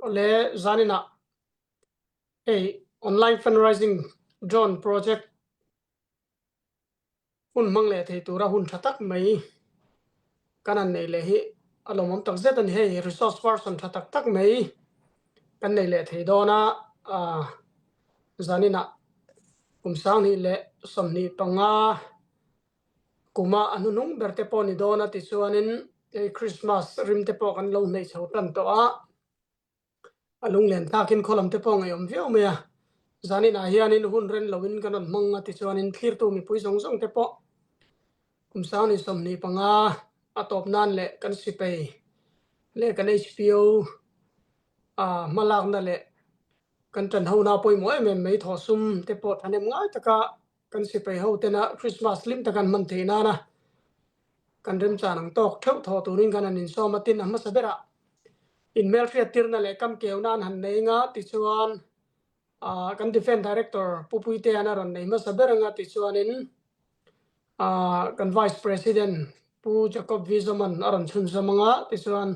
Le zanin ah hei online fundraising drone project hun hmang leh thei tura hun tha tak mai kan han nei leh hi a lawmawm tak zet a ni. Hei resource person tha tak tak mai kan nei leh thei dawn a, zanin ah kum 2025 kuma a hnuhnung ber te pawh a ni dawn a tichuanin hei Christmas rim te pawh kan lo hneih chho tan tawh a. A lunglen tlakin khaw lam te pawh ngaihawm viau mai a, zanin ah hianin hun ren loin kan rawn hmang a tichuanin thlirtu mipui zawng zawng te pawh kum 2025 a tawp nan leh kan sipai leh kan HPO hmalakna leh kan tanhona pawimawh em em mai thawhsum te pawh thahnem ngai taka kan sipai ho tena Christmas hlim taka an hman theih nana kan remchan ang tawk theuh thawh turin kan han insawm a, tin a hmasa berah inhmelhriattirna leh kamkeuna an han nei anga tichuan ah kan Defence Director Pu Puitean a rawn nei hmasa ber anga tichuanin ah kan Vice President Pu Jacob Vizoman a rawn chhunzawm anga tichuan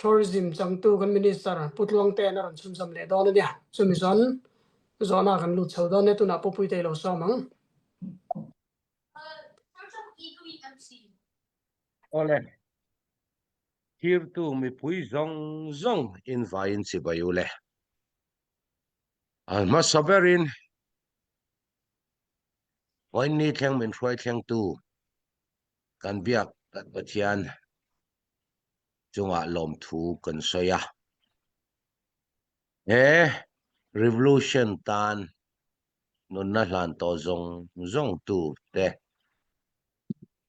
Tourism changtu kan Minister Pu Tluangtean a rawn chhunzawm leh dawn a nia. Chumi chuan zawhna kan lut chho dawn e, tunah Pu Puitei lo sawm ang. Awle, thirtu mipui zawng zawng invaiin chibai u le. A hmasa berin vawiin thleng min hruai thlengtu kan biak kan Pathian chungah lawmthu kan sawi a. He revolution tan nunna hlan tawh zawng zawng tu te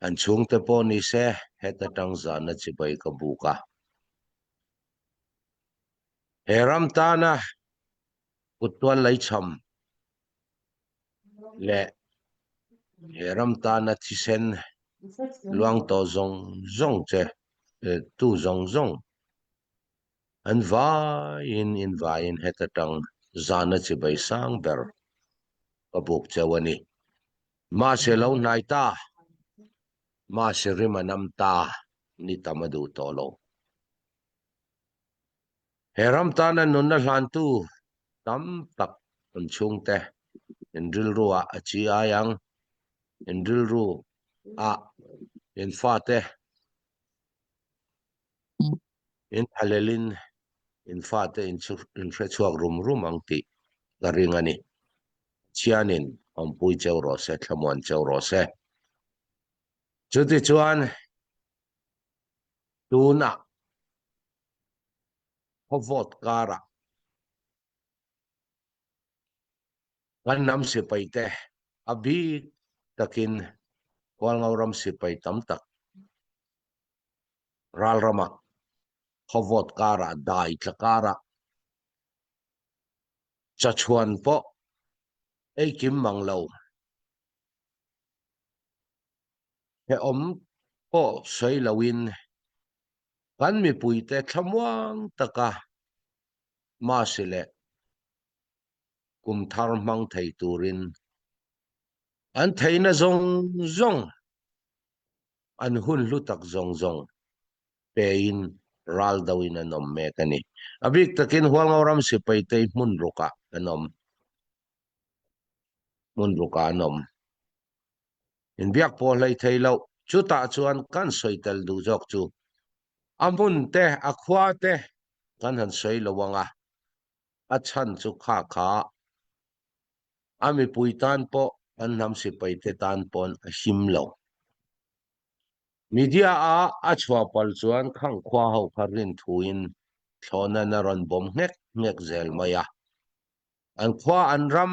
an chhungte pawh ni se heta tang zahna chibai ka buk a. He ram tana kuttual leichham leh he ram tana thisen luang tawh zawng zawng che tu zawng zawng an vaiin in vaiin heta tang zana chibai sang ber ka buk cheu a ni. Mahse lo hnai ta, mahse rim a nam ta ni tam a duh tawh lo. He ram tana nunna hlantu tam tak an chhungte in rilru ah a chi ai ang, in rilru ah in fate in thalelin in fate in hre chhuak rum rum ang tih ka ring a ni. Pathianin awmpui cheu rawh se, thlamuan cheu rawh se. Chutichuan tunah khaw vote karah kan hnam sipai te a bik takin Hualngo ram sipai tam tak ral ramah khaw vote karah dai tla karah chachhuan pawh ei kim mang lo hrehawm pawh sawi loin kan mipuite thlamuang taka Masi leh kum thar hmang thei turin an theihna zawng zawng, an hun hlu tak zawng zawng pein ral doin an awm mek a ni. A bik takin Hualngo ram sipaitei hmun rukah an awm. Hmun rukah an awm. Inbiak pawh hlei thei loh. Chutah chuan kan sawi tel duh zawk chu a hmun te, a khua te kan han sawi lo ang a, a chhan chu kha kha a mipui tan pawh kan hnam sipai te tan pawn a him lo. Media a a chhuah pal chuan khang khua ho kha rin thuin thlawhnan a rawn bawm nghek nghek zel mai a. An khua, an ram,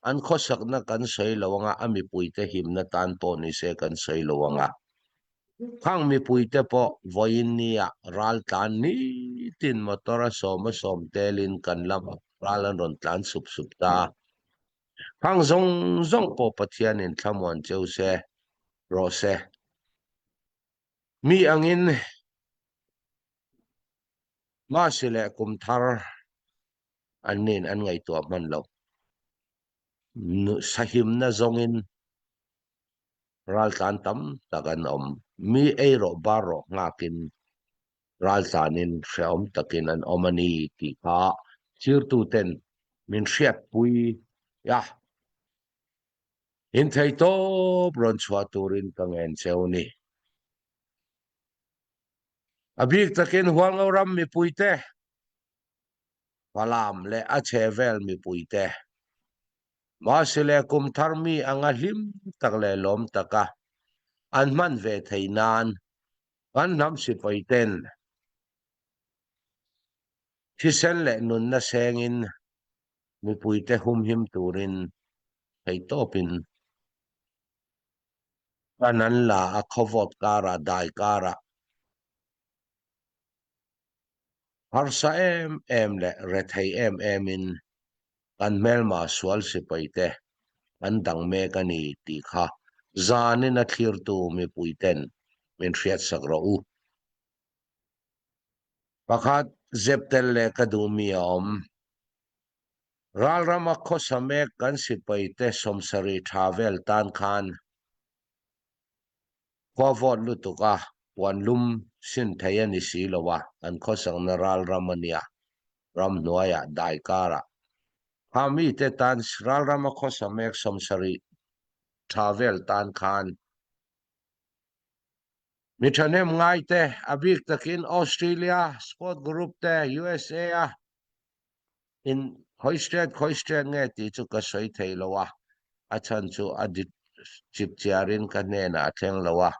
an khawsakna kan sawi lo anga, a mipuite himna tan pawh ni se kan sawi lo anga. Khang mipuite pawh vawiin nia ral tlan nitin motor a sawm a sawm telin kan lamah ral an rawn tlan sup sup ta. Khang zawng zawng pawh Pathianin thlamuan cheu se rawh se. Mi angin Masi leh kum thar an nen an ngaihtuah hman lo. Sahimna zawngin raltlan tam tak an awm. Mi ei rawh bar rawh nghakin Raltlan in hrehawm takin an awm a ni tih kha thirtuten min hriatpui a. In theihtawp rawn chhuah turin ka ngen cheu ni. A bik takin Hualngo ram mipuite, Falam leh a chhehvel mipuite, Masi leh kum thar mi anga hlim tak leh lawm taka an hman ve theih nan kan hnam sipai ten thisen leh nunna sengin mipuite humhim turin theihtawpin kan an la a, khawvawt karah, dai karah harsa em em leh rethei em emin kan hmelma sual sipaite an dang mek a ni tih kha zanin a thlirtu mipuiten min hriatsak rawh u. Pakhat zep tel leh ka duh mi a awm. Ralrama khawsa mek kan sipaite sawmsarih tha vel tan khan khua vawt lutuk a, puan lum sin thei a ni si lo a, an khawsakna ralram a nia, ramhnuaiah, dai karah. Kha mite tan ralrama khawsa mek 70 tha vel tan khan Mi thahnem ngaite, a bik takin Australia Sport Group te USA a in khawi state khawi state nge tih chu ka sawi thei lo a, a chhan chu a dik chip chiarin ka hnenah a thleng lo a.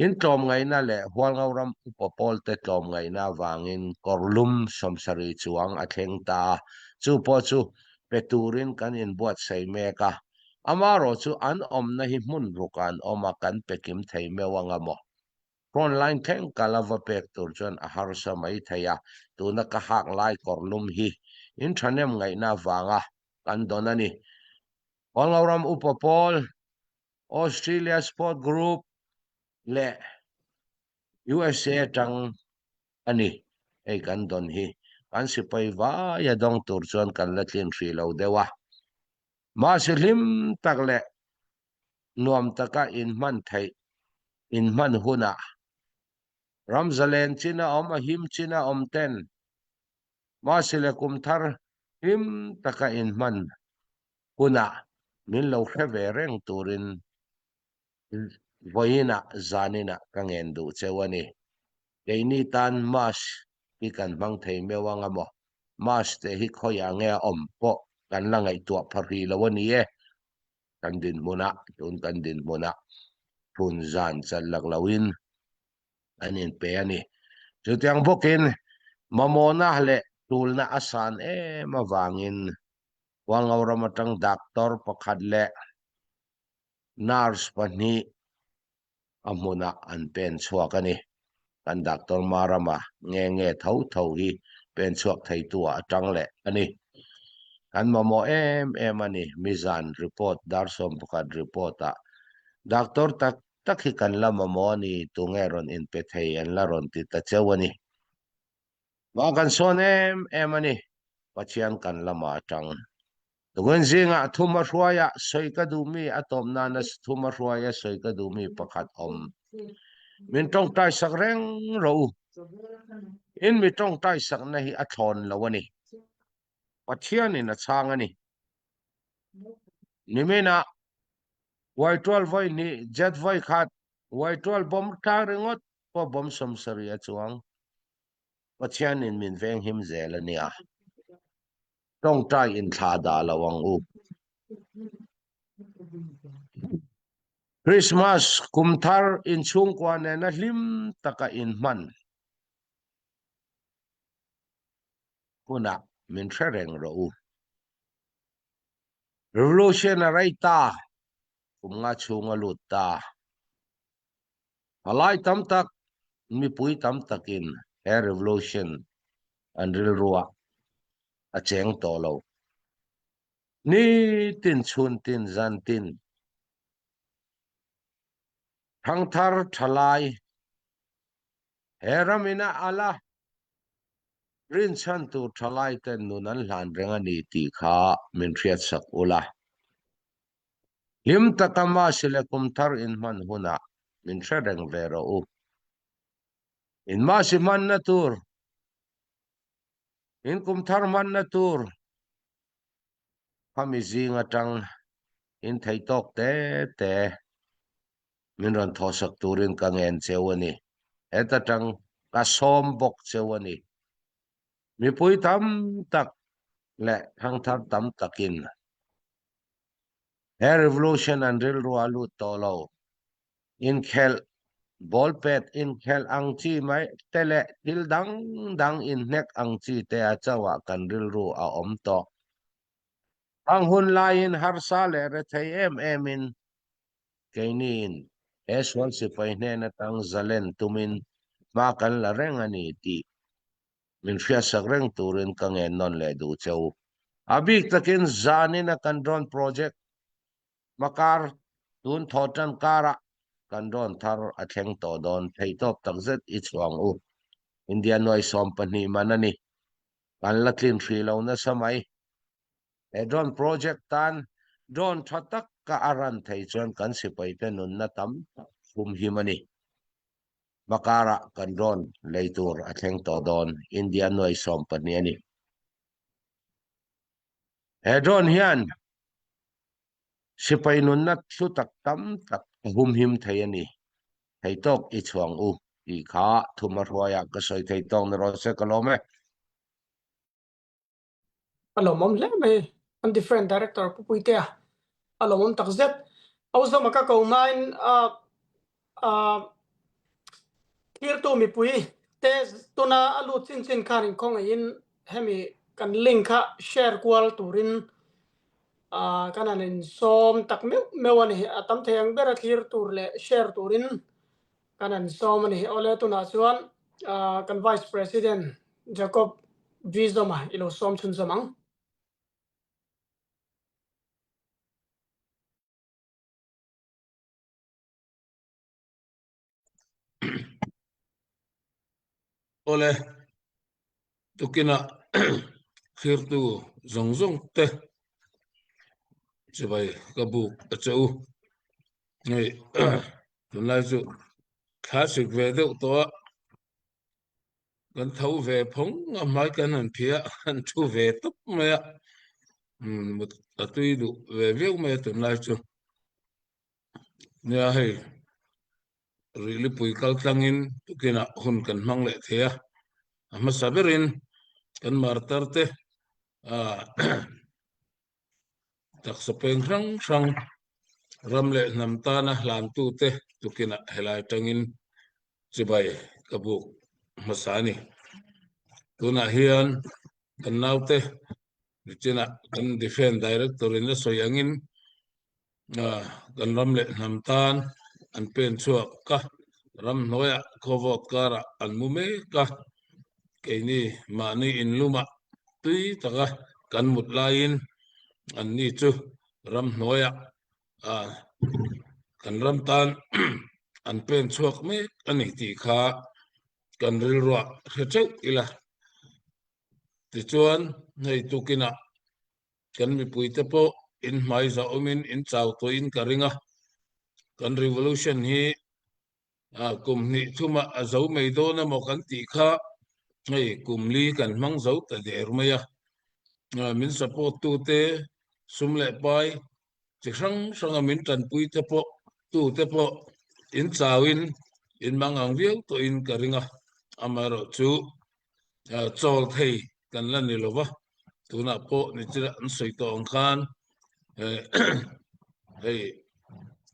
In tlawmngaihna leh Hualngo ram upa pawlte tlawmngaihna avangin kawrlum 70 chuang a thleng ta a, chu pawh chu pe turin kan inbuatsaih mek a. Amarawh chu an awmna hi hmun rukah an awm a, kan pe kim thei meuh anga maw? Front line thleng kal a va pek tur chuan a harsa mai thei a, tuna ka hak lai kawrlum hi in thahnem ngaihna avanga kan dawn a ni. Hualngoram Upa Pawl, Australia Sport Group leh USA atang a ni. Hei kan dawn hi kan sipai vaia dawng tur chuan kan la tlin hrih lo deuh a. Mahse hlim tak leh nuam taka inhman theih inhman hunah ram zalen chin a awm, a him chin a awm ten mahse leh kum thar hlim taka inhman hunah min lo hre ve reng turin vawiinah zaninah ka ngen duh cheu a ni. Keini tan Mass hi kan hmang thei meuh anga maw? Mass te hi khawiah nge a awm pawh kan la ngaihtuah pha hrih lo a ni e. Kan dinhmunah, tun kan dinhmunah phun zan chalh lak loin an inpe a ni. Chutiang bawkin mamawhna leh tulna a san em avangin Hualngo ram atang doctor pakhat leh nurse pahnih a hmunah an pen chhuak a ni. Kan Doctor Marama nge nge tho tho hi pen chhuak theitu ah a tang leh a ni. Kan mamawh em em a ni. Mizan report, dar 11 report ah Doctor tak tak hi kan la mamawh a ni, tunge rawn inpe thei an la rawn ti ta cheu a ni. Mah kan sawn em em a ni. Pathian kan lamah a tang. Tukin zingah thum a hruaia sawi ka duhmi a tawp nana thum a hruaia sawi ka duhmi pakhat awm. Min tawngtai sak reng rawh u. In mi tawngtai sakna hi a thlawn lo a ni. Pathianin a chhang a ni. Niminah Waitual vawi hnih, jet vawi khat, Waitual bawm tlang ringawt pawh bawm 70 a chuang. Pathianin min venghim zel a nia. Tawngtai inthlah dah lo ang u. Christmas kum thar inchhungkua nena hlim taka inhman hunah min hre reng rawh u. Revolution a rei ta, kum nga chhung a lut ta. Palai tam tak, mipui tam takin he revolution an rilruah a cheng tawh lo. Nitin, chhuntin, zantin, thangthar thalai he ramin a al a, rinchhan tur thalai ten nun an hlan reng a ni tih kha min hriatsak ula. Hlim taka Masi leh kum thar inhman hunah min hre reng ve rawh u. In masi hmanna tur, in kumthar hmanna tur khami zing atang in thei tawk te te min rawn thawhsak turin ka ngen cheu a ni. Heta tang ka sawm bawk cheu a ni. Mipui tam tak leh thangthar tam takin he revolution an rilru a lut tawh lo. Inkhelh, ball pet inkhelh ang chi mai te leh thil dang dang inhnek ang chi te a chauhah kan rilru a awm tawh. Ang hun laiin harsa leh rethei em emin keiniin he sual sipai hnen atang zalen tumin hma kan la reng a ni tih min hriatsak reng turin ka ngen nawn leh duh che u. A bik takin zanin a kan drone project hmakar tun thaw tan karah kan drone thar a thleng tawh dawn theihtawp takzet i chhuang u. India nuai 12 man a ni. Kan la tlin hrih lo nasa mai. He drone project tan drone tha tak ka a ran thei chuan kan sipaite nunna tam tak humhim a ni. Hmakarah kan drone lei tur a thleng tawh dawn, India nuai 12 a ni. He drone hian sipai nunna hlu tak tam tak a humhim thei a ni. Thei tawk i chhuang u tih kha thuma hruaiah ka sawi thei tawk ni rawh se ka lawm e. A lawmawm hle mai. An different director Pu Puitea a lawmawm tak zet. Auzawma ka ko hmain thirtu mipui te tuna a lut chin chin khan inkhawngaihin hemi kan link kha share kual turin kan han insawm tak meuh meuh a ni. A tam thei ang bera thlir tur leh share turin Kan an sawm a ni. Awle tunah chuan kan Vice President Jacob V Zoma i lo sawm chhunzawm ang. Awle tukinah thlirtu zawng zawng te chibai ka buk a che u. Hei tunlai chu thla sik ve deuh tawh a, kan tho ve phawng a hmai kan han phih a, han thu ve tawp mai a, mut a tui duh ve viau mai a tunlai chu. Nia hei Rihlipui kal tlangin tukinah hun kan hmang leh thei a, a hmasa berin kan martar te Taksa peng hrang hrang ram leh hnam tana hlantute tukinah helai tangin chibai ka buk hmasa a ni. Tunah hian kan naute nichinah kan Defence Director in a sawi angin Kan ram leh hnam tan an pen chhuak a, ram hnuaiah khawvawt karah an mu mek a, keini mahni inlumah tui taka kan mut laiin anni chu ram hnuaiah kan ram tan an pen chhuak mek a ni tih kha kan rilruah hre teuh ila. Tichuan, hei tukinah Kan mipuite pawh in hmai zah awmin in chau tawhin ka ring a, kan revolution hi kum hnih thumah a zo mai dawn emaw kan tih kha hei kum li kan hmang zo ta der mai a. Min support tute sum leh pai chi hrang hranga min tanpui te pawh tute pawh in chauin in mang ang viau tawhin ka ring a, amaherawhchu chawl thei kan la ni lo va, tunah pawh nichina an sawi tawh ang khan hei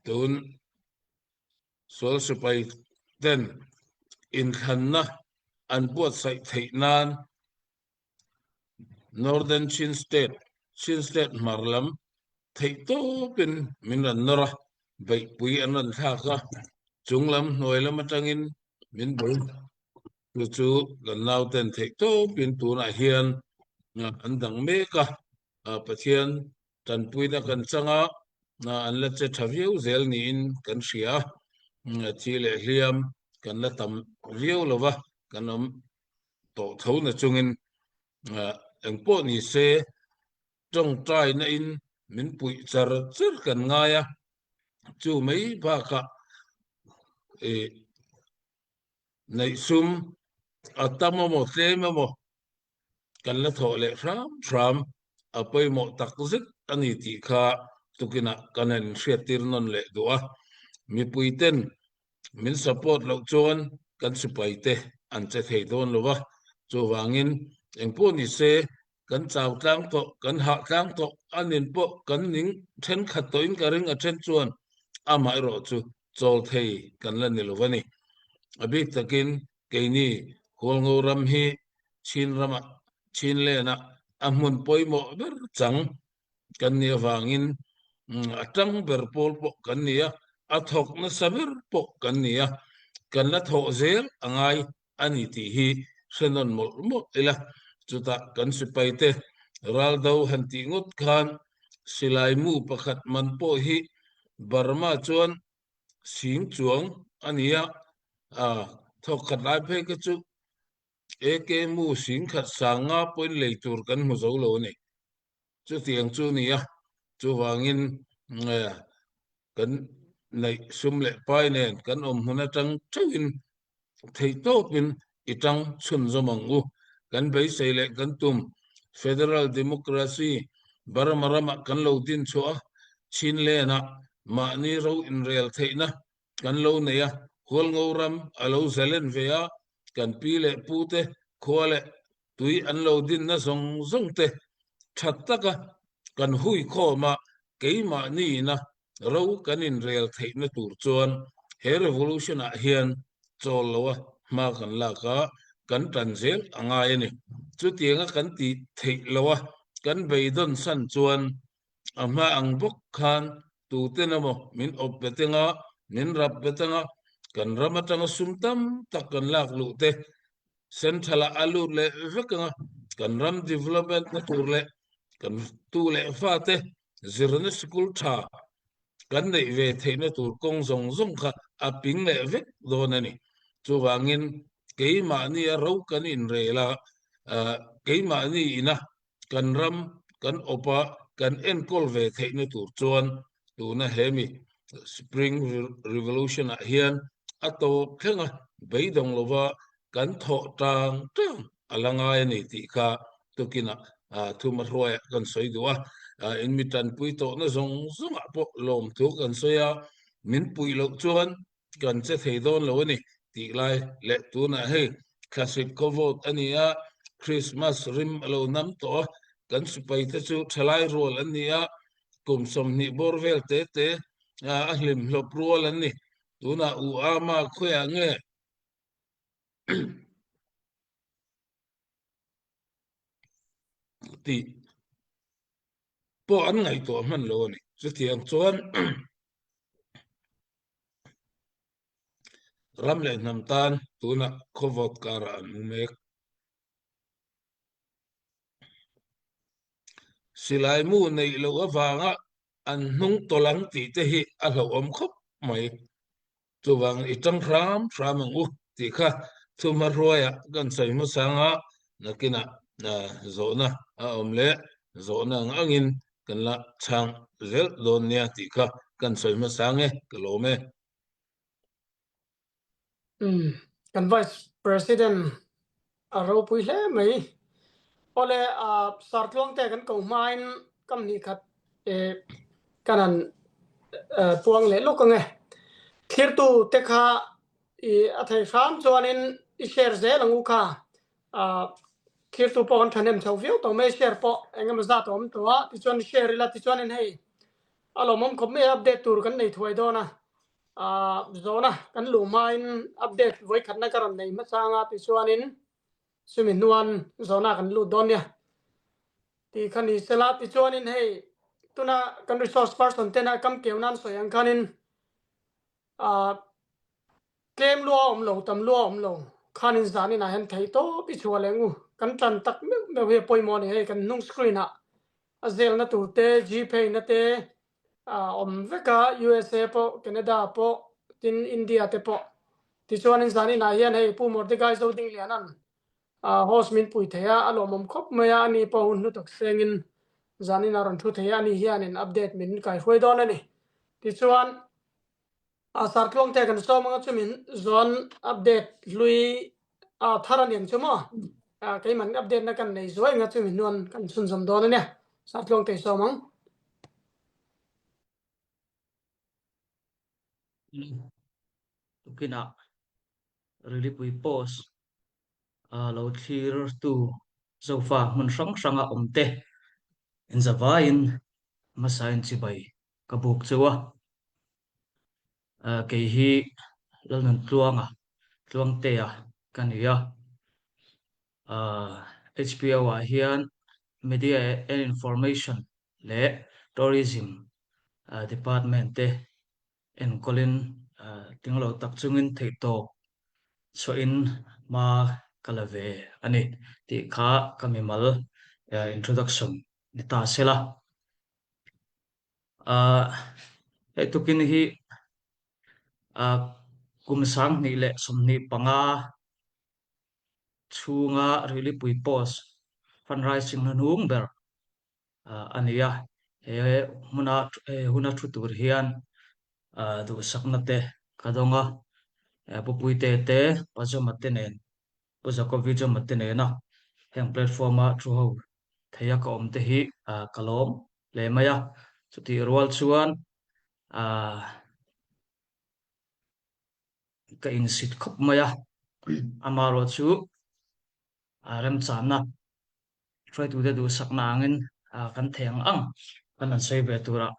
tun sual sipai ten inthlanna an buatsaih theih nan Northern Chin State, Chin State hmar lam theih tawpin min rawn nawr a, beihpui an rawn thlak a, chung lam hnuai lam atangin min bul Chu chu kan nauten theih tawpin tunah hian an dang mek a, Pathian tanpuina kan chang a, an la che tha viau zel niin kan hria a, thi leh hliam kan la tam viau lo va, kan awm tawh tho na chungin engpawh ni se tawngtaina in min puih char char kan ngai a, chu mai bakah ih. Neih sum a tam emaw tlem emaw kan la thawh leh hram hram a pawimawh takzet a ni tih kha tukinah kan han inhriattir nawn leh duh a. Mipuiten min support loh chuan kan sipai te an che thei dawn lo va, chuvangin engpawh ni se kan chau tlang tawh, kan hah tlang tawh, a nin pawh kan ning thenkhat tawhin ka ring a then chuan amaherawh chu chawl thei kan la ni lo va ni. A bik takin keini Hualngo ram hi Chin ramah, Chin lenah a hmun pawimawh ber chang kan nih avangin a tang ber pawl pawh kan ni a, a thawk nasa ber pawh kan ni a, kan la thawh zel a ngai a ni tih hi hre nawn mawlh mawlh ila. Chutah kan sipaite raldo han tih ngawt khan silai mu pakhat man pawh hi Burma chuan sing chuang a ni a, thawk khat lai phei kha chu AK mu sing khat sanga pawhin lei tur kan hmu zo lo a ni. Chutiang chu a ni a, chuvangin kan neih sum leh pai nen kan awm hmun atang theuhin theihtawpin i tang chhunzawm ang u. Kan beisei leh kan tum Federal Democracy Burma ramah kan lo din chhuah a, Chinland-ah mahni ro inrel theihna kan lo nei a, Hualngo ram a lo zalen ve a, kan pi leh pu te khua leh tui an lo dinna zawng zawng te that taka kan hui khawm a, keimahni ina ro kan inrel theihna tur chuan he revolution ah hian chawl lo a hma kan lak a, kan tan zel a ngai a ni. Chutianga kan tih theih lo a, kan beidawn san chuan A hma ang bawk khan tuten emaw min awp bet anga, min rap bet anga, kan ram atanga sum tam tak kan lak luh te central ah a lut leh vek anga, kan ram development na tur leh kan tu leh fa te zirna sikul tha kan neih ve theihna tur kawng zawng zawng kha a ping leh vek dawn a ni. Chuvangin keimahni a ro kan inrel a, keimahni ina kan ram kan awp a, kan enkawl ve theihna tur chuan tuna hemi Spring Revolution ah hian a tawp thleng a, beidawng lova kan thawh tang tang a la ngai a ni tih kha tukinah thuma hruaiah kan sawi duh a. In mi tanpui tawhna zawng zawngah pawh lawmthu kan sawi a, min puih loh chuan kan che thei dawn lo a ni tih lai leh tunah hei thlasik khaw vote a ni a, Christmas rim a lo nam tawh a, kan sipai te chu thalai rual an ni a, kum 20 bawr vel te te a hlim hlawp rual an ni. Tunah U Ama khawiah nge? Tih pawh an ngaihtuah hman lo a ni. Chutiang chuan Ram leh hnam tan tunah khawvawt karah an mu mek. Silai mu neih loh avanga an hnung tawlh ang tih te hi a hlauhawm khawp mai. Chuvang i tang hram hram ang u tih kha thuma hruaiah kan sawi hmasa ang a, nakinah zawhna a awm leh zawhna ang angin kan la chhang zel dawn nia tih kha kan sawi hmasa ang e, ka lawm e. Umm, kan Vice President a ropui hle mai. Awle, Sartluangte kan ko hmain kam hnih khat kan han puang leh lawk ang e. Thlirtu te kha i a thei hram chuanin i share zel ang u kha. Thlirtu pawh kan thahnem chho viau tawh mai, share pawh eng emaw zat a awm tawh a, tichuan share ila tichuanin hei a lawmawm khawp mai a, update tur kan nei thuai dawn a. Zawhna kan luh hmain update vawikhatna ka rawn nei hmasa anga tichuanin chumi hnuan zawhna kan lut dawn nia tih kha ni sela tichuanin hei tuna kan resource person tena kam keu nan sawi ang khanin tlem lua a awm lo tam lua a awm lo khanin zanin ah hian theih tawp i chhuah leh ngu kan tan tak meuh meuh hi a pawimawh a ni hei kan hnung screen ah a zelna tur te gpay na te a awm vek a USA pawh Canada pawh tin India te pawh tichuanin zanin ah hian hei Pu Mordecai Zodingliana'n host min pui thei a a lawmawm khawp mai a ani pawh hun hnu tak sengin zanin a rawn thu thei a ani hianin update min kaihruai dawn a ni tichuan. A sartluang te kan sawm anga chumin zawn update hlui a thar aniang chu maw keiman update na kan nei zuai nga chumi hnuan kan chhunzawm dawn ania sartluang te sawm ang. Tukinah Rilipui Post lo thlirtu Zofa hmun hrang hranga awmte inzavaiin hmasain chibai ka buk cheu a. Kei hi Lalnuntluanga, Tluangtea ka ni a. HPO-ah hian Media and Information leh Tourism Department te enkawlin tling lo tak chungin theihtawp chhuahin hma ka la ve a ni tih kha ka mimal introduction ni ta sela. Hei tukin hi kum 2025 chhunga Rilipui Post fundraising hnuhnung ber a ni a. He hmuna he huna thu tur hian duhsakna te ka dawng a, Pu Puite te, Pa Joma te nen Pu Jacobi Joma te nena heng platform-a thu ho theia ka awm te hi ka lawm hle mai a. Chutih rual chuan ka insit khawp mai a, amaherawh chu remchanna hruaitute duhsakna angin kan thei ang ang kan han sawi ve turah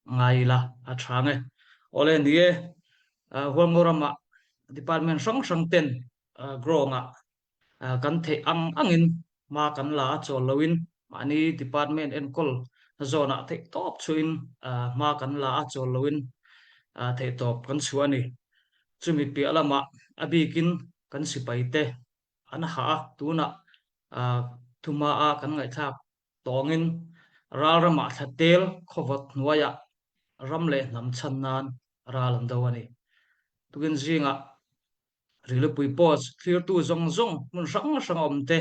ngai ila a tha nge. Awle ni e, Hualngo ramah department hrang hrang ten growng-ah kan theih ang angin hma kan la a chawl loin mahni department enkawl zawnah theih tawp chhuahin hma kan la a chawl loin theih tawp kan chhuah a ni. Chumi piah lamah a bikin kan sipaite an hah a, tunah thuhma-a kan ngaihthlak Tawngin ral ramah thlatel khawvawt hnuaiah ram leh hnam chhan nan ral an do a ni. Tukin zingah Rilupui Post thlirtu zawng zawng hmun hrang hrang a awm te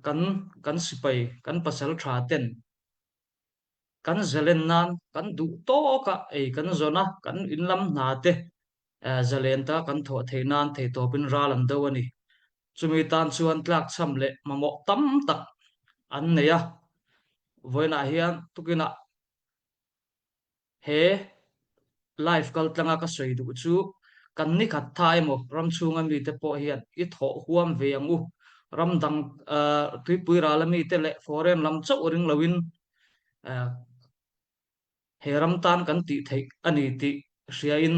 kan kan sipai kan pasal tha ten kan zalen nan kan duh tawk a ei kan zawn a, kan in lam hna te zalen ta kan thawh theih nan theihtawpin ral an do a ni. Chumi tan chuan tlakchham leh mamawh tam tak an nei a, vawiinah hian tukinah He live kal tlanga ka sawi duh chu kan nikhat tha emaw ram chhunga mite pawh hian i thawh huam ve ang u. Ram dang tuipui rala mite leh foreign lam chauh ring loin he ram tan kan tih theih a ni tih hriain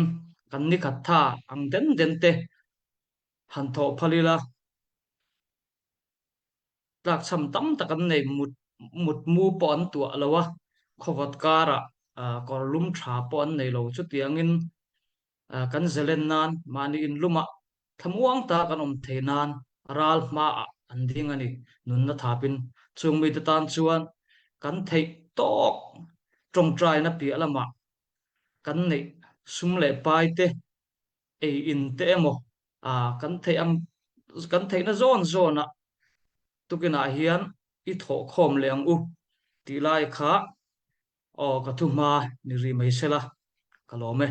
kan nikhat tha ang den den te han thawh phal ila. Tlakchham tam tak an nei, mut mutmu pawh an tuah lo a, khawvawt karah kawr lum tha pawh an nei lo. Chutiangin kan zalen nan mahni inlumah thlamuang ta kan awm thei nan ral hmaah an ding a ni, nunna thapin. Chung mite tan chuan kan theih tawk tawngtaina piah lamah kan neih sum leh pai te ei in te emaw kan theih ang kan theihna zawn zawnah tukinah hian i thawh khawm leh ang u tih lai kha aw ka thu hma ni rih mai sela ka lawm e.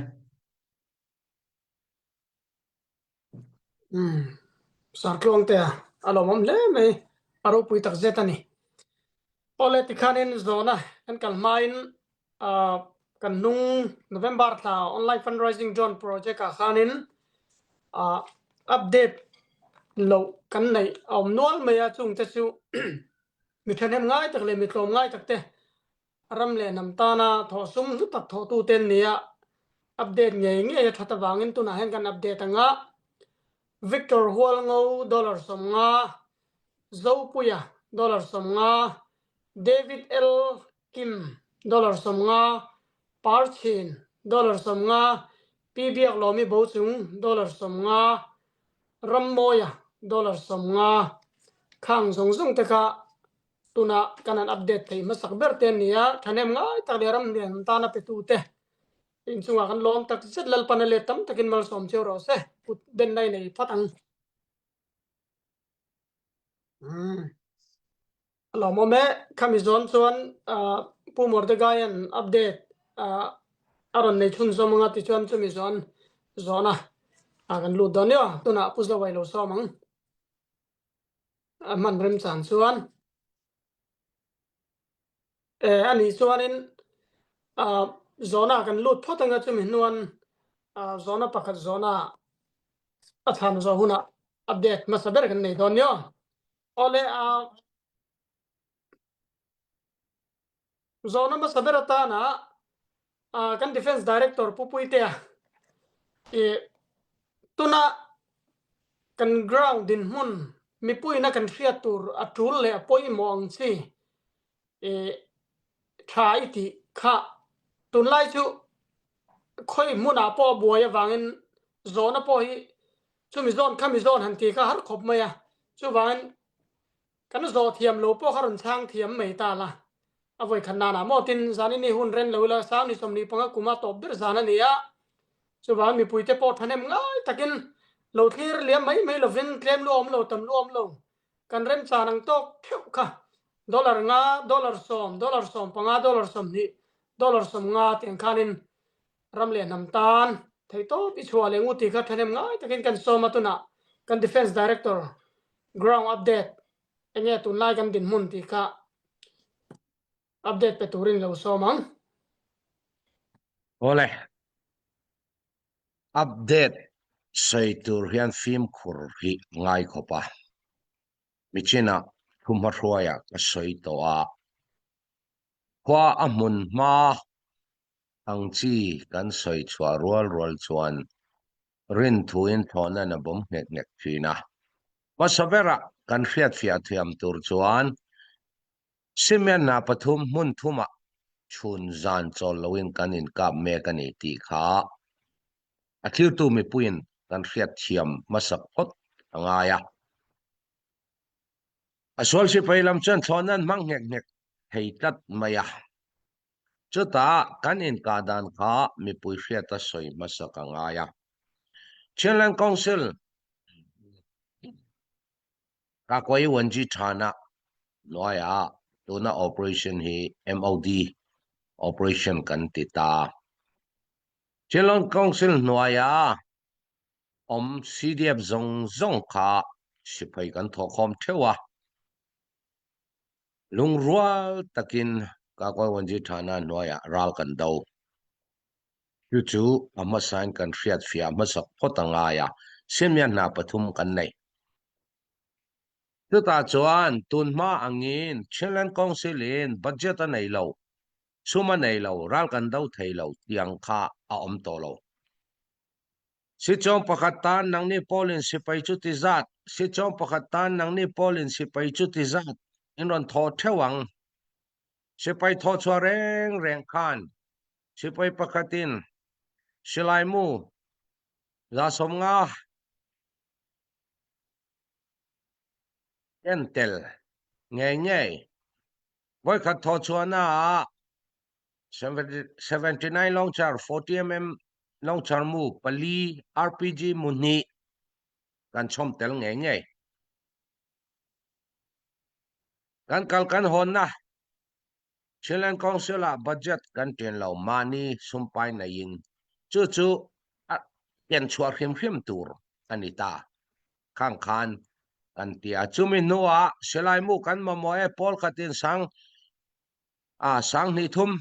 Umm Sartluang te a lawmawm hle mai a ropui tak zet a ni. Awle tikhanin zawhna kan kal hmain kan hnung November thla online fundraising drone project ah khanin update loh kan neih a awm nual mai a chungte chu mi thahnem ngai tak leh mi tlawm ngai tak te ram leh hnam tana thawhsum hlu tak thawhtute an ni a, update ngei ngei a that avangin tunah hian kan update ang a, Victor Hualngo dollar 50, Zopuia dollar 50, David L Kim dollar 50, Parchin dollar 50, Pi Biaklawmi Bochung dollar 50, Rammawia dollar 50 khang zawng zawng te kha Tuna kan han update theih hmasak ber te an ni a, thahnem ngai tak leh ram hniam tana petu te inchungah kan lawm tak zet Lalpan a let tam takin malsawm cheu rawh se, kut ben lai nei phawt ang. Umm a lawmawm e, khami zawn chuan Pu Mordecai-a'n update. A rawn nei chhunzawm anga tichuan chumi zawn zawna a kan lut dawn nia tunah Pu Zawai lo sawm ang. A hman remchan chuan e a nih chuanin zawna kan lut phawt anga chumi hnuan zawna pakhat zawna a chhan zawh hunah update hmasa ber kan nei dawn nia. Awle a Zawhna hmasa ber atana kan Defence Director Pu Puitea i tuna kan ground dinhmun mipuiina kan hriat tur a tul leh a pawimawh ang chi i tha i tih kha tunlai chu khawi hmunah pawh a buai avangin zawhna pawh hi chumi zawn khami zawn han ti kha har khawp mai a, chuvangin Kan zawh thiam lo pawh kha rawn chhang thiam mai ta la. A vawi khat nanah maw tin zan i ni hun ren lo ila sang ni 25 kuma tawp ber zan a ni a. Chuvang mipuite pawh thahnem ngai takin lo thlir liam mai mai lovin tlem lu awm lo tam lu awm lo kan remchan ang tawk theuh kha dollar nga, dollar sawm, dollar 15, dollar 20, dollar 50 tiang khanin ram leh hnam tan theihtawp i chhuah leh ngu tih kha thahnem ngai takin kan sawm a tunah kan Defence Director Ground update enge tunlai kan dinhmun tih kha update pe turin lo sawm ang. Awle, update sawi tur hian fimkhur hi a ngai khawp a, michinah thuhmahruaiah ka sawi tawh a, khua a hmun hma ang chi kan sawi chhuah rual rual chuan rinthuin thlawhna'n a bawm nghek nghek thin a. Hmasa berah kan hriatfiah thiam tur chuan Simeon hna pathum hmun thumah chhun zan chawl loin kan inkap mek a ni tih kha a thiltu mipuiin kan hriatthiam hmasa phawt a ngai a. A sual sipai lam chuan thlawhna'n hmang nghek nghek thei tlat mai a. Chutah kan inkah dan kha mipui hriata sawi hmasa ka ngai a. Chinland Council Kakuai Wanji Thana hnuaiah tuna operation hi MOD operation kan ti ta. Chinland Council hnuaia awm CDF zawng zawng kha sipai kan thawhkhawm theuh a. Lungrual takin Kakuai Wanji Thana hnuaiah ral kan do. Chu chu a hmasain kan hriatfiah hmasak phawt a ngai a, Siamia hna pathum kan nei. Chutah chuan tun hma angin Chinland Council-in budget a nei lo, sum a nei lo, ral kan do thei lo tiang kha a awm tawh lo. Sichawng pakhat tan nangni pawlin sipai chu ti zat, sichawng pakhat tan nangni pawlin sipai chu ti zat in rawn thawh theuh ang. Sipai thawh chhuah reng reng khan sipai pakhatin silai mu 150 ken tel ngei ngei vawikhat thawh chhuahnaah 79 launcher 40 mm launcher mu pali RPG mu hnih kan chhawm tel ngei ngei. Kan kal kan hawnna Chinland Council ah budget kan ṭian lo mahni sumpai neiin chu chu a ken chhuah hrim hrim tur a ni ta. Khang khan kan ti a. Chumi hnuah silai mu kan mamawh e pawl khatin sang a 2000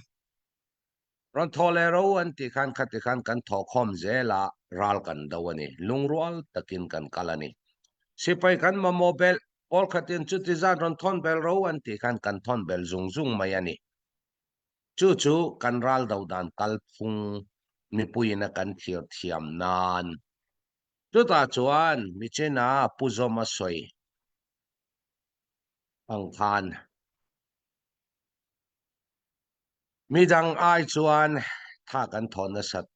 rawn thaw leh ro an tih khan khati khan kan thawh khawm zel a, ral kan do a ni. Lungrual takin kan kal a ni. Sipai kan mamawh belh, pawl khatin chuti zat rawn thawn belh ro an tih khan kan thawn belh zung zung mai a ni. Chu chu kan ral do dan kalphung mipuiin a kan thlir thiam nan. Chutah chuan Michina Pu Zawma sawi ang khan Midang ai chuan tha kan thaw nasat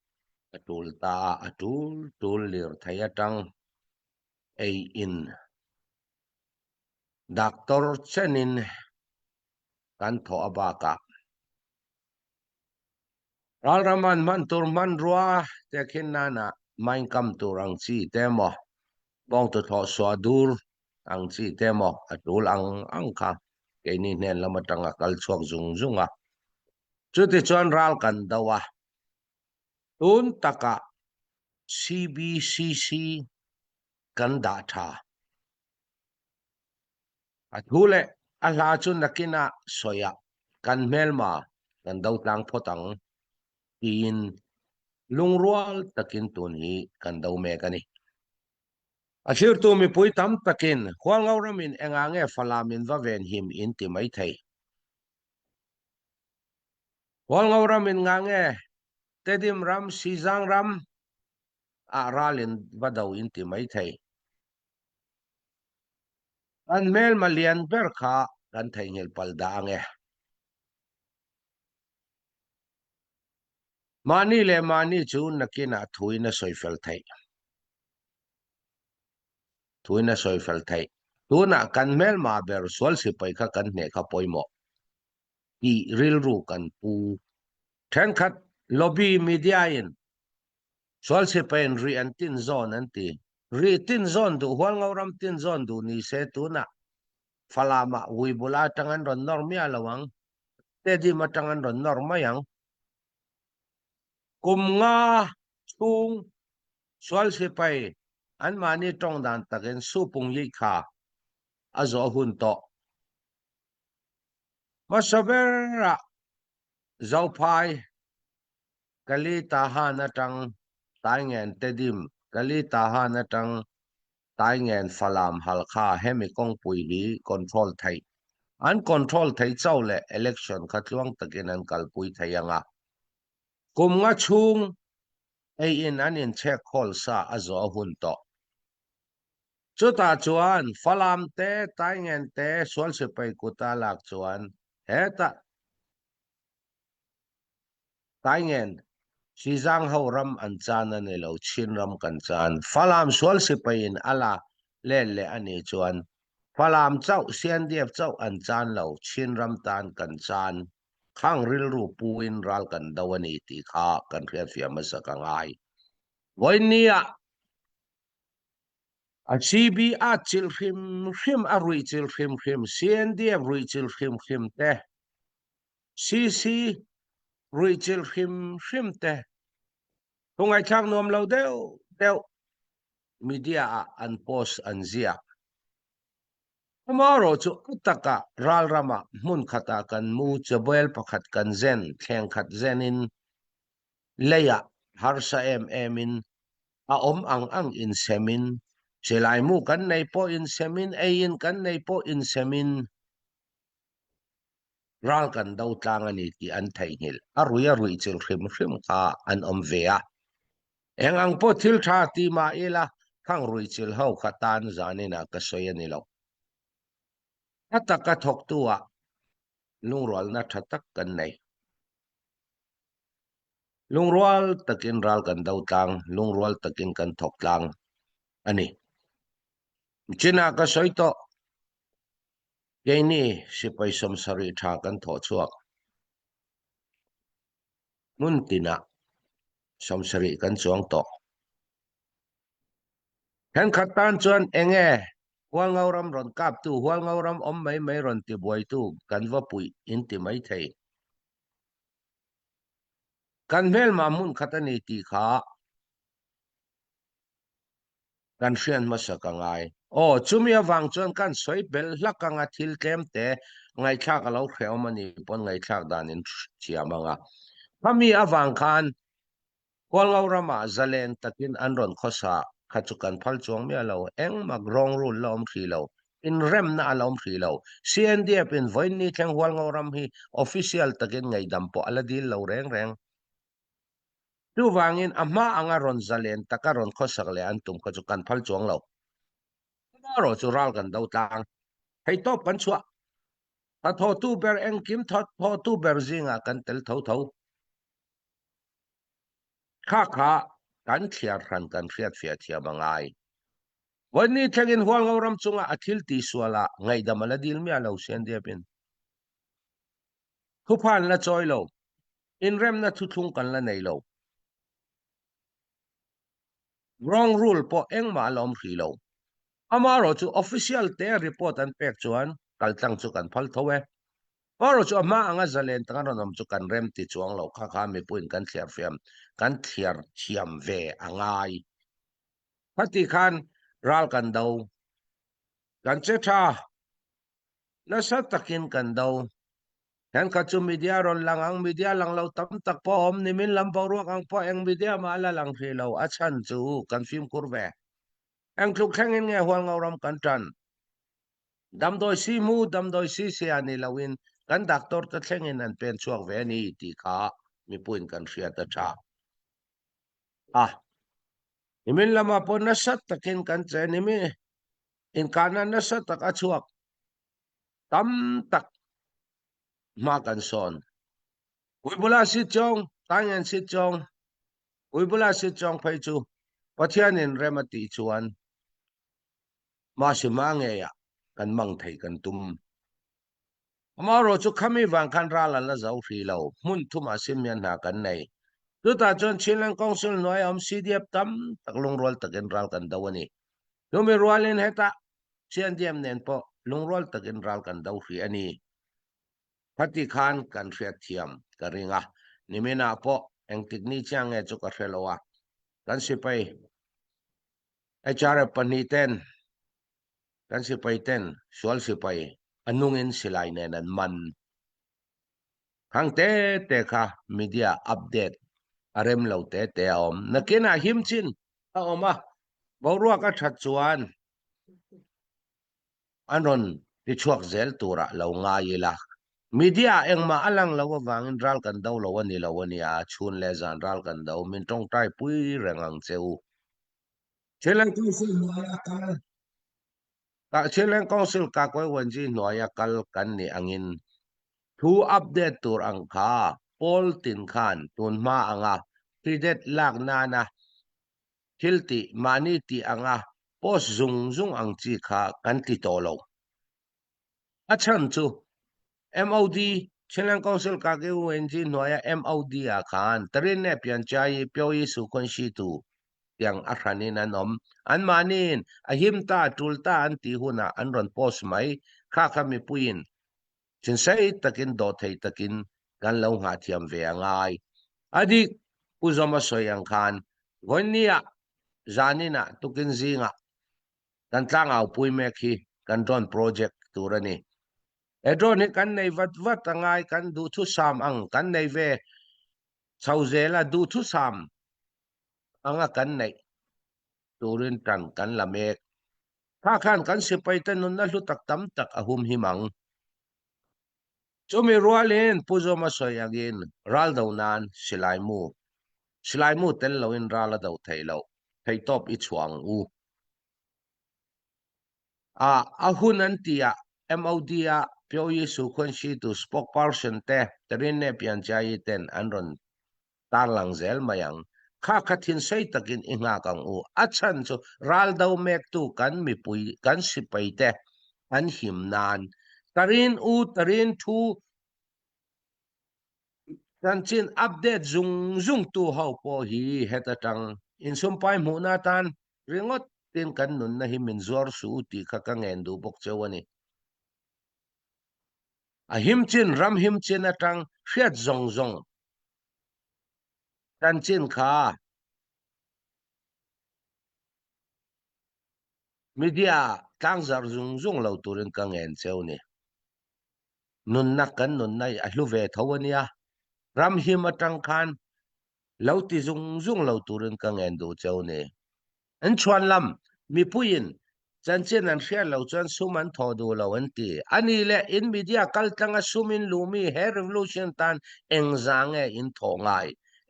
a tul ta a, a tul tul lirthei atang ei in doctor chenin kan thawh a bakah ralram an hman tur hmanrua te khin nana mine kam tur ang chi te emaw bawngtuthlawh suah dur ang chi te emaw a tul ang ang kha keini hnen lam atanga kal chhuak zung zung a. Chutichuan ral kan do a. Tun takah CBCC kan dah ṭha. A thu le a hla cu nakin ah soi ah kan hmelma kan dotlang phot ang tiin lungrual takin tun hi kan do mek a ni. A thlirtu mipui tam takin Hualngo ram in enga nge Falam in va venhim in ti mai thei. Hualngo ram in nga nge Tedim ram, Sizang ram ah ral in va do in ti mai thei. Kan hmelma lian ber kha kan theihnghilh palh dah ange. Mahni leh mahni chu nakinah thuin a sawifel theih. Thuin a sawifel theih. Tunah kan hmelma ber sual sipai kha kan hneh kha pawimawh tih rilru kan pu. Thenkhat lobby media in sual sipai in rih an tin zawn an ti. Rih tin zawn duh, Hualngo ram tin zawn duh ni se tunah Falam ah Vuibul atang an rawn nawr miah lo ang. Tedim atang an rawn nawr mai ang. Kum nga chhung sual sipai anmahni tawng dan takin Supung Yih kha a zawh hun tawh. Hmasa berah Zophai, Kali Tahan atang Taingen Tedim, Kali Tahan atang Taingen Falam Halkha hemi kawngpui hi control theih an control thei chauh leh election kha tluang takin an kalpui thei ang a. Kum nga chhung eiin an inchhek khawl sa a zawh a hun tawh. Chutah chuan Falam te Taingen te sual sipai kuta lak chuan hetah Taingen, Xizang ho ram an chan a ni lo, Chin ram kan chan. Falam sual sipaiin a la let leh a nih chuan Falam chauh, CNDF chauh an chan lo, Chin ram tan kan chan. Khang rilru puin ral kan do a ni tih kha kan hriatfiah hmasa ka ngai. Vawiinnia a CB a chilh hrim hrim, a ruih chilh hrim hrim, CNDF ruih chilh hrim hrim te, CC ruihchilh hrim hrim te thu ngaihthlak nuam lo deuh deuh media ah an post an ziak. Amaherawh chu a takah ral ramah hmun khatah kan mu chawbel pakhat kan zen thleng khat zenin leiah harsa em emin a awm ang ang insemin silaimu kan nei pawh insemin eiin kan nei pawh insemin Ral kan do tlang a ni tih an theihnghilh. A rui a ruih chilh hrim hrim kha an awm ve a. Eng ang pawh thil tha ti mah ila, khang ruih chilh ho kha tan zaninah ka sawi a ni lo. A taka thawktu ah lungrualna tha tak kan nei. Lungrual takin ral kan do tlang, lungrual takin kan thawk tlang a ni. Chinah ka sawi tawh. Keini sipai 70 tha kan thawh chhuak. Hmun tinah 70 kan chuang tawh. Thenkhat tan chuan enge Hualngo ram rawn kaptu, Hualngo ram awm mai mai rawn tibuaitu kan va puih in ti mai thei. Kan hmelma hmun khat a ni tih kha Kan hriat hmasa ka ngai. Aw, chumi avang chuan kan sawi belh hlak anga thil tlem te ngaihthlak a lo hrehawm a nih pawn ngaihthlak dan in thiam ang a. Khami avang khan Hualngo ramah zalen takin an rawn khawsa kha chu kan phal chuang miah lo. Engmah wrong rule la awm hrih lo. Inremna a la awm hrih lo. CNDF in vawiin ni thleng Hualngo ram hi official takin ngaihdam pawh a la dil lo reng reng. Chuvangin a hma anga rawn zalen taka rawn khawsak leh an tum kha chu kan phal chuang lo. Erawh chu ral kan do tlang. Hei tawp kan chhuah. Hnathawhtu ber engkim thawhtu ber zingah kan tel tho tho. Kha kha kan thliar hran kan hriatfiah thiam a ngai. Vawiin thlengin Hualngo ram chunga a thil tihsualah ngaihdam a la dil miah lo Siandiapin. Thupha an la chawi lo. Inremna thuthlung kan la nei lo. Wrong rule pawh engmah a la awm hrih lo. Amaherawh chu official te report an pek chuan kaltlang chu kan phal tho e. Paro chu a hma anga zalen taka rawn awm chu kan rem ti chuang lo kha kha mipuiin kan thliar fiam kan thliar thiam ve a ngai. Khati khan ral kan do. Kan che tha. Nasa takin kan do. Thenkhat chu media rawn lang ang, media lang lo tam tak pawh a awm nimin lam boruak ang pawh eng media mah a la lang hrih lo. A chhan chu kan fimkhur ve. Eng tluk thlengin nge Hualngo ram kan tan? Damdawi si hmu, damdawi si sia ni loin kan doctor te thlengin an pen chhuak ve a ni tih kha mipuiin kan hriat a tha. A, nimin lamah pawh nasa takin kan che nimi inkahna nasa tak a chhuak tam tak hma kan sawn. Puibula sit chawng, Taingen sit chawng, Puibula sit chawng phei chu Pathianin rem a tih chuan Mahse hma ngeiah kan mang theih kan tum. Amaherawh chu khami vang khan ral an la zo hrih lo. Hmun thumah simhian hna kan nei. Chutah chuan Chinland Council hnuaia awm CDF tam tak lungrual takin ral kan do a ni. Chumi rualin hetah CNDM nen pawh lungrual takin ral kan do hrih a ni. Khati khan kan hriatthiam ka ring a. Niminah pawh engtik ni chiang nge chu ka hre lo a. Kan sipai HRF pahnih ten kan sipai ten sual sipai a nungin silai nen an man. Hang te te kha media update a rem lo te te a awm. Nakinah him chin a awm a, boruak a that chuan an rawn ti chhuak zel turah lo ngai ila. Media ah engmah a lang lo avangin ral kan do lo a ni lo a nia, chhun leh zan ral kan do, min tawngtai pui reng ang che u. Thailand Council hnuaia kal Thailand Council Kakuai Wenji hnuaia kal kan nih angin thu update tur ang kha pawl tin khan tun hma anga credit lak nana thil tih mahni tih anga post zung zung ang chi kha kan ti tawh lo. A chhan chu MOD, Chinland Council KKUNG hnuaia MOD ah khan Tarinne Pianchai Pyoyi Sukhun Shitu tiang a hranin an awm. Anmahniin a him ta, tul ta an tih hunah an rawn post mai. Kha kha mipuiin Thinsei takin dawhthei takin kan lo nghahthiam ve a ngai. A dik, Pu Zawma sawi ang khan vawinia zaninah tukin zingah kan tlangaupui mek hi kan drone project tur a ni. He drone hi kan nei vat vat a ngai, kan duhthusam ang kan nei ve chho zel a, duhthusam anga kan neih turin tan kan la mek. Kha khan kan sipaite nunna hlu tak tam tak a humhim ang. Chumi rualin Pu Zawma sawi angin ral do nan silai mu, silai mu tel loin ral a do theih loh, theihtawp i chhuah ang u. A a hun an tihah MOD a Pyo Yi Su Khun Shi tu spokesperson te Terinne Pianchai ten an rawn tarlang zel mai ang. Kha kha thinsei takin i nghak ang u. A chhan chu ral do mektu kan mipui, kan sipaite an him nan. Tarin u tarin thu chanchin update zung zung tu ho pawh hi heta tang insumpai hmuhna atan ringawt tin kan nunna hi min zuar suh u tih kha ka ngen duh bawk cheu a ni. A him chin, ram him chin atang hriat zawng zawng chanchin kha media tlangzarh zung zung lo turin ka ngen cheu ni. Nunna kan nunna hi a hlu ve tho a nia. Ram him atang khan lo ti zung zung lo turin ka ngen duh cheu ni. An chhuan lam mipuiin chanchin an hriat lo chuan sum an thawh duh lo an ti. A ni leh in media kaltlanga sum in luhmi he revolution tan engza nge in thawh ngai,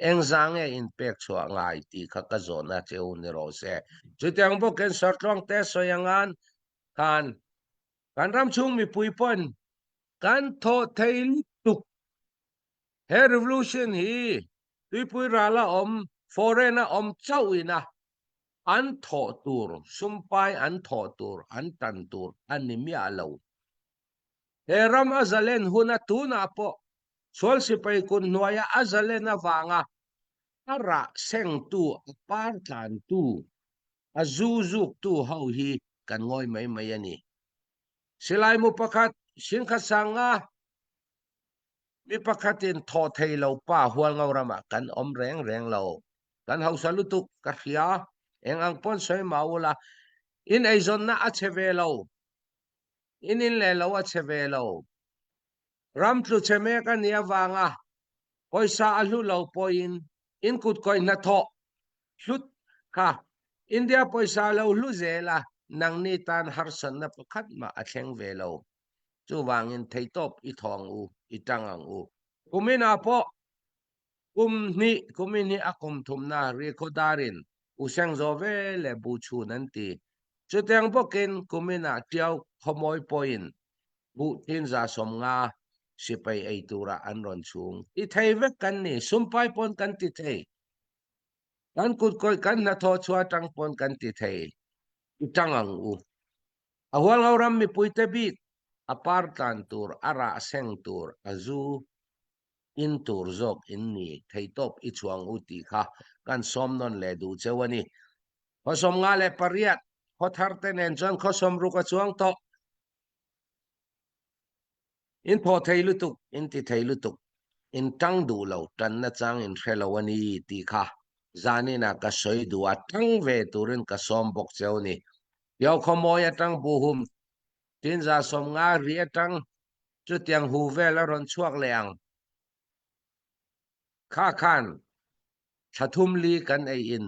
engza nge in pek chhuah ngai tih kha ka zawhna che u ni rawh se. Chutiang bawkin Sartluangte sawi angan khan kan ram chhung mipui pawn kan thawh thei lutuk. He revolution hi tuipui rala awm, foreign a awm chauh ina an thawh tur, sumpai an thawh tur, an tan tur a ni miah lo. He ram a zalen huna tunah pawh sual sipai kut hnuaia a zalen avanga a rah sengtu, a par tlantu, a zu zuktu ho hi kan ngawi mai mai a ni. Silai mu pakhat, Singkhat Sanga. Mi pakhat in thaw thei lo pa Hualngo ram ah kan um reng reng lo. Kan hausa lutuk ka hria. Eng ang pawn soi ma ula. In eizawnnak a che ve lo. In in le lo a che ve lo. Ram tlu che mek a nih avanga pawisa a hlu lo pawhin in kutkawih hnathawh hlut kha India pawisa lo hlu zel a, nangni tan harsatna pakhat mah a thleng ve lo. Chuvangin theihtawp i thawng u, i tang ang u. Kuminah pawh kum hnih, kumin hi a kum thumna Rikhudarin u seng zawh ve leh bu chhun an ti. Chutiang bawkin kuminah Tiau khawmawi pawhin buh thinza 50 sipai ei tura an rawn chhung. Ti thei vek kan ni, sumpai pawn kan ti thei. Kan kutkawih kan hnathawh chhuah atang pawn kan ti thei. I tang ang u. A Hualngo ram mipuite bik a par tlan tur, a rah seng tur, a zu in tur zawk in ni theihtawp i chhuang u tih kha kan sawm nawn leh duh cheu a ni. Khaw 58 khaw thar te nen chuan khaw 60 a chuang tawh. In phaw thei lutuk, in ti thei lutuk, in tang duh lo, tanna chang in hre lo a ni tih kha zaninah ka sawi duh a, tang ve turin ka sawm bawk cheu a ni. Piau khawmawi atang buhum tinza 50 ri atang chutiang hu vel a rawn chhuak leh ang. Kha khan thla thum li kan ei in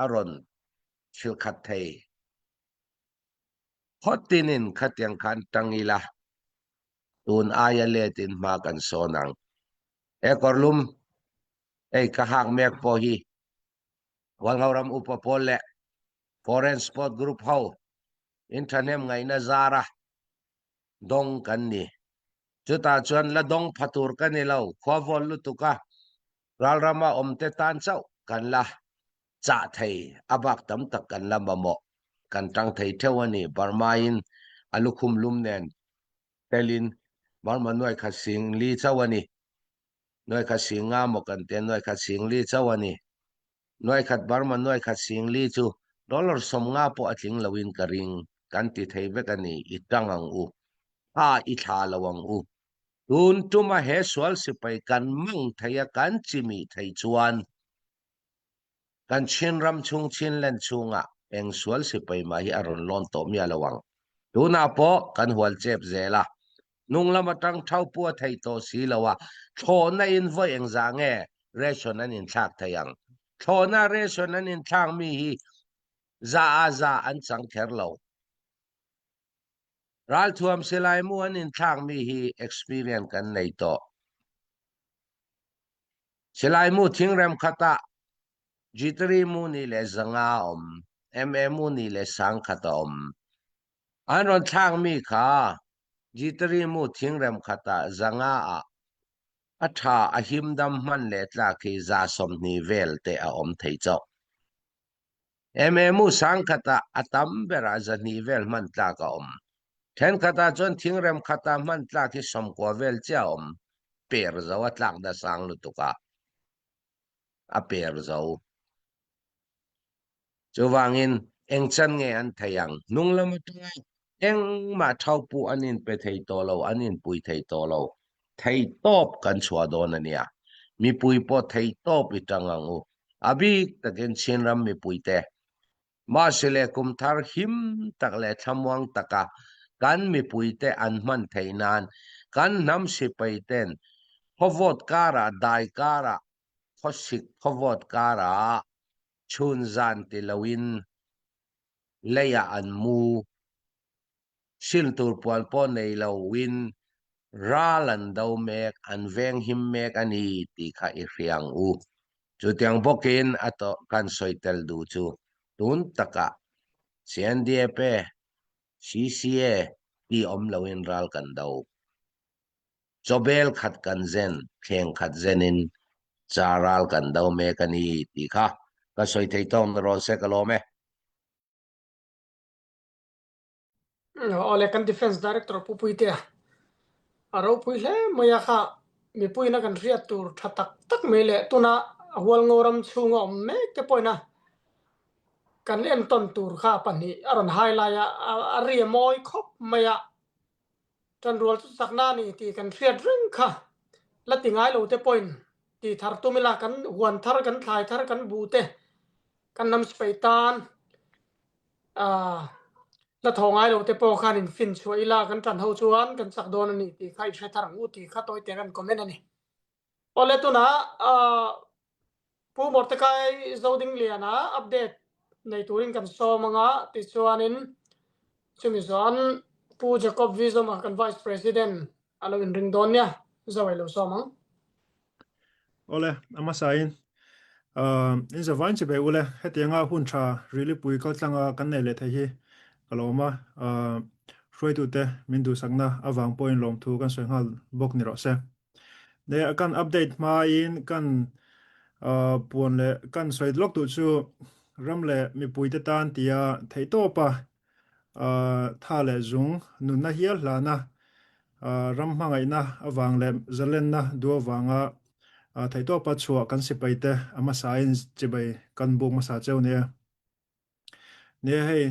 a rawn thil khat thei. Khaw tinin khatiang khan tang ila, tun aia letin hma kan sawn ang. He kawrlum hei ka hak mek pawh hi Hualngo ram upa pawl leh Foreign Sport Group ho in thahnem ngaihna zara dawng kan ni. Chutah chuan la dawng pha tur ka ni lo, khua vawl lutuk a ralrama awmte tan chauh kan la chah thei, a bak tam tak kan la mamawh, kan tang thei theuh a ni. Burma-in a lukhum lum nen telin Burma nuai khat sing li chauh a ni. Nuai khat sing nga maw kan tia, nuai khat sing li chauh a ni. Nuai khat Burma nuai khat sing li chu dollar 50 pawh a tling loin ka ring, kan ti thei vek a ni, i tang ang u, tha i thla lo ang u. Tun tuma he sual sipai kan mang thei a kan chimi thei chuan Kan Chinram chung Chinland chhungah eng sual sipai mah hi a rawn lawn tawh miah lo ang. Tunah pawh kan hual chep zel a, hnung lam atang thau pua thei tawh si lo a, thlawhna in vawi engzah nge ration an inthlak thei ang? Thlawhna ration an inthlak mi hi za ah za an chang kher lo. Ralthuam silai mu an inthlak mi hi experience kan nei tawh. Silai mu thingrem khatah Jitari mu ni leh 500 a awm, MA mu ni leh 1000 a awm. An rawn thlakmi kha Jitari mu thingrem khatah 500 ah a tha a himdam hman leh tlak hi 120 vel te a awm thei chauh. MA mu 1000 ah a tam berah 200 vel hman tlak a awm. Thenkhatah chuan thingrem khatah hman tlak hi 90 vel chiah a awm. Per zo a tlakna sang lutuk a, a per zo. Chuvangin eng chan nge an thei ang? Hnung lam atanga engmah thaupu an inpe thei tawh lo, an inpui thei tawh lo. Thei tawp kan chhuah dawn a nia. Mipui pawh thei tawp i tang ang u. A bik takin Chinram mipuite Mahse leh kum thar him tak leh thlamuang taka kan mipuite an hman theih nan kan hnam sipai ten khawvawt karah dai karah khawsik khawvawt karah chhun zan ti loin leiah an mu Sil tur puan pawh nei loin ral an do mek, an veng him mek a ni tih kha i hria ang u. Chutiang bawkin a tawh kan sawi tel duh chu tun takah CNDP, CCA tih awm loin ral kan do. Chawbel khat kan zen, thleng khat zenin cha ral kan do mek a ni tih kha ka sawi thei tawk na rawn se ka lawm e. Awle kan Defence Director Pu Puitea a ropui hle mai a kha mipuiin a kan hriat tur tha tak tak mai leh tuna Hualngo ram chhunga awm mek te pawhin a kan entawn tur kha pahnih a rawn hai lai a a ri a mawi khawp mai a tanrual chu chakna a ni tih kan hriat reng kha. La ti ngai lo te pawhin ti thar tum ila kan huan thar kan thlai thar kan bu te kan hnam sipai tan la thaw ngai lo te pawh khan in fin chhuah ila kan ṭan ho chuan kan chak dawn a ni tih kha i hre thar ang u tih kha tawi te kan comment a ni. Awle tunah Pu Mordecai Zodingliana update nei turin kan sawm anga tichuanin chumi chuan Pu Jacob Vizoma kan Vice President a lo inring dawn nia, Zo ei lo sawm ang. Awle, a hmasain in zavain chi bei ule, hetianga hun tha rilipui kaltlanga kan nei leh thei hi ka lawm a, hruaitute min duhsakna avang pawhin lawmthu kan sawi nghal bawk ni rawh se. Ne kan update hmain kan puan leh kan sawi lawk duh chu ram leh mipuite tan tia theihtawpa tha leh zung nunna hial hlana ram hmangaihna avang leh zalenna duh avanga theihtawpa chhuah kan sipaite a hmasain chibai kan buk hmasa cheu nia. Ne hei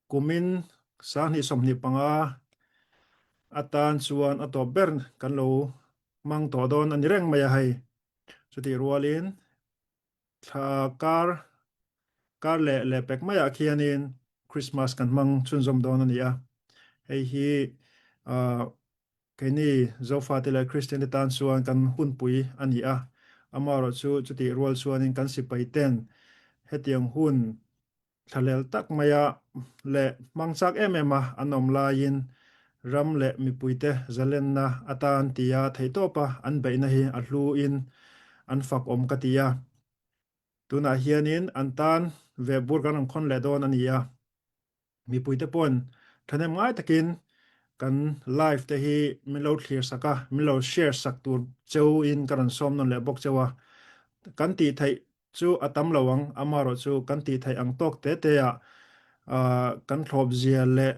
Kumin 2025 atan chuan a tawp ber kan lo hmang tawh dawn a ni reng mai a hei. Chutih rualin thla kar kar leh leh pek maiah khianin Christmas kan hmang chhunzawm dawn a ni a. Hei hi keini Zofate leh Kristian te tan chuan kan hunpui a ni a. Amaherawhchu chutih rual chuanin kan sipai ten hetiang hun Thlalel tak maia leh hmang chak em em a an awm laiin ram leh mipuite zalenna atan tia theihtawpa an beihna hi a hluin an fak awm ka ti a. Tunah hianin an tan ve bur kan rawn khawn leh dawn a ni a. Mipuite pawn thahnem ngai takin kan live te hi min lo thlir sak a, min lo share sak tur cheuin ka rawn sawm nawn leh bawk cheu a. Kan tih theih chu a tam lo ang, amaherawh chu kan tih theih ang tawk te te ah kan thlawp zia leh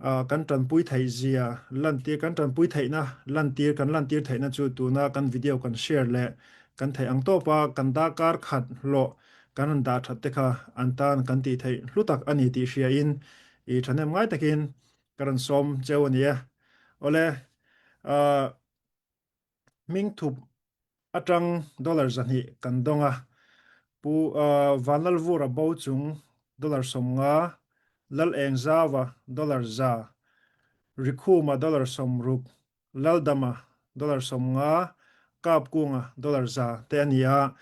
kan tanpui theih zia lantir kan tanpui theihna lantir kan lantir theihna chu tuna kan video kan share leh kan theih ang tawpa kan darkar khat hlawh kan rawn dah that te kha an tan kan tih theih hlu tak a ni tih hria in i thahnem ngai takin ka rawn sawm cheu a ni e. Awle, Hmingthup atang dollar 200 kan dawng a, Pu Vanlalvura bo chung dollar 50, Lalengzauva dollar 100, Rikhuma dollar 60, Laldama dollar 50, Kapkunga dollar 100 te a ni a.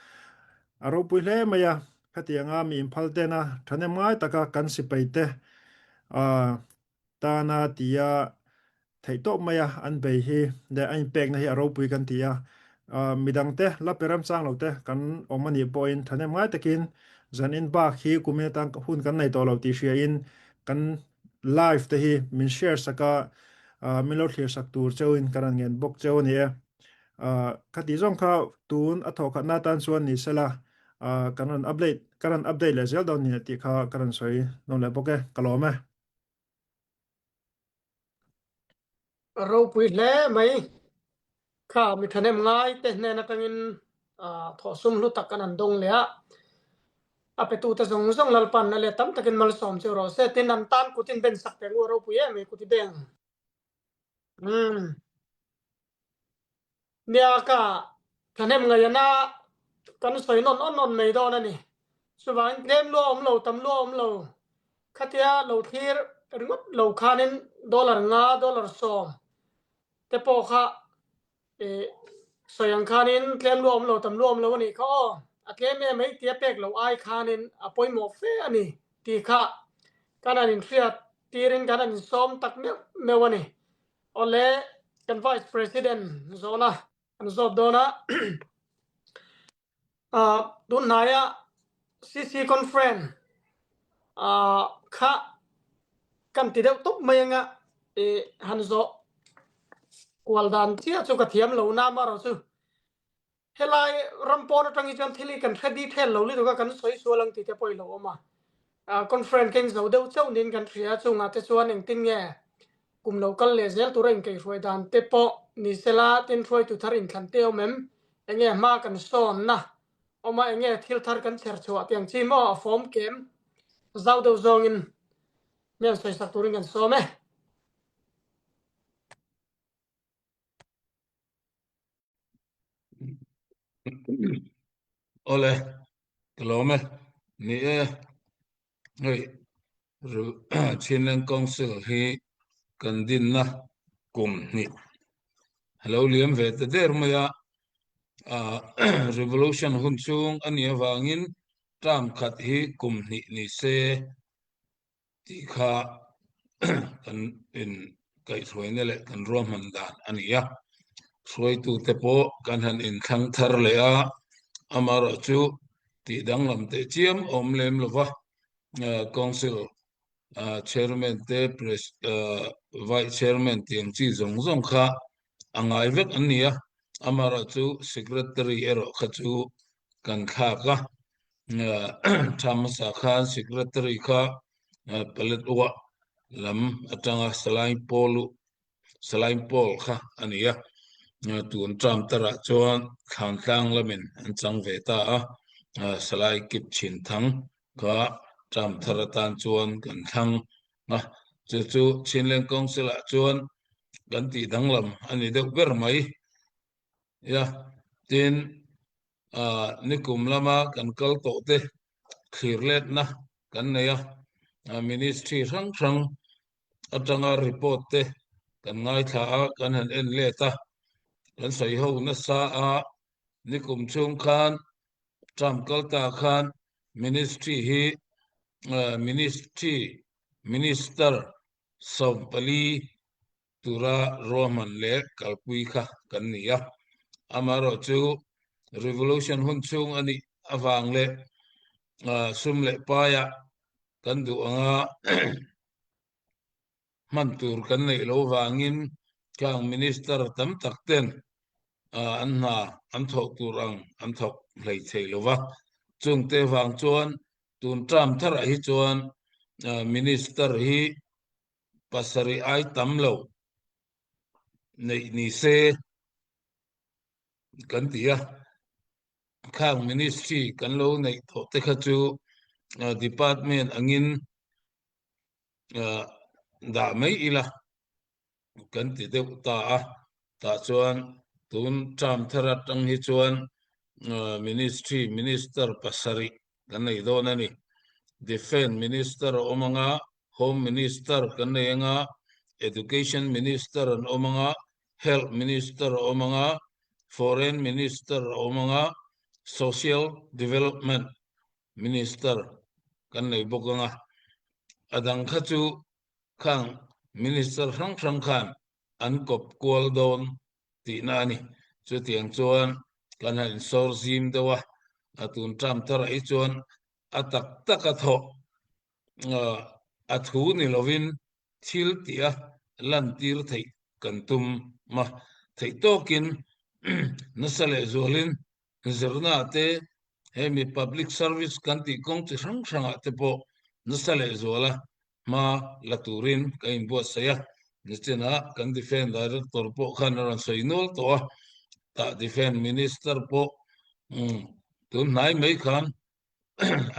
A ropui hle mai a, khatianga mi inphal tena thahnem ngai taka kan sipaite tana tia theih tawp mai a, an bei hi leh a inpekna hi a ropui kan ti a. Midangte la pe remchang lo te kan awm a nih pawhin thahnem ngai takin zanin bak hi kumin atan hun kan nei tawh lo tih hriain kan live te hi min share sak a, min lo thlir sak tur cheuhin ka rawn ngen bawk cheu a ni e. Khati zawng kha tun a thawhkhatna atan chuan ni sela kan rawn update ka rawn update leh zel dawn ni tih kha ka rawn sawi nawn leh bawk e, ka lawm e. Ropui hle mai. Kha mi thahnem ngai te hnen atangin thawhsum hlu tak an han dawng leh a. A petute zawng zawng Lalpan a let tam takin malsawm chu rawh se. Tin, an tan kut in ben sak teh ngu a ropui em mai kut i beng. Umm. Nia ka thahnem ngaihana kan sawi nawn awn awn mai dawn a ni. Chuvangin tlem lua awm lo, tam lua awm lo, khatia lo thlir ringawt lo khanin dollar nga, dollar 10 te pawh kha ih sawi ang khanin tlem lua awm lo, tam lua awm lo a nih kha aw. A tlem em mai tia pek lo ai khanin a pawimawh fe a ni tih kha kan han inhriat tirin kan han insawm tak meuh meuh a ni. Awle, kan Vice President zawhna kan zawt dawn a. Tun hnaia CC Conference kha kan ti deuh tawp mai anga i han zawh kual dan chiah chu ka thiam lo na amaherawh chu Helai ram pawn atang hi chuan thil hi kan hre detail lo lutuk a, kan sawi sual ang tih te pawh i lo awm a. Conference keng zo deuh chauh niin kan hria a, chungah te chuan engtin nge kum lo kal leh zel tura inkaihhruai dan te pawh ni sela, tin hruaitu thar inthlan te awm em? Enge hma kan sawnna awm a, enge thil thar kan chher chhuah tih ang chi maw a fawm kem zau deuh zawngin mi an sawisak turin kan sawm e. Awle, ka lawm e. Ni e, hei Chinland Council hi kan dinna kum hnih a lo liam ve ta der mai a. Revolution hun chhung a nih avangin term khat hi kum hnih ni se tih kha kan in kaihhruaina leh kan ruahman dan a ni a. Hruaitute pawh kan han inthlang thar leh a, amaherawhchu tih danglam teh chiam a awm lem lo va, Council Chairman te Vice Chairman tih ang chi zawng zawng kha a ngai vek an ni a, amaherawhchu Secretary erawh kha chu kan thlak a, tha hmasa khan Secretary kha Paletwa lam atanga Salai Paul Salai Paul kha a ni a, tun term tarah chuan Thlantlang lamin an chang ve ta a, Salai Kip Chin Thang kha term thar atan chuan kan thlang a, chu chu Chinleng Council ah chuan kan tih danglam a ni deuh ber mai. Ya, tin nikum lama kan kal tawh te thlir letna kan nei a, ministry hrang hrang atanga report te kan ngaithla a, kan han en let a, kan sawi ho nasa a, nikum chhung khan term kal ta khan ministry hi ministry minister 14 tura ruahman leh kalpui kha kan ni a. Amaherawhchu revolution hun chhung a nih avang leh sum leh paia kan duh anga hman tur kan neih loh vangin khang minister tam tak ten an hna an thawk tur ang an thawk hlei thei lo va. Chungte vang chuan tun term tharah hi chuan minister hi pasarih ai tam lo neih ni se kan ti a, khang ministry kan lo neih tawh te kha chu department angin dah mai ila kan ti deuh ta a, tah chuan tun term thar atang hi chuan ministry minister pasarih kan nei dawn a ni. Defence Minister a awm anga, Home Minister kan nei anga, Education Minister an awm anga, Health Minister a awm anga, Foreign Minister a awm anga, Social Development Minister kan nei bawk anga. A dang kha chu khang Minister hrang hrang khan an kawp kual dawn tihna a ni. Chutiang chuan kan han insawr zim deuh a, a tun term tharah hi chuan a tak tak a thawh a thu ni lovin thil tih a lantir theih kan tum a, theih tawkin nasa leh zualin zirna te hemi public service kan tih kawng chi hrang hrangah te pawh nasa leh zuala hma la turin ka inbuatsaih a, nichinah kan Defence Director pawh khan a rawn sawi nual tawh a, tah Defence Minister pawh tun hnai mai khan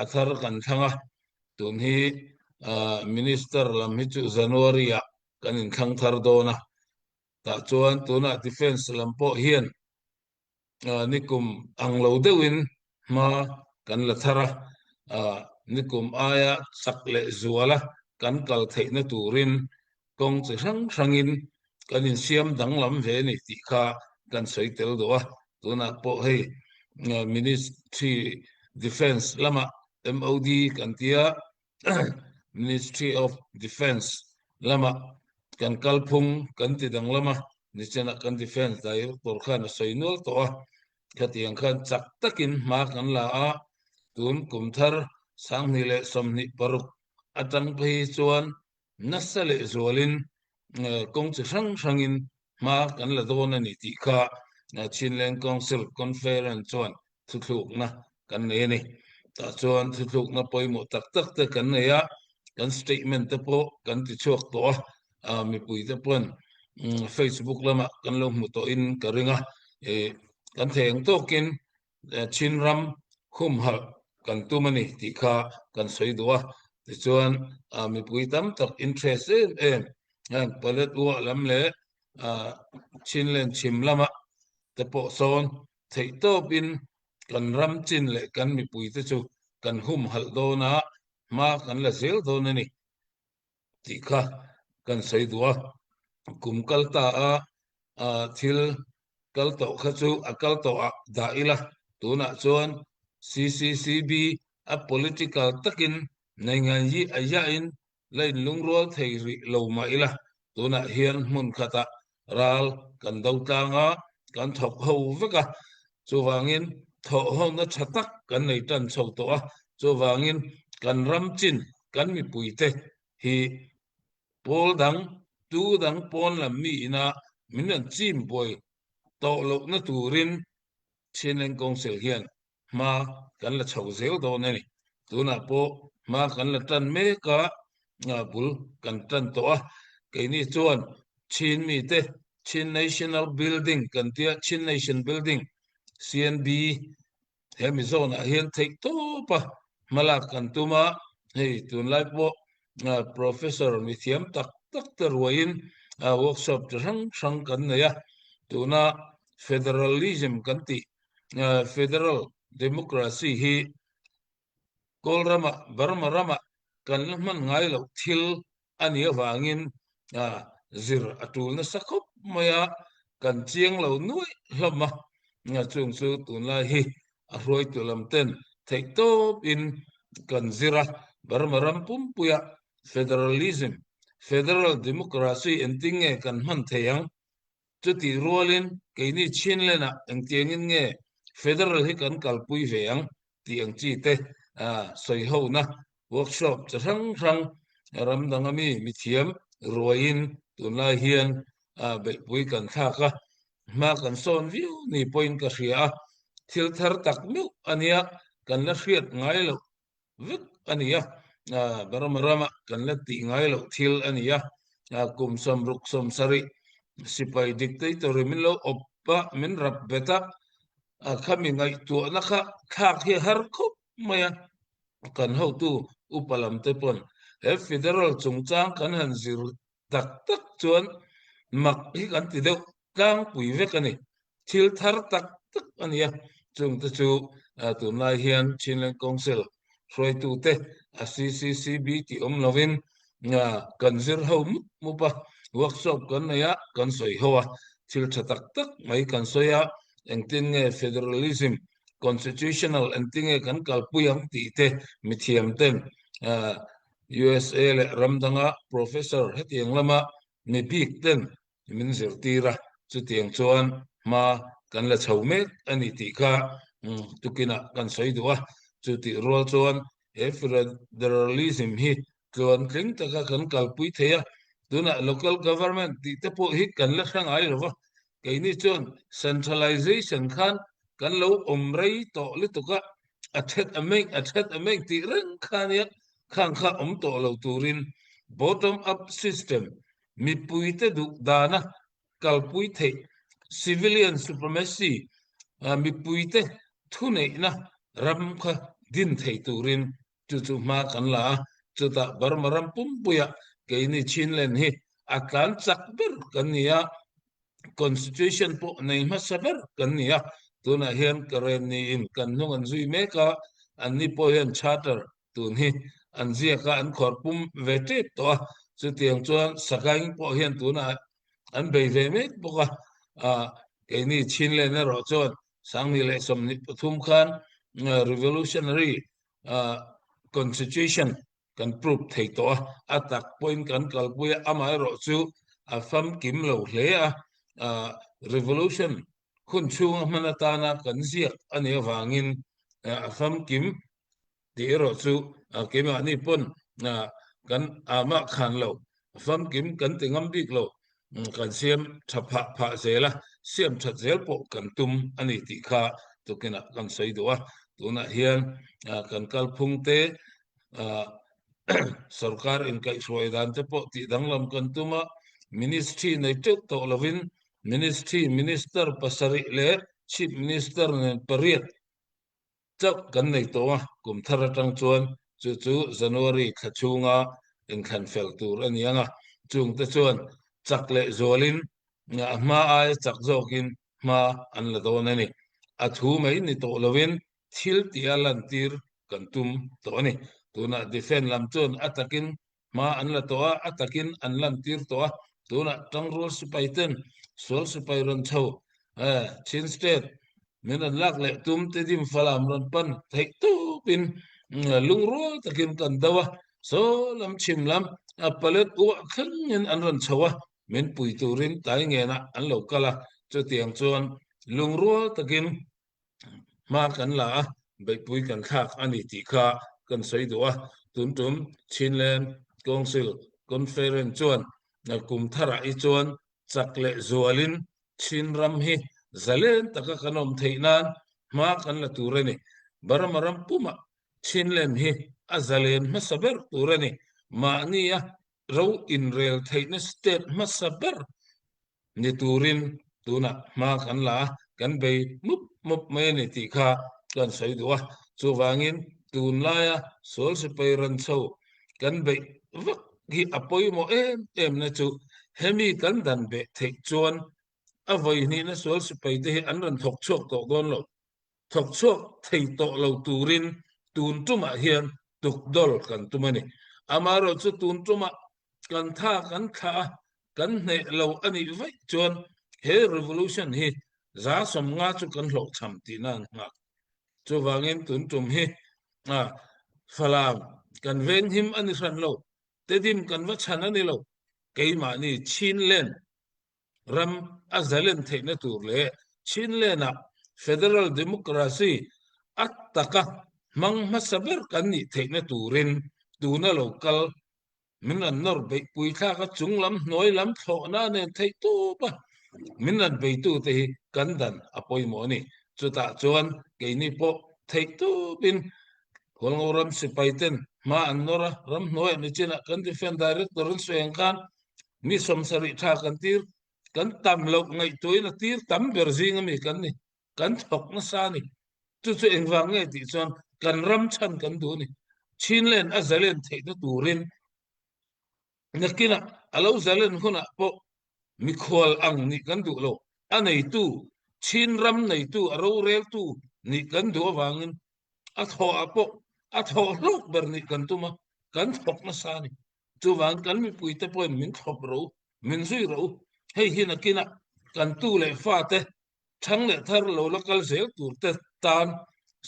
a thar kan thlang a, tun hi Minister lam hi chu January ah kan inthlang thar dawn a, tah chuan tunah Defence lam pawh hian nikum ang lo deuhin hma kan la thar a, nikum aia chak leh zuala kan kal theihna turin kawng chi hrang hrangin kan insiam danglam ve a ni tih kha kan sawi tel duh a. Tunah pawh hei Ministry Defence lamah MOD kan tia Ministry of Defence lamah kan kalphung kan ti danglam a, nichenah kan Defence Director khan a sawi nual tawh a, khatiang khan chak takin hma kan la a, tun kum thar 2026 atang phei chuan nasa leh zualin kawng chi hrang hrangin hma kan la dawn a ni tih kha Chinland Council Conference chuan thuthlukna kan nei a ni. Tah chuan thuthlukna pawimawh tak tak te kan nei a, kan statement te pawh kan ti chhuak tawh a, mipui te pawn Facebook lamah kan lo hmu tawhin ka ring a, kan thei ang tawkin Chin ram humhalh kan tum a ni tih kha kan sawi duh a. Tichuan mipui tam tak interest em em heng Paletwa lam leh Chinland chhim lama te pawh sawn. Theihtawpin kan ram chin leh kan mipuite chu kan humhalh dawn a, hma kan la zel dawn a ni tih kha kan sawi duh a. Kum kal ta a thil kal tawh kha chu a kal tawh ah dah ila, tunah chuan CCCB a political takin nei ngai hi a iahin la inlungrual thei rih lo mah ila, tunah hian hmun khatah ral kan do tlang a, kan thawk ho vek a, chuvangin thawhhawna tha tak kan nei tan chho tawh a, chuvangin kan ram chin kan mipuite hi pawl dang, tu dang pawn lam mi ina min rawn chim buai tawh lohna turin Chinleng Council hian hma kan la chho zel dawn a ni. Tunah pawh hma kan la tan mek a, bul kan tan tawh a. Keini chuan Chin mite Chin National Building kan tia, Chin Nation Building, CNB, he mi zawnah hian theih tawp a hmalak kan tum a. Hei tunlai pawh Professor mithiam tak tak te ruaiin workshop chi hrang hrang kan nei a. Tuna Federalism kan tih Federal Democracy hi Kawl ramah, Burma ramah kan la hman ngai loh thil a nih avangin zir a tul nasa khawp mai a, kan chiang lo nuaih hlawm a, chung chu tunlai hi a hruaitu lam ten theihtawpin kan zir a, Burma ram pumpuia Federalism, Federal Democracy engtin nge kan hman thei ang? Chutih rualin keini Chinland-ah engtiangin nge Federal hi kan kalpui ve ang tih ang chi te sawi hona workshop chi hrang hrang ram danga mi mithiam ruaiin tunlai hian beihpui kan thlak a, hma kan sawn viau ni pawhin ka hria a, thil thar tak meuh a nia kan la hriat ngai loh vek a ni a, Burma rama kan la tih ngai loh thil a ni a, kum sawmruk 70 sipai dictator in min lo awp a, min rap bet a, khami ngaihtuahna kha thlak hi a har khawp mai a, kan hotu upa lam te pawn he federal chungchang kan han zir tak tak chuan mak hi kan ti deuh tlangpui vek a ni. Thil thar tak tak a ni a, chungte chu tunlai hian Chinland Council hruaitute a CCCB tih awm lovin kan zir ho mup mup a, workshop kan nei a, kan sawi ho a, thil tha tak tak mai kan sawi a, engtin nge federalism, constitutional engtin nge kan kalpui ang tih te mithiam ten USA leh ram danga professor hetiang lama mi bik ten min zirtir a, chutiang chuan hma kan la chho mek a ni tih kha tukinah kan sawi duh a, chutih rual chuan he federalism hi tluantling taka kan kalpui thei a, tunah local government tih te pawh hi kan la hre ngai lo va, keini chuan centralization khan kan lo awm rei tawh lutuk a, a that a meng a that a meng tih reng kha nia khang kha awm tawh lo turin bottom up system mipuite duh dana kalpui theih civilian supremacy mipuite thuneihna ram kha din thei turin chu chu hma kan la a, chutah Burma ram pumpuia keini Chinland hi a tlan chak ber kan ni a, Constitution pawh nei hmasa ber kan ni a, tunah hian Karen niin kan hnung an zui mek a, anni pawh hian Charter tun hi an ziak a, an khawr pum ve tep tawh a, chutiang chuan Sagaing pawh hian tunah an bei ve mek bawk a, ah keini Chinland erawh chuan 2013 khan Revolutionary Constitution kan prove thei tawh a, a tak pawhin kan kalpui a, amaherawh chu a famkim lo hle a, revolution hun chhunga hman atana kan ziak a nih avangin a famkim tih erawh chu keimahni pawn kan amah khan lo, famkim kan ti ngam bik lo, kan siam tha phah phah zel a, siam that zel pawh kan tum a ni tih kha tukinah kan sawi duh a, tunah hian kan kalphung te sorkar inkaihhruai dan te pawh tih danglam kan tum a, ministry nei teuh tawh lovin ministry minister pasarih leh chief minister nen pariat chauh kan nei tawh a, kum thar atang chuan chu chu January thla chhunga inthlan fel tur a ni ang a, chungte chuan chak leh zualin a hma aia chak zawkin hma an la dawn a ni. A thu mai ni tawh loin thil tia lantir kan tum tawh a ni. Tunah defence lam chuan a takin hma an la tawh a, a takin an lantir tawh a. Tunah tangrual sipai ten sual sipai rawn chho Chin State min rawn lak leh tum Tedim Falam rawn pan theih tawpin lungrual takin kan do a. Saw lam chhim lam palet uah thlengin an rawn chho a, min pui turin tlai ngenah an lo kal a. Chutiang chuan lungrual takin hma kan la a, beihpui kan thlak a ni tih kha kan sawi duh a. Tun tum Chinland Council Conference chuan kum tharah hi chuan chak leh zualin Chin ram hi zalen taka kan awm theih nan hma kan la tur a ni. Burma ram pumah Chinland hi a zalen hmasa ber tur a ni. Mahnia ro inrel theihna state hmasa ber ni turin tunah hma kan la a, kan bei mup mup mai a ni tih kha kan sawi duh a. Chuvangin tunlaia sual sipai ran chho kan beih vak hi a pawimawh em em na chu hemi kan dan beh theih chuan a vawihnihna sual sipai te hi an rawn thawk chhuak tawh dawn lo. Thawk chhuak thei tawh lo turin tun tumah hian tukdawl kan tum a ni. Amaherawhchu chu tun tumah kan tha kan thlah a, kan hneh lo a nih vaih chuan he revolution hi 150 chu kan hlawhchham tihna an nghak. Chuvangin tun tum hi Falam kan venghim a ni hran lo, Tedim kan va chhan a ni lo, keimahni Chinland ram a zalen theihna tur leh Chinland-ah Federal Democracy a taka hmang hmasa ber kan nih theihna turin tuna lo kal min rawn nawr beihpui thlak a, chung lam hnuai lam thlawhna a nen theih tawp a, min rawn beitute hi kan dan a pawimawh a ni. Chutah chuan keini pawh theih tawpin Hualngo ram sipai ten hma an nawr a, ram hnuaiah nichinah kan Defence Director an sawi ang khan mi 70 tha kan tir, kan tam loh ngaihtuahin a tir tam ber zing a mi kan ni, kan thawk nasa a ni. Chu chu engvang nge tih chuan kan ram chhan kan duh a ni. Chinland a zalen theihna turin nakinah a lo zalen hunah pawh mikhual ang nih kan duh lo. A neitu, Chin ram neitu, a roreltu nih kan duh avangin a thawhah pawh a thawh hlawk ber nih kan tum a, kan thawk nasa a ni. Chuvang kan mipuite pawhin min thlawp rawh u, min zui rawh u. Hei hi nakinah kan tu leh fate Thang leh thar lo la kal zel tur te tan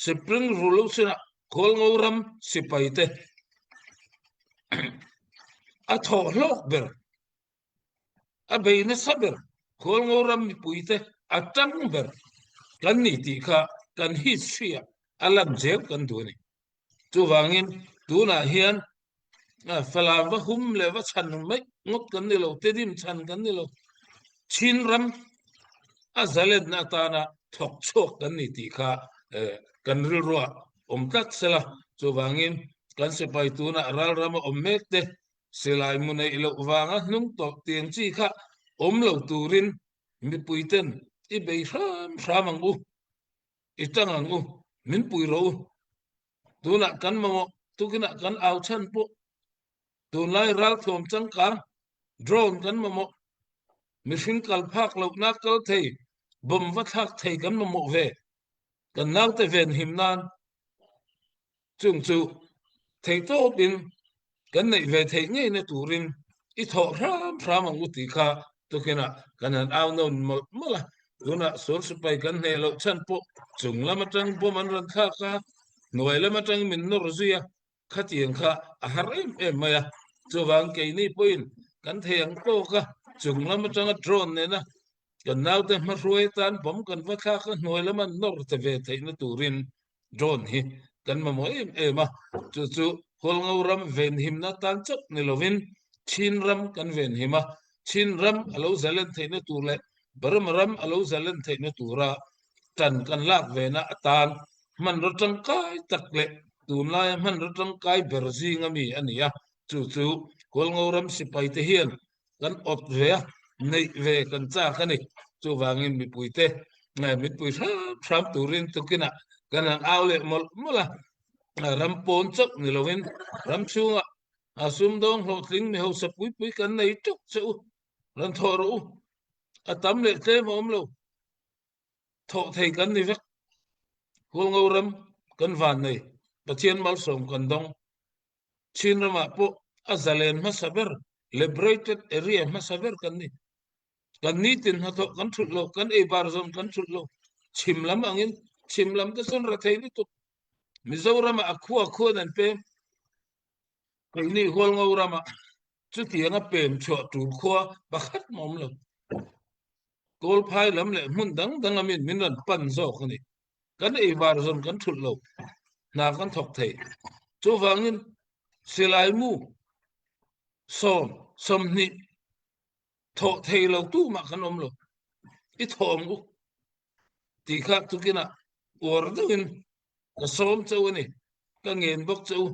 Spring Revolution-ah Khualngo ram sipai te a thawh hlawk ber, a bei nasa ber, Khualngo ram mipui te a tang ber kan ni tih kha kan history-ah a lan zel kan duh a ni. Chuvangin tunah hian Falam va hum leh va chhan mai ngawt kan ni lo, Tedim chhan kan ni lo. Chin ram a zalenna atana thawk chhuak kan ni tih kha kan rilruah awm tlat sela. Chuvangin kan sipai tunah ralram a awm mek te silai mu neih loh vanga hnung tawh tiang chi kha awm lo turin mipuiten i bei hram hram ang u. I tang ang u, min pui rawh u. Tunah kan mamawh, tukinah kan au chhan pawh tunlai ralthuam changkang, drone kan mamawh, mihring kal phak lohna kal thei, bomb va thlak thei kan mamawh ve. Kan naute venhim nan Chung chu theihtawpin kan neih ve theih ngeina turin i thawh hram hram ang u tih kha tukinah kan han au nawn mawlh mawlh a. Tunah sual sipai kan hneh loh chhan pawh chung lam atang bomb an rawn thlak a, hnuai lam atang min nawr zui a, khatiang kha a har em em mai a. Chuvang keini pawhin kan thei ang tawk a, chung lam atanga drone nena Kan naute hmahruai atan bomb kan va thlak a, hnuai lama nawr ta ve theihna turin drone hi kan mamawh em em a, chu chu Hualngo ram venhimna atan chauh ni lovin Chin ram kan venhim a, Chin ram a lo zalen theihna tur leh Burma ram a lo zalen theihna tura tan kan lak vena atan hmanraw tangkai tak leh tunlaia hmanraw tangkai ber zinga mi a ni a, chu chu Hualngo ram sipaite hian kan awt ve a, neih ve kan chak a ni. Chuvangin mipuite mipui hram hram turin tukinah kan han au leh mawlh mawlh a, ram pawn chauh ni lovin ram chhungah a sumdawng hlawhtling mi hausa pui pui kan nei teuh che u, rawn thawh rawh u, a tam leh tlem a awm lo, thawh thei kan ni vek. Hualngo ram kan van nei. Pathian malsawm kan dong. Chin ram ah pawh a zalen hmasa ber liberated area hmasa ber kan ni. Kan nitin hnathawh kan thulh lo, kan eibar zawn kan thulh lo. Chim lam angin chim lam te cun rethei lutuk. Mizoram ah a khua khuan an pem. Keini Hualngo ram ah chutiang a pem chhuah tul khua pakhat mah um lo. Kawlphai lam le hmun dangdang amin min ran pan zawk a ni. Kan eibar zawn kan thulh lo. Hna kan thawk thei. Chuvangin silai mu sawm 20 thawh thei lo tu mah kan um lo. I thawm u ti kha tukin ah uar deuh in ka sawm che u a ni. Ka ngen bawk che u.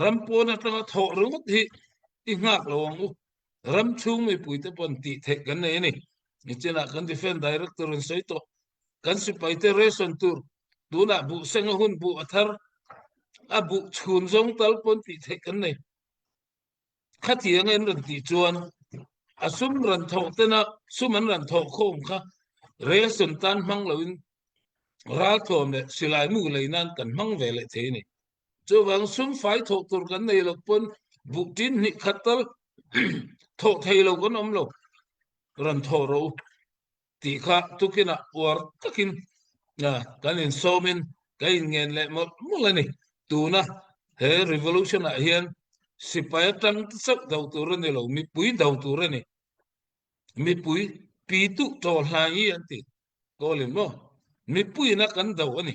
Ram pawn atanga thawh ringawt hi i nghak lo ang u. Ram chhung mipui te pawn tih theih kan nei a ni. Nichinah kan Defence Director in sawi tawh. Kan sipai te ration tur tunah buh seng a hun buh a thar a buh chhun zawng tal pawn tih theih kan nei. Khatiang an rawn tih chuan a sum rawn thawh tena sum an rawn thawh khawm kha ration tan hmang loin ralthuam leh silai mu lei nan kan hmang ve leh thei a ni. Chuvang sum fai thawh tur kan nei loh pawn buh tin hnih khat tal thawh thei lo kan awm lo rawn thawh rawh u. tih kha tukinah uar takin kan insawmin ka inngen leh mawlh mawlh a ni. Tuna he revolution-ah hian sipai atang te chauh do tur a ni lo, mipui do tur a ni. Mipui pi tuh tawh hlai hi an ti kawlin maw? Mipuiin a kan do a ni.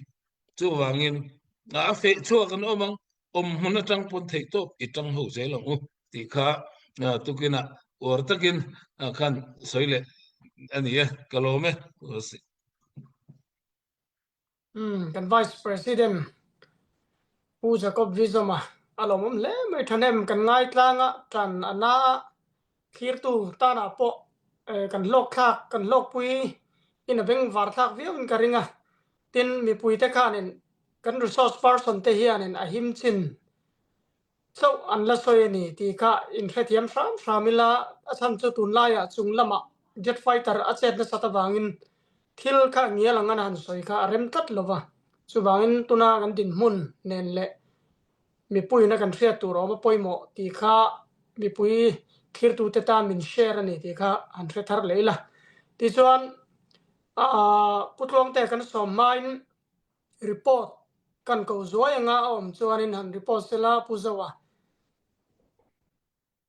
Chuvangin a feh chhuak an awm ang, awm hmun atang pawn theih tawp i tang ho zel ang u tih kha tukinah uar takin khan sawi leh a ni e, ka lawm e. Umm kan Vice President Pu Jacob Vizoma a lawmawm hle mai thahnem kan ngaitlang a tan a na a thlirtu tanah pawh kan hlawk thlak kan hlawkpui in a bengvar thlak viau in ka ring a tin mipuite khanin kan resource person te hianin a him chin chauh an la sawi a ni tih kha inhrethiam hram hram ila a chhan chu tunlaiah chung lamah jet fighter a chet nasat avangin thil kha ngial ang an han sawi kha a rem tlat lo va, chuvangin tuna kan dinhmun nen leh mipuiin a kan hriat tur a awm a pawimawh tih kha mipui thlirtute tan min share a ni tih kha han hre thar leh ila. Tichuan aah Pu Tluangte kan sawm hmain Report kan ko zuai anga a awm chuanin han report sela Pu Zoa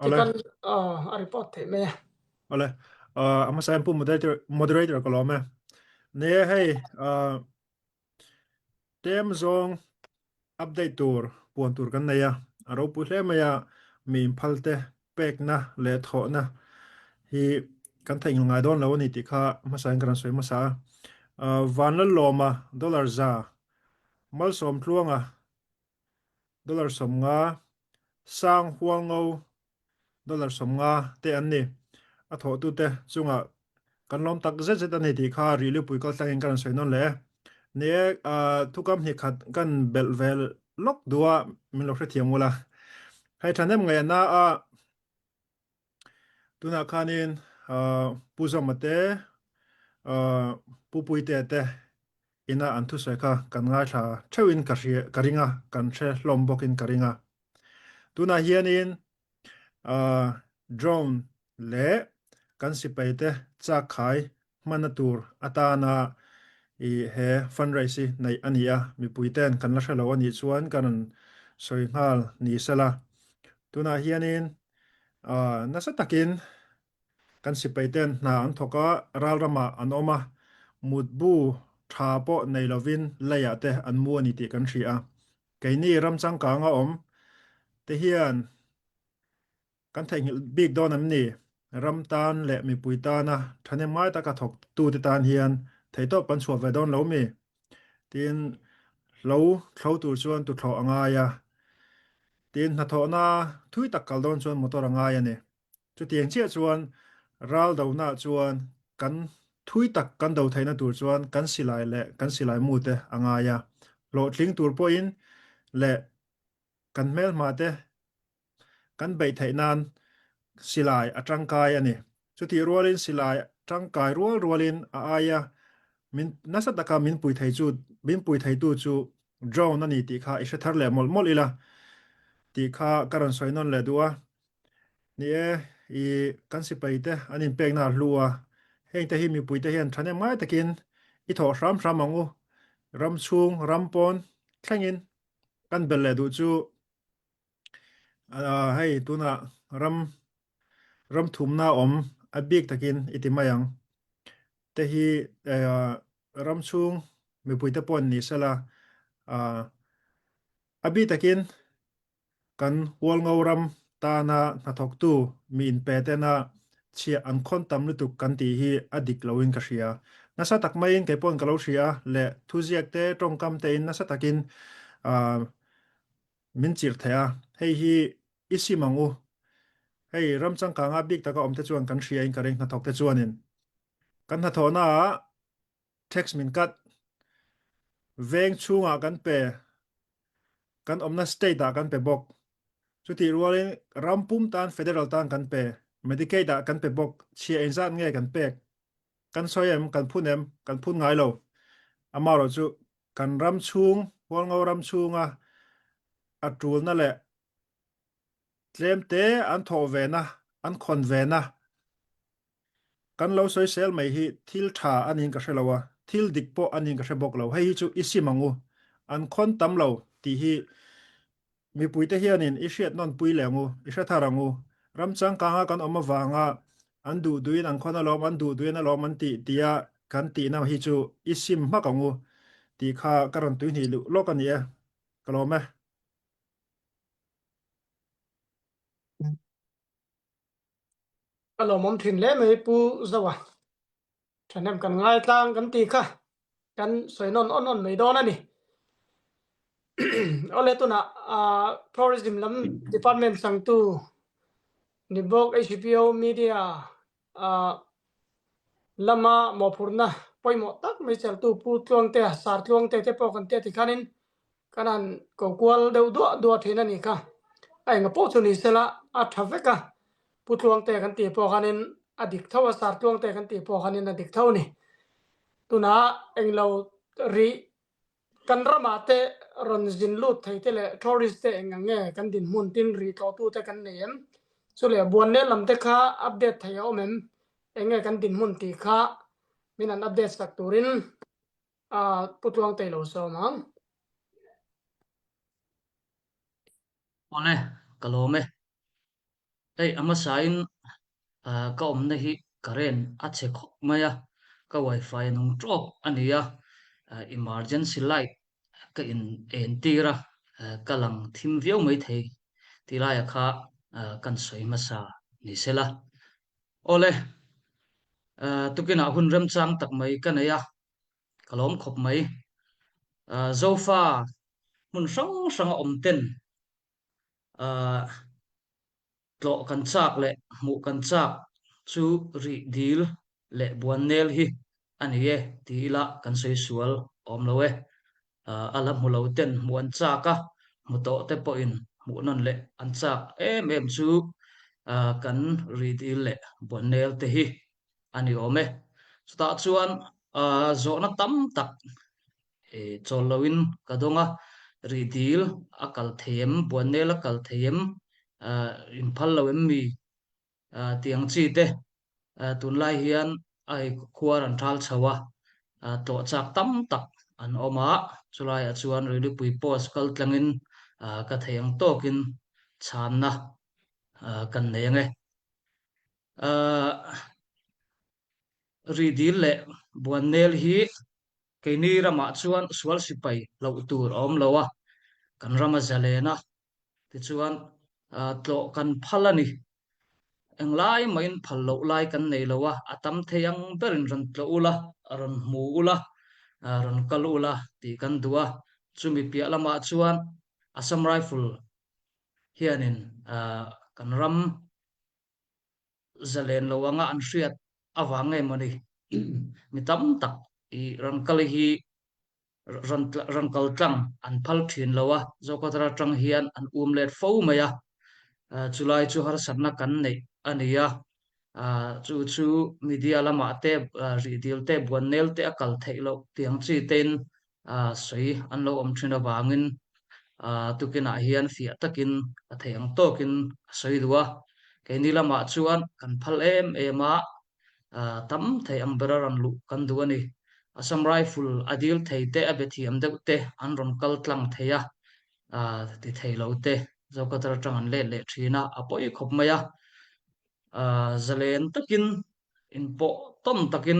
ti kan a report theih mai a. Awle, a hmasa in Pu Moderator, Moderator ka lawm e. Ni e hei, tlem zawng update tur puan tur kan nei a, a ropui hle mai a, mi inphal te pekna leh thawhna hi kan theihnghilh ngai dawn lo a ni tih kha hmasa in ka rawn sawi hmasa a. Vanlallawma dollar za, Malsawmtluanga dollar 50, Sanghualngo dollar 50 te an ni. A thawhtute chungah kan lawm tak zet zet a ni tih kha Rihlipui kaltlangin ka rawn sawi nawn leh e. Ni e, thukam hnih khat kan belh ve lawk duh a, min lo hrethiam ula. Hei thahnem ngaihna a tunah khanin Pu Zawma te, Pu Puitea te ina an thusawi kha kan ngaithla theuhin ka hria ka ring a, kan hre hlawm bawkin ka ring a. Tunah hianin Drone leh kan sipai te chak khai hmanna tur atana i he fundraise hi neih a ni a, mipui ten kan la hre lo a nih chuan kan rawn sawi nghal ni sela. Tunah hianin nasa takin kan sipai ten hna an thawk a, ral ramah an awm a, mutbu tha pawh nei lovin leiah te an mu a ni tih kan hria a. Keini ram changkanga awm te hian Kan theihnghilh bik dawn em ni? Ram tan leh mipui tana thahnem ngai taka thawktute tan hian theihtawp kan chhuah ve dawn lo mi? Tin, hlo thlo tur chuan tuthlawh a ngai a. Tin, hnathawhna thui tak kal dawn chuan motor a ngai a ni. Chutiang chiah chuan ral donaah chuan kan thui tak kan do theihna tur chuan kan silai leh kan silai mute a ngai a. Hlawhtling tur pawhin leh kan hmelhma te Kan beih theih nan silai a tangkai a ni. Chutih rualin silai tangkai rual rualin a aia. Min nasa taka min pui thei chu min pui theitu chu drone a ni tih kha i hre thar leh mawlh mawlh ila tih kha ka rawn sawi nawn leh duh a. Ni e, i kan sipai te an inpekna a hlu a, heng te hi mipui te hian thahnem ngai takin i thawh hram hram ang u. Ram chhung, ram pawn thlengin kan belh leh duh chu hei tunah ram ram thumna awm a bik takin i ti mai ang. Te hi ram chhung mipui te pawh ni sela a bik takin Kan Hualngo ram tana hnathawktu mi inpe tena chhiah an khawn tam lutuk kan tih hi a dik loin ka hria. Nasa tak maiin kei pawhin ka lo hria a, leh thuziak te, tawngkam tein nasa takin min chirh thei a, hei hi i sim ang u. Hei ram changkanga bik taka awm te chuan kan hria in ka ring hnathawk te chuanin kan hnathawhnaah tax min cut veng chhungah kan pe kan awmna state ah kan pe bawk. Chutih rualin ram pum tan federal tan kan pe, Medicaid ah kan pe bawk, chhia engzat nge kan pek? Kan sawi em? Kan phun em? Kan phun ngai lo. Amaherawh chu kan ram chhung, Hualngo ram chhunga a tulna leh tlemte an thawh vena, an khawn vena, Kan lo sawisel mai hi thil tha a niin ka hre lo a, thil dik pawh a niin ka hre bawk lo. Hei hi chu i sim ang u, an khawn tam lo tih hi mipuite hianin i hriat nawn pui leh ang u, i hre thar ang u. Ram changkanga kan awm avanga an duh duhin an khawn alawm, an duh duhin alawm an tih tia kan tihna hi chu i sim hmak ang u tih kha ka rawn tuihnih luh lawk a ni e. Ka lawm e. Ka lawmawm thin hle mai Pu Zoa. Thahnem kan ngai tlang kan ti kha kan sawi nawn awn awn mai dawn a ni. Awle tunah Tourism lam department changtu ni bawk HPO Media lama mawhphurhna pawimawh tak mai cheltu Pu Tluangtea, Sir Tluangte te pawh kan tia tikhanin Kan han ko kual deuh duah duah thin a nih kha. A enga pawh chu ni sela a tha vek a, Pu Tluangte kan tih pawh khanin a dik tho a, Sir Tluangte kan tih pawh khanin a dik tho a ni. Tunah englo rih kan ramah te rawn zin lut thei te leh tourist te eng ang nge kan dinhmun tin rih tlawhtu te kan nei em? Chu leh Buanleh lam te kha update thei a awm em? Eng nge kan dinhmun tih kha min han update sak turin A Pu Tluangtei lo sawm ang. Awle, ka lawm e. Hei a hmasain ka awmna hi current a chhe khawp mai a, ka wifi a nung tawp a ni a, emergency light ka in en tir a, ka lang thim viau mai thei tih laiah kha kan sawi hmasa ni sela. Awle, tukinah hun remchang tak mai ka nei a, Ka lawm khawp mai. Zofa hmun hrang hranga awm ten tlawh kan chak leh hmuh kan chak chu rih dil leh buan nel hi a ni e ti ila kan sawi sual awm lo e. A la hmu lo ten hmuh an chak a, hmu tawh te pawhin hmuh nawn leh an chak em em chu kan rih dil leh buan nel te hi a ni awm e. Chutah chuan zawhna tam tak chawl loin ka dawng a, rih dil a kal thei em, buannel a kal thei em, inphal lo em mi tih ang chi te tunlai hian a hei khuar an thal chho a, tlawh chak tam tak an awm a, chulaiah chuan Rilipui post kal tlangin ka thei ang tawkin chhanna kan nei ang e. Rihdil leh Buannel hi keini ramah chuan sual sipai loh tur a awm lo a, kan ram a zalen a, tichuan tlawh kan phal a ni. Englai mahin phal loh lai kan nei lo a, a tam thei ang berin rawn tlawh ula, rawn hmu ula, rawn kal ula tih kan duh a. Chumi piah lamah chuan Assam Rifle hianin kan ram zalen lo anga an hriat avang nge mawni mi tam tak i rawn kal hi rawn rawn kal tlang an phal thin lo a, Zokhawthar atang hian an um let fo mai a, chulai chu harsatna kan neih a ni a. Chu chu media lamah te rihdil te buannel te a kal theih loh tiang chi tein sawi an lo awm thin avangin tukinah hian fiah takin a theih ang tawkin a sawi duh a. Keini lamah chuan kan phal em em a, tam thei ang bera rawn luh kan duh a ni. Assam Rifle a dil thei te a be thiam deuh te an rawn kal tlang thei a, ti thei lo te Zokatar atang an let leh thin a, a pawi khawp mai a. Zalen takin inpawh tawn takin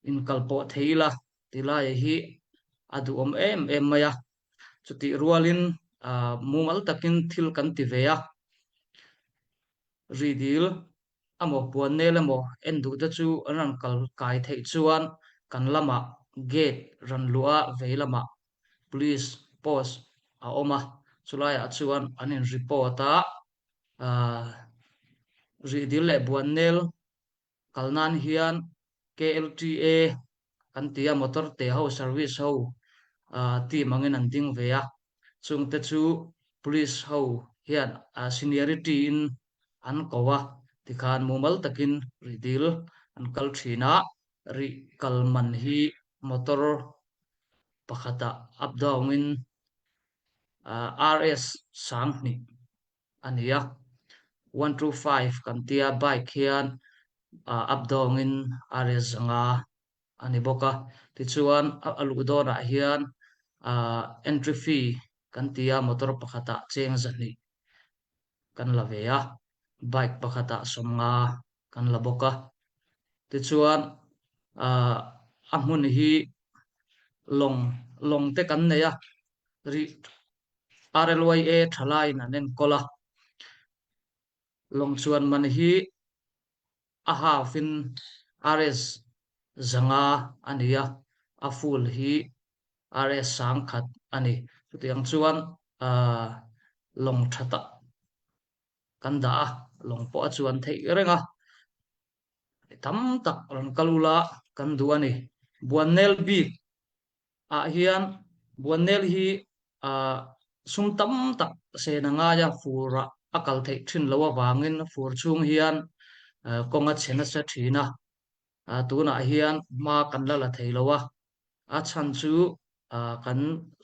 inkal pawh thei ila tilai hi a duhawm em em mai a. Chutih rualin mumal takin thil kan ti ve a, ridil emaw puannel emaw en duh te chu an rawn kal kai theih chuan kan lamah gate rawn luh a vei lamah police post a awm a, chulaiah chuan an in report a, rihdil leh buannel kal nan hian KLTA kan ti a, motor te ho service ho team angin an ding ve a, chungte chu police ho hian seniority in an ko a, tikhan mumal takin rihdil an kal thin a, rih kal man hi motor pakhatah up down in RS 2000 a ni a, 125 kan tia bike hian up down in RS 500 a ni bawk a, tichuan a luh dawnah hian entry fee kan tia motor pakhatah cheng 200 kan la ve a, bike pakhatah 50 kan la bawk a. Tichuan a hmun hi lawng lawng te kan nei a, rih RLYA thalaiin an enkawl a. Lawng chuan man hi a half in RS 500 a ni a, a full hi RS 1000 a ni. Chutiang chuan lawng tha tak kan dah a, lawng pawh a chuan theih reng a, tam tak rawn kal ula kan duh a ni. Buannel bik ah hian Buannel hi sum tam tak sen a ngai a, fur ah a kal theih thin loh avangin fur chhung hian kawng a chhe nasa thin a, tunah hian hma kan la la thei lo a, a chhan chu kan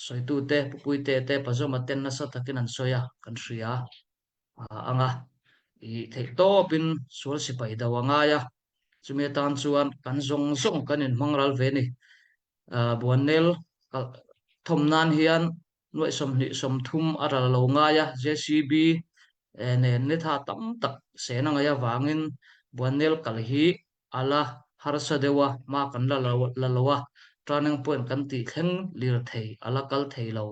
sawitute Pupuite te Pazawma ten nasa takin an sawi a, kan hria ang a, ih theih tawpin sual sipai do a ngai a, chumi atan chuan kan zawng zawng kan inhmang ral ve a ni. Buannel thawm nan hian nuaih 23 a ral lo ngai a, JCB nen nitha tam tak sen a ngaih avangin Buannel kal hi a la harsa deuh a, hma kan la la lo a, turning point kan tih thleng lir thei a la kal thei lo.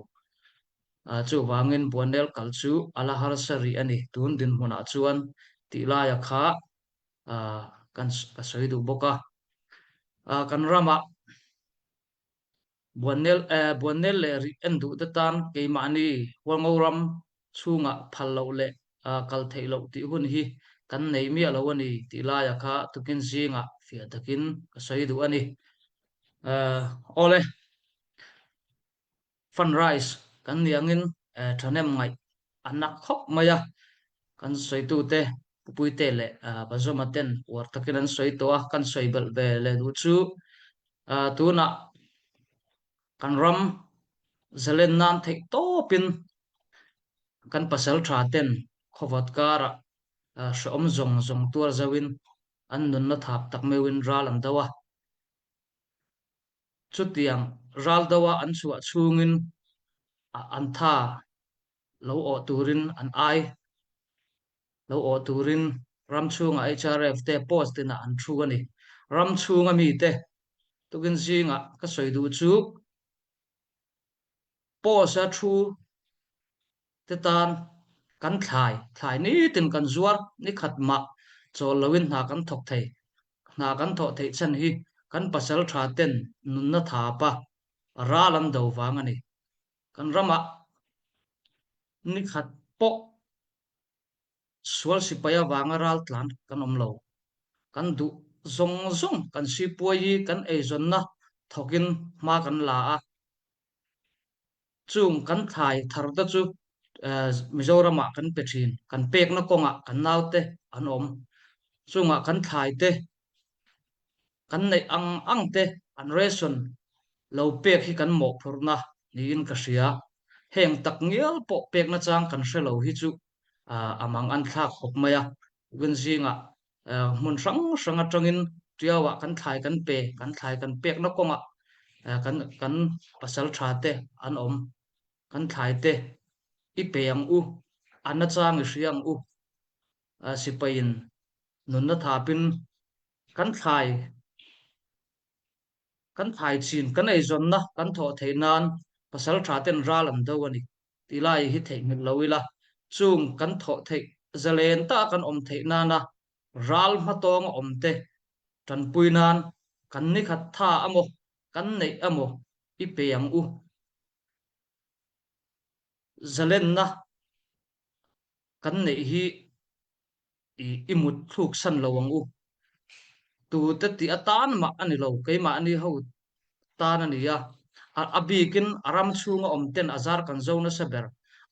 Chuvangin Buannel kal chu a la harsa rih a ni, tun dinhmunah chuan tih laia kha kan ka sawi duh bawk a. Kan ramah Buannel Buannel leh rih en duh te tan keimahni Hualngo ram chhungah phal loh leh kal theih loh tih hun hi kan nei miah lo a ni tih laia kha tukin zingah fiah takin ka sawi duh a ni. Awle, Fund raise kan nih angin thahnem ngaih a nak khawp mai a, kan sawitute Pupuite leh Pazawma ten uar takin an sawi tawh a, kan sawi belh ve leh duh chu tunah kan ram zalen nan theih tawpin kan pasal tha ten khawvat karah hrehawm zawng zawng tuar zauhin an nunna thap tak meuhin ral an do a. Chutiang ral doa an chhuah chhungin an tha lo awh turin an ai lo awh turin ram chhunga HRF te post tinah an thu a ni. Ram chhunga mite tukin zingah ka sawi duh chu post a thu te tan kan thlai, thlai nitin kan zuar, nikhat mah chawl loin hna kan thawk thei. Hna kan thawh theih chhan hi kan pasal tha ten nunna thapa ral an do vang a ni. Kan ramah nikhat pawh sual sipai avanga ral tlan kan awm lo. Kan duh zawng zawng kan sipuai hi kan eizawnna thawkin hma kan la a. Chung kan thlai thar te chu. Mizoram ah kan pe thin. Kan pekna kawngah kan naute an awm. Chungah kan thlai te, kan neih ang ang te an ration lo pek hi kan mawhphurhna niin ka hria. Heng tak ngial pawh pekna chang kan hre lo hi chu a mang an thlak khawp mai a. Tukin zingah hmun hrang hrang atangin Tiauah kan thlai kan pe, kan thlai kan pekna kawngah kan kan pasal tha te an awm. Kan thlai te i pe ang u, a nachang i hria ang u. Sipaiin nunna thapin kan thlai kan thlai chin kan eizawnna kan thawh theih nan pasal tha ten ral an do a ni tih lai hi theihnghilh lo ila, chung kan thawh theih zalen ta kan awm theih nana ral hmatawng a awm te tanpui nan kan nikhat tha amaw kan neih amaw i pe ang u. Zalenna kan neih hi i mut thluk san lo ang u. Tute tih atan mah a ni lo, keimahni ho tan a ni a. A bikin a ram chhunga awm ten a zar kan zo nasa ber.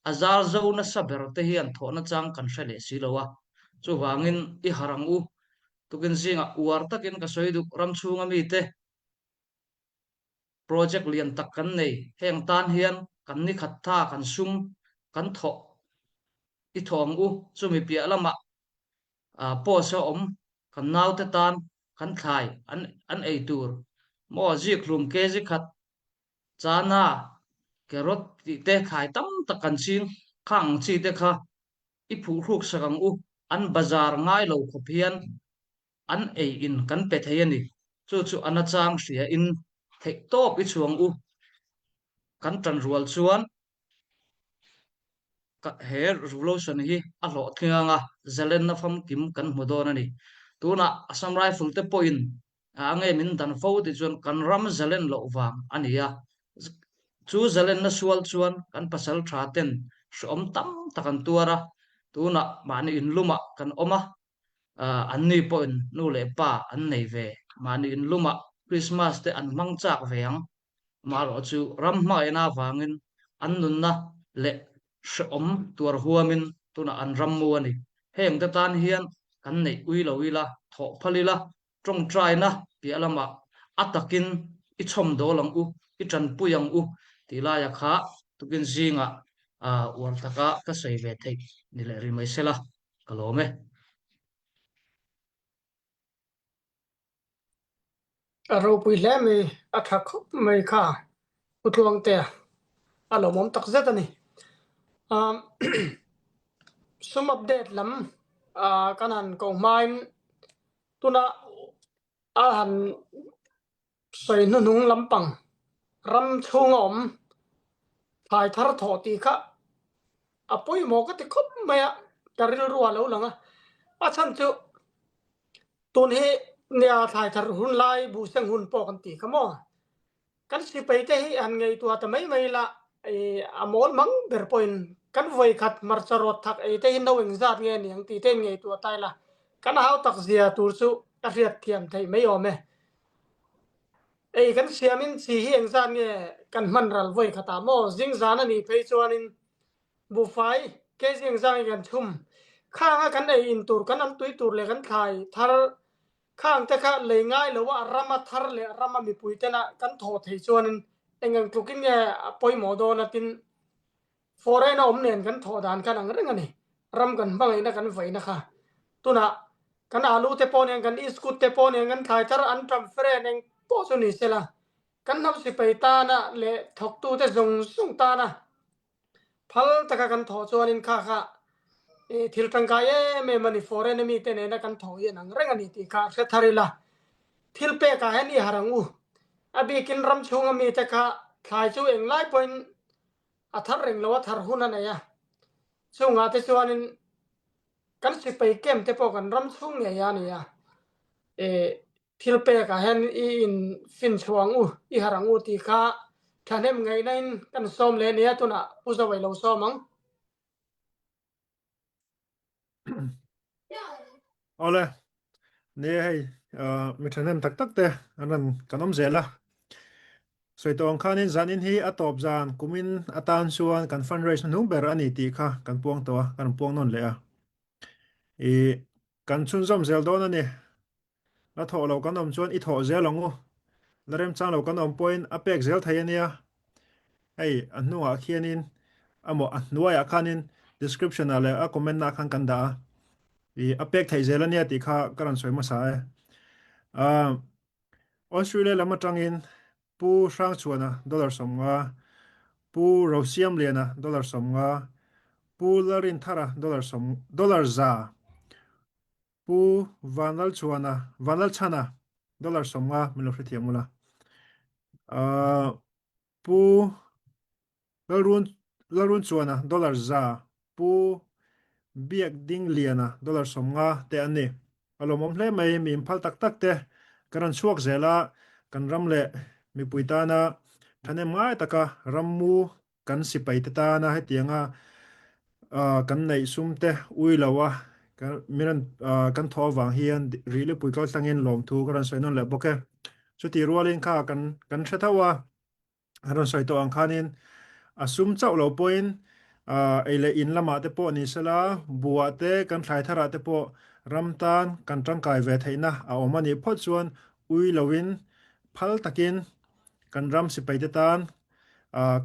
A zar zo nasa ber te hian thawhna chang kan hre leh si lo a. Chuvangin i harh ang u. Tukin zingah uar takin ka sawi duh ram chhunga mite Project lian tak kan nei. Heng tan hian kan ni khat tha, kan sum, kan thawh i thawh ang u. Chumi piah lamah post a awm kan naute tan kan thlai an an ei tur maw zikhlum kg khat chana carrot tih te thlai tam tak kan ching kha ang chi te kha i phuhruk sak ang u. An bazar ngai lo khawp hian an ei in kan pe thei a ni. Chu chu a nachang hria in theih tawp i chhuang u. Kan tan rual chuan he revolution hi a hlawhtling anga zalenna famkim kan hmu dawn a ni. Tunah Assam Rifle te pawhin a nge min dan fo tih chuan kan ram zalen loh vang a ni a. Chu zalenna sual chuan kan pasal tha ten hrehawm tam tak an tuar a. Tunah mahni inlumah kan awm a, Anni pawhin nu leh pa an nei ve. Mahni inlumah Krismas te an hmang chak ve ang. Amaherawh chu ram hmangaihna avangin an nunna leh hrehawm tuar huamin tunah an ram mu a ni. Hengte tan hian kan neih ui lo ila, thawh phal ila, tawngtaina piah lamah a takin i chhawm dawl ang u, i tanpui ang u tih laia kha tukin zingah uar taka ka sawi ve theih ni leh rih mai sela. Ka lawm e. A ropui hle mai, a tha khawp mai kha Pu Tluangtea, a lawmawm tak zet a ni. Sum update lam kan han ko hmain tuna a han Sawi hnuhnung lampang ram chhunga awm thlai thar thawh tih kha a pawimawh ka ti khawp mai a, ka rilru a lo lang a. A chhan chu tun hi nia thlai thar hun lai buhseng hun pawh kan tih kha maw? Kan sipai te hi han ngaihtuah ta mai mai la a mawl mang ber pawhin kan vawi khat hmarcha rawt thak ei te hi no engzat nge ni ang tih te in ngaihtuah ta ila kan hau tak zia tur chu a hriat thiam theih mai awm e. Ei kan siamin chi hi engzat nge kan hman ral vawi khatah maw? Zingzan a nih phei chuanin buhfai kg engzat nge kan chhum? Khanga kan ei in tur, kan an tui tur leh kan thlai thar khang te kha lei ngai lo a rama thar leh rama mipui tena kan thawh thei chuanin eng ang tlukin nge a pawimawh dawn a tin Foreign a awm nen kan thawh dan khan ang reng a ni. Ram kan hmangaihna kan vaihna kha. Tunah kan alu te pawh nen, kan iskut te pawh nen, kan thlai thar an ṭam fren eng pawh chu ni sela, kan hnam sipai tana leh thawktute zawng zawng tana phal taka kan thawh chuanin kha kha thil ṭangkai em em a ni. Foreign a mite nena kan thawh hi an ang reng a ni tih kha hre thar ila. Thil pekah hian i harh ang u. A bikin ram chhunga mite kha thlai chu englai pawhin A thar reng lo a thar hun a nei a, chungah te chuanin kan sipai camp te pawh kan ram chhung ngei a ni a, e thil pekah hian i in fin chhuah ang u, i harh ang u tih kha thahnem ngaihna in kan sawm leh a nia tunah Pu Zawai lo sawm ang. Awle, ni hei mi thahnem tak tak te an rawn kan awm zel a. Sawi tawh ang khanin zanin hi a tawp zan kumin atan chuan kan fundraise hnuhnung ber a ni tih kha kan puang tawh a, kan rawn puang nawn leh a. I kan chhunzawm zel dawn a ni. La thawh lo kan awm chuan i thawh zel ang u. La remchang lo kan awm pawhin a pek zel thei a nia. Hei a hnungah khianin amaw a hnuaiah khanin description ah leh a comment ah khan kan dah a. I a pek theih zel a nia tih kha ka rawn sawi hmasa e. Ah Australia lam atangin Pu Hrangchhuana dollar 50, Pu Rosiamliana dollar 50, Pu Lalrinthara dollar sawm dollar 100, Pu Vanlalchhuana Vanlalchhana dollar 50 min lo hrethiam ula. Ah Pu Lalrun Lalrun chuana dollar 100, Pu Biak Ding Liana dollar 50 te an ni. A lawmawm hle mai, mi inphal tak tak te kan rawn chhuak zel a, kan ram leh mipui tana thahnem ngai taka rammu kan sipai te tana hetianga kan neih sum te ui lo a min rawn kan thawh avang hian Rihlipui kaltlangin lawmthu ka rawn sawi nawn leh bawk e. Chutih rualin kha kan kan hre tho a. A rawn sawi tawh ang khanin a sum chauh lo pawhin ei leh in lamah te pawh ni sela, buah te kan thlai tharah te pawh ram tan kan tangkai ve theihna a awm a nih phawt chuan ui loin phal takin kan ram sipai te tan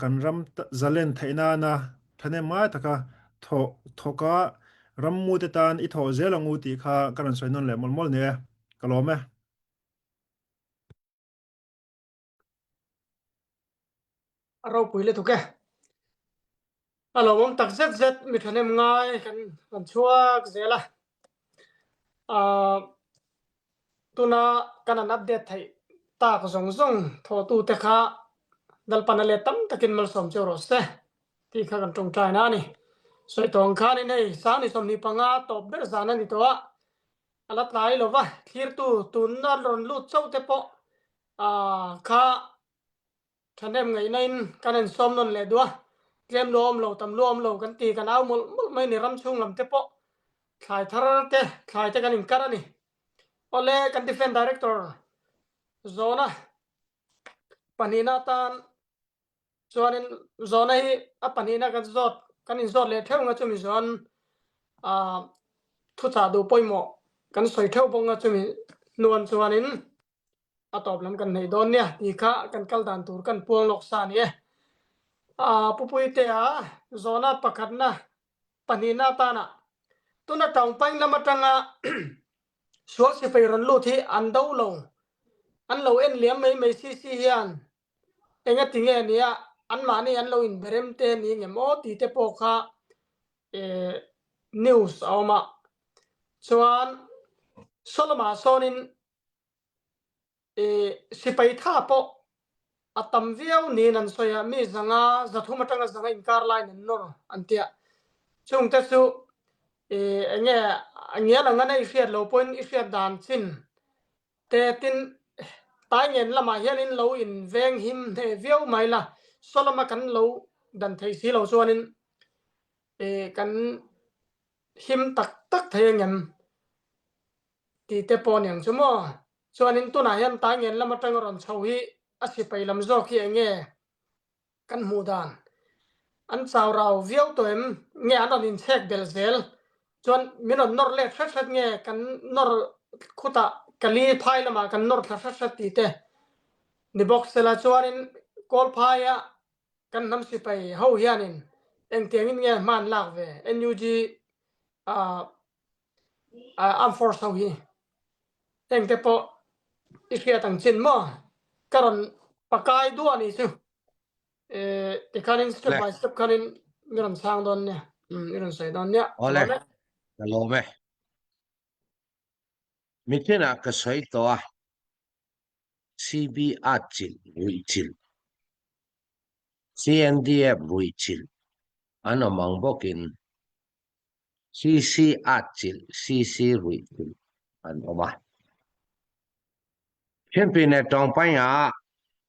kan ram zalen theih nana thahnem ngai taka thawh thawka rammu te tan i thawh zel ang u tih kha ka rawn sawi nawn leh mawlh mawlh ni e, ka lawm e. A ropui lutuk e. A lawmawm tak zet zet mi thahnem ngai kan kan chhuak zel a. Ahh tuna kan an update theih tak zawng zawng thawhtute kha Lalpana let tam takin malsawm cheu rawh se tih kha kan tawngtaina a ni. Sawi tawng khanin hei Sangni 25 tawp ber zan a ni tawh a, A la tlai lo va, thlirtu tunna rawn lut chauh te pawh kha thahnem ngaihna in kan en sawm nawn leh duh a, tlem lu awm lo, tam lu awm lo kan ti kan au mawlh mawlh mai ni, ram chhung lam te pawh thlai thar te, thlai te kan inkar a ni. Awle, kan Defence Director zawna pahnihna atan Chuanin zawhna hi a pahnihna kan zawt kan inzawt leh theuh nga chumi chuan ah thuchah duh pawimawh kan sawi theuh bawk nga chumi hnuan chuanin a tawp lam kan hneih dawn nia tih kha kan kal dan tur kan puang lawk sa a ni e. Ah Pu Puitea zawhna pakhatna pahnihna atana tuna Taungpaing lam atanga sual sipai rawn lut hi an do lo an lo en liam mai mai si si hian Enga ti nge nia anmahni an lo inberem te ni ngem aw tih te pawh kha news a awm a. Chuan Solomon sawnin sipai tha pawh a tam viau niin an sawi a, mi 500 300 atanga 500 inkar laiin an nawr an tia. Chungte chu enge a ngial ang a na i hriat lo pawhin i hriat dan chin Te tin, Taingen lamah hianin lo in veng him hneh viau mai la, saw lama kan lo dan thei si lo chuanin kan him tak tak thei angem tih te pawh aniang chu maw. Chuanin tunah hian Taingen lam atanga rawn chho hi a sipai lam zawk hi eng nge? Kan hmuh dan an chau rau viau tawh em? Nge an rawn inchhek belh zel? Chuan min rawn nawr let hret hret nge kan nawr khutah ka li phai lamah kan nawr thla hret hret tih te ni bawk sela chuanin kawl phaia kan hnam sipai ho hianin engtiangin nge hma an lak ve NUG ah armed force ho hi engte pawh i hriat ang chin maw? Ka rawn pakai duah a nih chu. Tikhanin step by step khanin mi rawn chhang dawn nia. I rawn sawi dawn nia. Awle, ka lawm e. Mithinah ka sawi tawh a, CB at chilh, ruih chilh, CNDF ruih chilh an awm ang bawkin CC at chilh, CC ruih chilh an awm a. Thianpui leh tawngpaia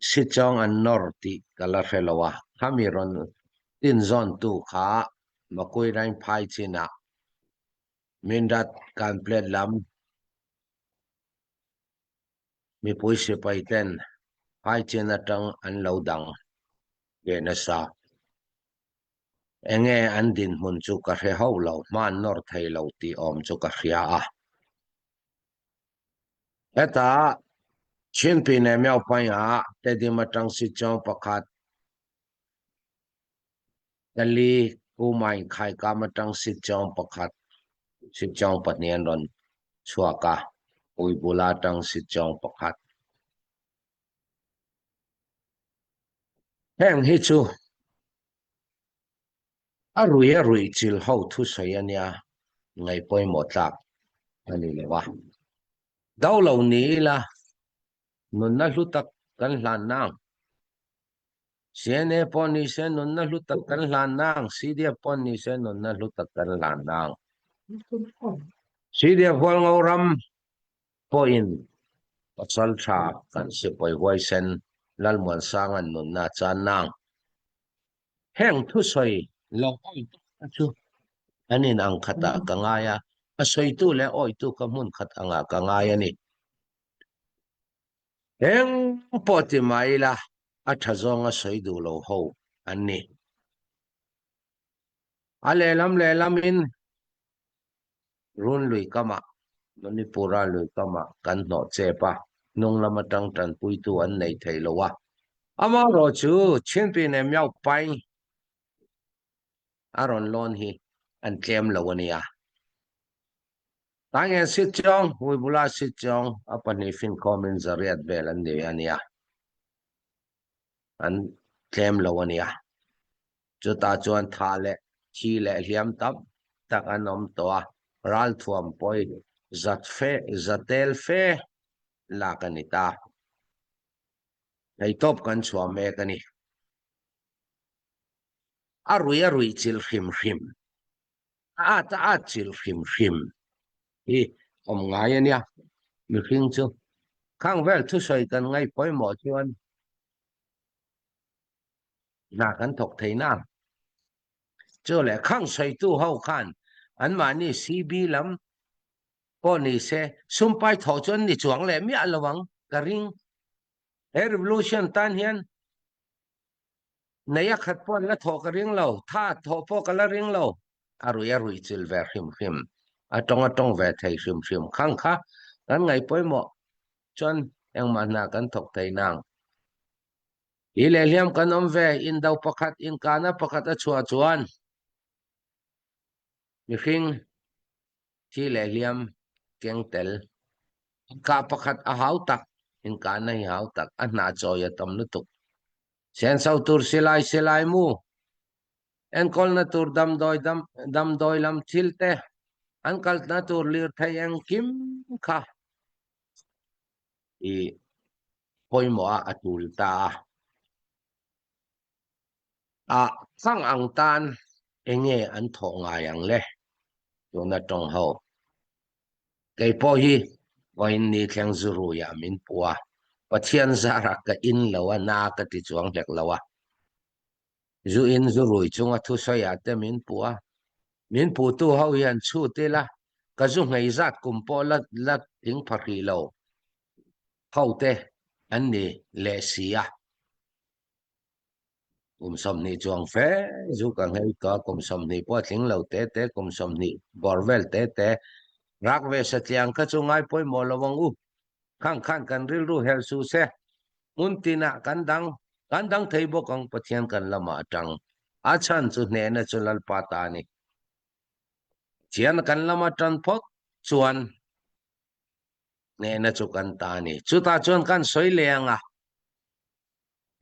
sichawng an nawr tih ka la hre lo a, khami rawn tinzawntu kha Makui Rainphai chinah Mindat Kanplet lam mipui sipai ten. Haichen atang an lo dang ve nasa. Enge an dinhmun chu ka hre hauh lo, hman nawr thei lo tih awm chu ka hria a. Hetah Chinpi nen Myaopaing-ah Tedim atang Sichawng pakhat, Tali Kumain Khaikam atang Sichawng pakhat, Sichawng pahnih an rawn chhuak a, Uibula atang Sichawng pakhat. Heng hi chu a rui a ruih chil ho thusawi a nia, ngaih pawimawh tlak a ni lo a. Do lo ni ila nunna hlu tak kan hlan nang. CNA pawh ni se nunna hlu tak kan hlan nang, CDF pawh ni se nunna hlu tak kan hlan nang. CDF Hualngo ram pawhin pasal tha kan sipawi huaisen Lalmuansanga'n nunna a chan nang. Heng thusawi lo awitu kha chu an in ang khatah ka ngai a, a sawitu leh awitu kha hmun khat angah ka ngai a ni. Eng pawh ti mah ila a tha zawnga sawi duh lo ho an ni. A lehlam lehlamin Run lui kamah, Manipura lui kamah kan hnawh chep a, hnung lam atang tanpuitu an nei thei lo a. Amaherawh chu Chinpi nen Miao Pai a rawn lawn hi an tlem lo a nia. Taingen Sitchawng, Huibula Sitchawng a pahnih finkhawmin zariat vel an ni a nia. An tlem lo a nia. Chutah chuan tha leh thi leh hliam tam tak an awm tawh a, ralthuam pawi zat fe, zatel fe lak a ni ta. Theihtawp kan chhuah mek a ni. A rui a ruih chilh hrim hrim, a at a at chilh hrim hrim hi awm ngai a nia. Mihring chu khang vel thusawi kan ngaih pawimawh chuan hna kan thawk thei na. Chu leh khang sawitu ho khan anmahni CB lam pawh ni se sumpai thawh chu an ni chuang leh miah lo ang ka ring. He revolution tan hian nei a khat pawh an la thawh ka ring lo, tha thawh pawh ka la ring lo. A rui a rui chil ve hrim hrim, a tawng a tawng ve thei hrim hrim khang kha kan ngaih pawimawh chuan engmah hna kan thawk thei nang. Hi leh hliam kan awm ve, indo pakhat, inkahna pakhat a chhuah chuan mihring thi leh hliam keng tel. Inkah pakhat a hau tak, inkahna hi hau tak, a hnah chawi a tam lutuk. Senso tur silai silai mu, enkawlna tur damdawi dam damdawi lam thil te, an kalna tur lirthei engkim kha i pawimawh a a tul ta a. A thlang ang tan enge an thawh ngai ang le? Tuna tawng ho. Kei pawh hi vawiin ni thleng zu ruiah min pu a, Pathian zarah ka in lo a, na ka ti chuang hlek lo a. Zu in zu rui chunga thusawiah te min pu a, min putu ho hian chhut ila ka zu nghei zat kum pawh la la tling pha hrih lo ho te an ni leh si a. Kum 20 chuang fe zu ka nghei tawh a, kum 20 pawh a tling lo te te, kum 20 bawr vel te te rak ve satliang kha chu ngai pawimawh lo ang u. Khang khan kan rilru helh suh se, hmun tinah kan dang, kan dang thei bawk ang Pathian kan lamah atang. A chhan chu hnehna chu Lalpa ta a ni. Pathian kan lama tan phawt chuan hnehna chu kan ta a ni. Chutah chuan kan sawi leh ang a,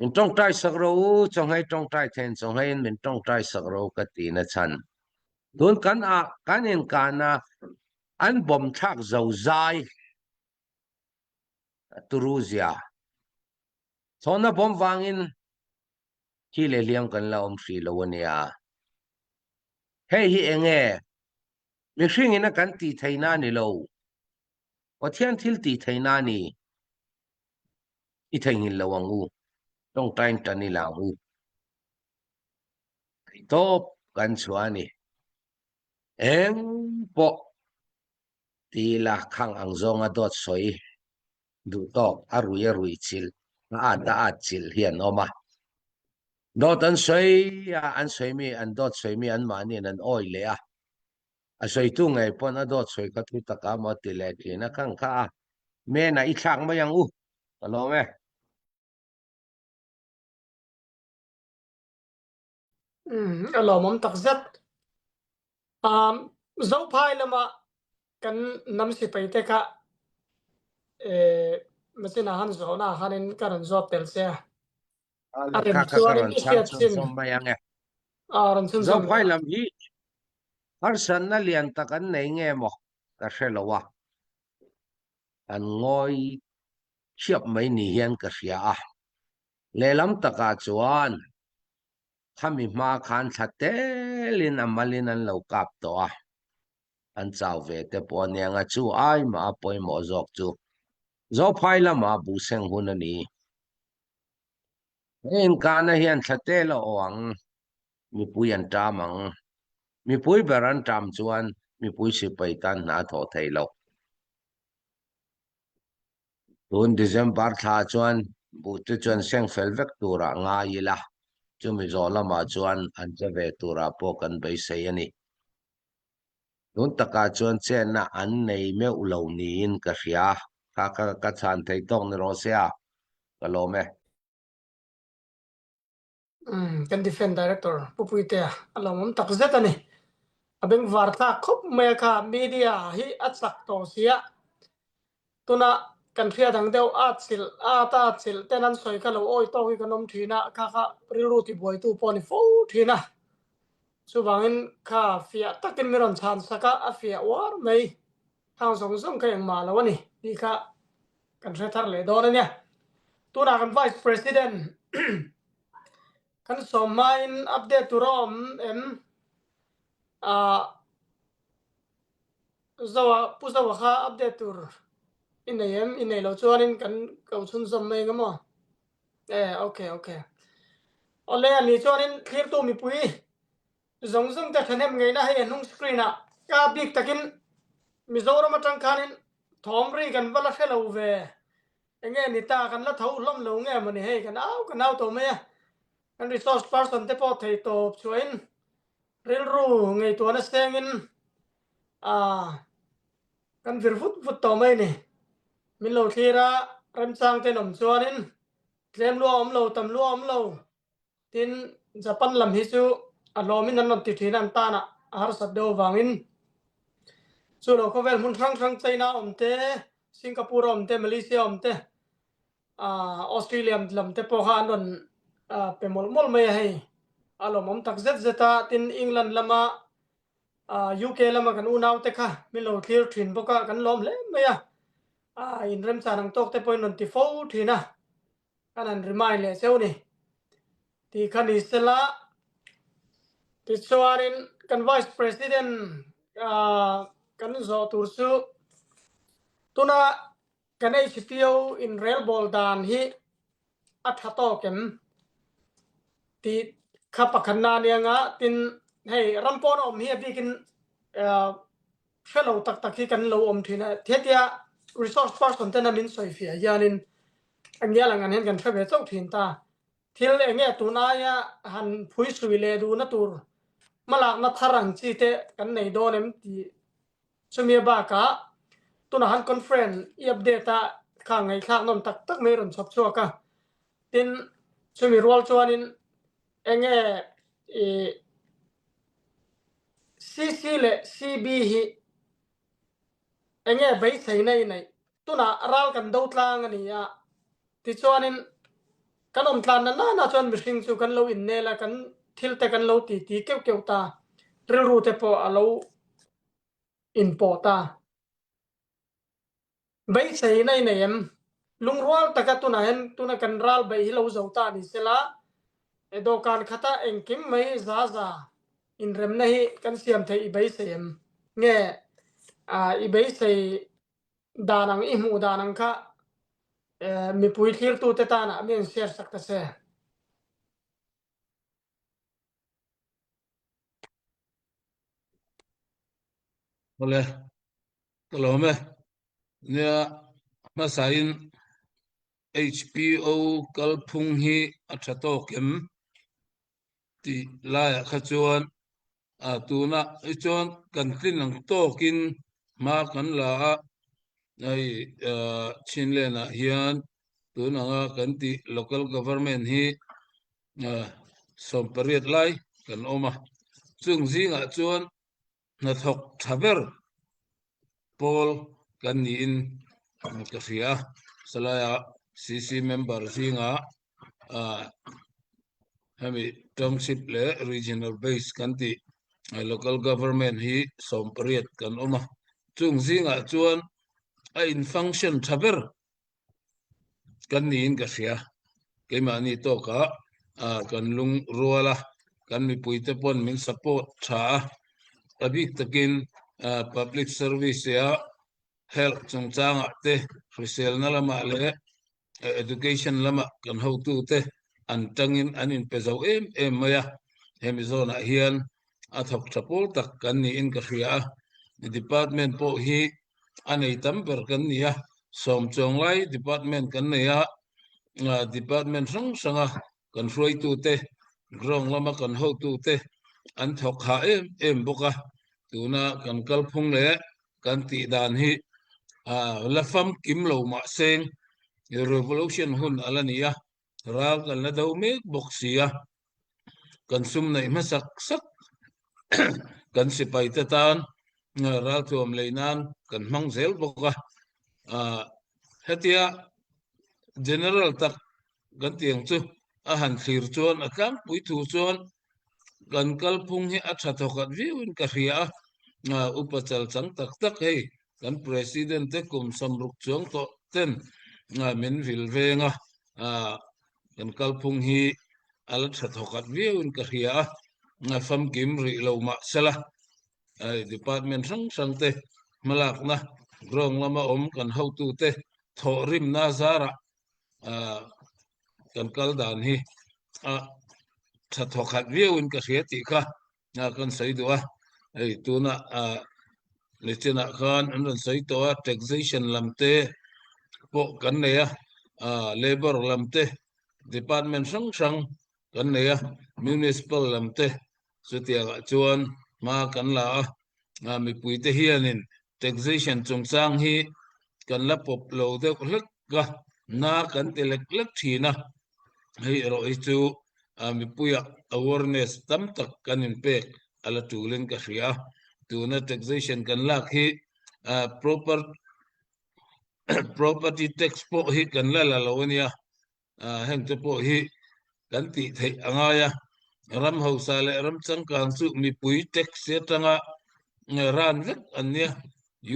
Min tawngtai sak ro u, chawnghei tawngtai theiin chawngheiin min tawngtai sak ro ka ti na chhan. Tun kan ah kan inkahna an bawm thlak zo zai turu zia. Chhawna bawm vangin thi leh hliam kan la awm hrih lo a nia. Hei hi enge mihring ina kan tih theihna a ni lo. Pathian thil tih theihna a ni. I theihnghilh lo ang u. Tawngtain tan ila ang u. Theihtawp kan chhuah a ni. Eng pawh ti ila khang ang zawnga dawt sawi duh tawk a rui a rui chilh. A at a at chilh hi an awm a. Dawt an sawi a, an sawimi an dawt sawimi anmahni in an awi leh a. A sawitu ngei pawn a dawt sawi kha thu taka maw ti leh thin a khang kha a. Menah i thlak mai ang u, ka lawm e. Umm, a lawmawm tak zet. Um, Zophai lama kan hnam sipai te kha eh machine ah han zawhna ah khanin ka rawn zawt tel che a. A A rem kha kha ka chuanin rawn i chhang hriat chin chhunzawm mai ang e. a rawn chhunzawm Zophai leh a. lam hi harsatna lian tak an nei nge maw ka hre lo a, an ngawi thiap mai ni hian ka hria a. Lehlam takah chuan khami hma khan thla telin a malin an lo kap tawh a, an chau ve te pawh a nia nga chu ai mah a pawimawh zawk chu Zophai lamah buhseng hun a ni. He inkahna hian thla tel a aw ang, mipui an ṭam ang. Mipui ber an ṭam chuan mipui sipai tan hna a thawh thei lo. Tun December thla chuan buh te chuan seng fel vek turah ngai ila, chumi zawh lamah chuan an che ve turah pawh kan beisei a ni. Tun takah chuan chenna an nei meuh lo niin ka hria. Kha kha ka chhan thei tawk ni rawh se a, ka lawm e. Umm, kan Defence Director Pu Puitea a lawmawm tak zet a ni. A bengvar thlak khawp mai a kha, media hi a chak tawh sia. Tuna kan hriat ang deuh at chilh at a chilh ten an sawi kha lo awi tawk hi kan awm thin a, kha kha rilru tibuaitu pawh a ni fo thin a. Chuvangin kha fiah takin mi rawn chhan sak a, a fiah uar mai. Thang zawng zawng kha engmah lo a ni tih kha kan hre thar leh dawn a nia. Tunah kan Vice President kan sawm hmain update tur a awm em? Ah. Zoa, Pu Zoa kha update tur i nei em? I nei lo chuanin kan ko chhunzawm mai eng emaw? E, ok, ok. Awle, a ni chuanin thlirtu mipui zawng zawng te thahnem ngeihna hei a hnung screen ah ka bik takin Mizoram atang khanin thawm ri kan va la hre lo ve. Enge ni ta kan la tho hlawm lo nge mawni hei kan au kan au tawh mai a. Kan resource person te pawh thei tawp chhuahin Rilru ngaihtuahna sengin ah kan vir vut vut tawh mai ni. Min lo thlir a, remchang ten awm chuanin tlem lua awm lo, tam lua awm lo. Tin, Japan lam hi chu a hlawmin an rawn ti thin a, an tanah a harsat deuh avangin chu lo khawvel hmun hrang hrang China awm te, Singapore awm te, Malaysia awm te, Australia lam te pawh kha an rawn pe mawlh mawlh mai a hei. A lawmawm tak zet zet a, tin England lama UK lama kan unau te kha min lo thlir thin bawk a, kan lawm hle mai a. Inremchan ang tawk te pawhin rawn ti fo thin a, kan han remind leh cheu ni. Tih kha ni sela, tichuanin kan Vice President kan zawh tur chu tuna Kan HPO inrelbawl dan hi a tha tawk em tih kha pakhatna a nia nga, tin hei ram pawn a awm hi a bikin hre lo tak tak hi kan lo awm thin a, hetia resource person tena min sawi fiah hianin a ngial ang an hian kan hre ve chauh thin ta. Thil eng nge tun aia han phuisui leh duhna tur hmalakna thar ang chi te kan nei dawn em tih Chumi bakah tunah han conference i update a kha ngaihthlak nawm tak tak mai rawn chhawp chhuak a. Tin, chumi rual chuanin enge i CC leh CB hi enge beiseina i neih? Tunah ral kan do tlang a ni a, tichuanin kan awm tlan na nana chuan mihring chu kan lo innel a, kan thil te kan lo ti ti keuh keuh ta, rilru te pawh a lo inpawh ta. Beiseina i nei em? Lungrual taka tunah hian tuna kan ral beih hi lo zo ta ni sela, he dawhkan khata engkim mai za za inremna hi kan siam theih i beisei em? Nge i beisei dan ang, i hmuh dan ang kha mipui thlirtute tanah mi an share sak ta se. Awle, ka lawm e. Nia, hmasain. HPO kalphung hi a ṭha tawk em? Tih laiah kha chuan tunah hi chuan kan tlin ang tawkin hma kan la a, hei Chinland-ah hian tun anga kan tih local government hi 18 lai kan awm a, chung zingah chuan hnathawk tha ber pawl kan niin ka hria. Salaia CC member zingah hemi township leh regional base kan tih local government hi 18 kan awm a. Chung zingah chuan a in function tha ber kan niin ka hria. Keimahni tawkah kan lungrual a, kan mipuite pawn min support tha a, a bik takin public service a health chungchangah te, hriselna lamah leh education lamah kan hotute an tangin an inpe zo em em mai a. Hemi zawnah hian a thawk tha pawl tak kan niin ka hria a, department pawh hi a nei tam ber kan ni a, sawm chuang lai department kan nei a, department hrang hranga kan hruaitute, ground lama kan hotute an thawk hah em em bawk a, tuna kan kalphung leh kan tih dan hi la famkim lo mahse revolution hun a la ni a, ral kan la do mek bawk si a, kan sum neih hmasak sak kan sipai te tan ralthuam lei nan kan hmang zel bawk a, hetia general tak kan tih ang chu a han thlir chuan a tlangpui thu chuan kan kalphung hi a tha thawkhat viauin ka hria a, upa chal chang tak tak hei kan president te kum 60 chuang tawh ten min vil veng a, kan kalphung hi a la tha thawkhat viauin ka hria a, famkim rih lo mah sela department hrang hrang te hmalakna ground lama awm kan hotute thawhrimna zarah kan kal dan hi a tha thawkhat viauin ka hria tih kha kan sawi duh a, hei tuna nichinah khan an rawn sawi tawh a taxation lam te pawh kan nei a, labour lam te department hrang hrang kan nei a, municipal lam te chutiangah chuan hma kan la a, mipuite hianin taxation chungchang hi kan la pawp lo deuh hlek a, na kan ti lek lek thin a, hei erawh hi chu mipuia awareness tam tak kan inpek a la tulin ka hria a, tuna taxation kan lak hi proper property tax pawh hi kan la la lo a nia, heng te pawh hi kan tih theih a ngai a, ram hausa leh ram changkang chu mipui tax atanga ran vek an nia,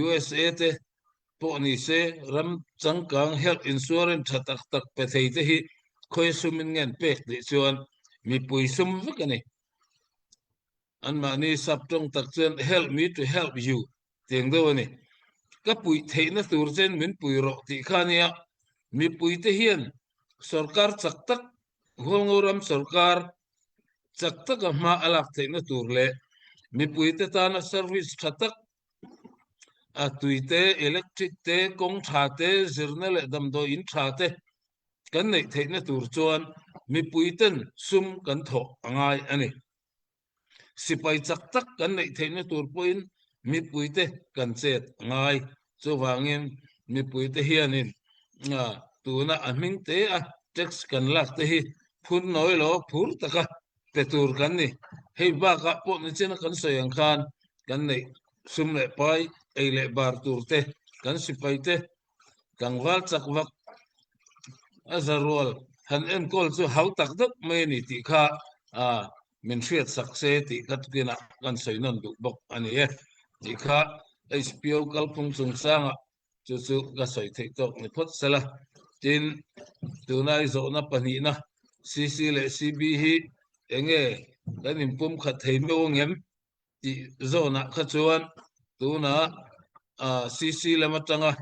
USA te pawh ni se ram changkang health insurance tha tak tak pe thei te hi khawi sumin nge an pek tih chuan mipui sum vek a ni. Anmahni sap tawng tak chuan help me to help you tih ang deuh a ni. Ka puih theihna tur chen min pui rawh tih kha a nia. Mipuite hian sorkar chak tak, Hualngo ram sorkar chak taka hma a lak theihna tur leh mipuite tana service tha tak a tui te, electric te, kawng tha te, zirna leh damdawi in tha te kan neih theihna tur chuan mipuiten sum kan thawh a ngai a ni. Sipai chak tak kan neih theihna tur pawhin mipuite kan chet a ngai. Chuvangin mipuite hianin tuna a hming te a tax kan lak te hi phun nawi lo phur taka pe tur kan ni. Hei bakah pawh nichina kan sawi ang khan kan neih sum leh pai, ei leh bar tur te, kan sipai te tlangval chak vak a za rual han enkawl chu hau tak deuh mai a ni tih kha min hriat sak se tih kha tukinah kan sawi nawn duh bawk a ni e tih kha HPO kalphung chungchangah Chu chu ka sawi theih tawk ni phawt sela. Tin, tuna i zawhna pahnihna CC leh CB hi enge kan inpumkhat thei meuh angem tih zawnah kha chuan tuna CC lam atanga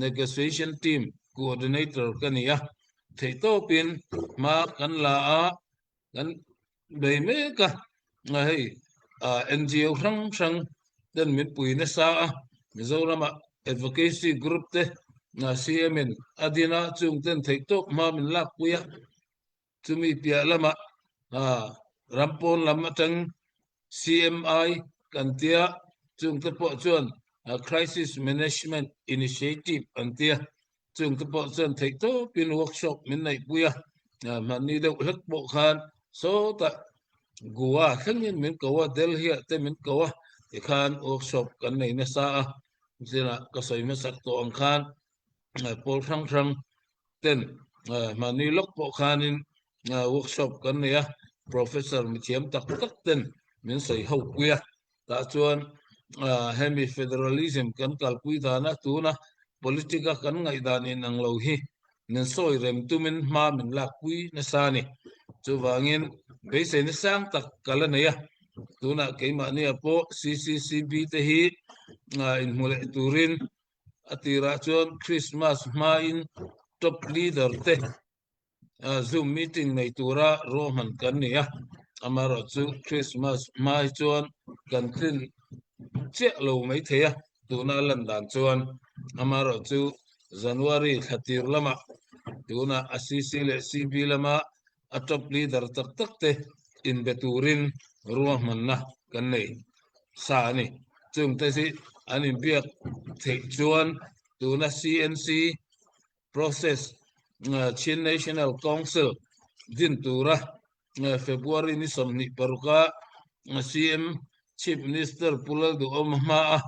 Negotiation Team Coordinator ka ni a, theihtawpin hma kan la a, Kan bei mek a, hei NGO hrang hrang ten min pui nasa a, Mizorama Advocacy Group te. CM in a din a, chung ten theihtawp hma min lakpui a, chumi piah lamah ram pawn lam atang CMI kan tia, chungte pawh chuan Crisis Management Initiative an tia, chungte pawh chuan theihtawpin workshop min neihpui a, hmanni deuh hlek pawh khan sawtah Goa thlengin min ko a, Delhi ah te min ko a, tikhan workshop kan nei nasa a, zinah ka sawi hmasak tawh ang khan pawl hrang hrang ten mahni lawk pawh khanin workshop kan nei a, professor mithiam tak tak ten min sawi ho pui a, tah chuan hemi federalism kan kalpui dana tuna politic a kan ngaihdan inang lo hi min sawi rem tumin hma min lakpui nasa a ni. Chuvangin beiseina sang tak ka la nei a, tunah keimahnia pawh CCCB te hi inhmu leh turin a tirah chuan Christmas hmain top leader te Zoom meeting nei tura ruahman kan ni a, amaherawh chu Christmas hma hi chuan kan tlin chiah lo maithei a, tuna a lan dan chuan amaherawh chu January thla tir lamah tuna a CC leh CB lama a top leader tak tak te inbe turin ruahmanna kan nei sa a ni. Chungte hi an inbiak theih chuan tuna CNC process Chin National Council din tura February ni 26 a CM Chief Minister Pu Lalduhawma hmaa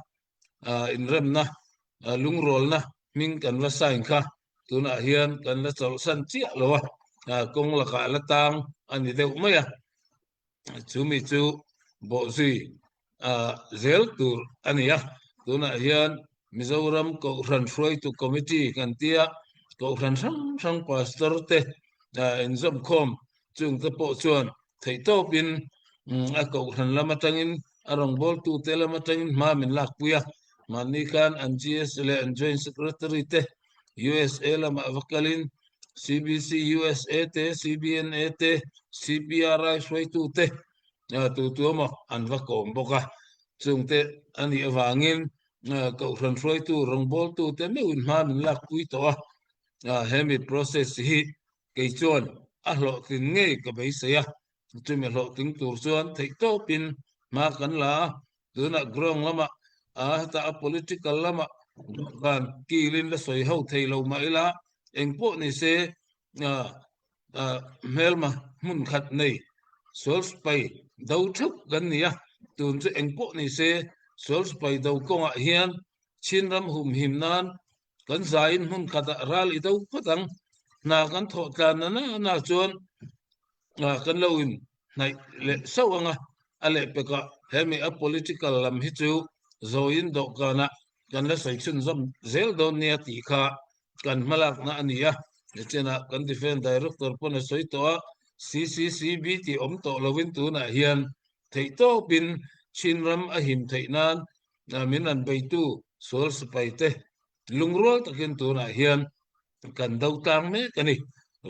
inremna lungrawlna hming kan va sign kha tunah hian kan la chawlhsan chiah lo a, kawng lakah la tang a ni deuh mai a. Chumi chu bawhzui zel tur a ni a, tunah hian Mizoram Kohhran Hruaitu Committee kan tia Kohhran hrang hrang Pastor te inzawmkhawm chungte pawh chuan theihtawpin a Kohhran lam atangin a rawngbawltute lam atangin hma min lakpui a, mahni khan an GS leh an Joint Secretary te USA lamah va kalin CBC USA te, CBNA te, CPRI hruaitu te tu tu emaw an va kawm bawk a. Chungte a nih avangin Kohhran hruaitu rawngbawltu te meuhin hma min lakpui tawh a. Hemi process hi kei chuan a hlawhtlin ngei ka beisei a. Chumi hlawhtling tur chuan theihtawpin hma kan la a. Tunah ground lamah a heta a political lamah dawhkan kilin la sawi ho thei lo mah ila engpawh ni se hmelma hmun khat nei sual sipai do theuh kan ni a, tun chu engpawh ni se sual sipai do kawngah hian Chin ram humhim nan kan zaiin hmun khatah ral i do phawt ang, hna kan thawh tlan na na chuan kan lo in hnaih leh sauh ang a, a lehpekah hemi a political lam hi chu zawiin dawhkanah kan la sawi chhunzawm zel dawn nia tih kha kan hmalakna a ni a. Nichinah kan Defence Director pawn a sawi tawh a, CCCB tih awm tawh lovin tunah hian theihtawpin Chin ram a him theih nan min an beitu sual sipai te lungrual takin tunah hian kan do tlang mek a ni.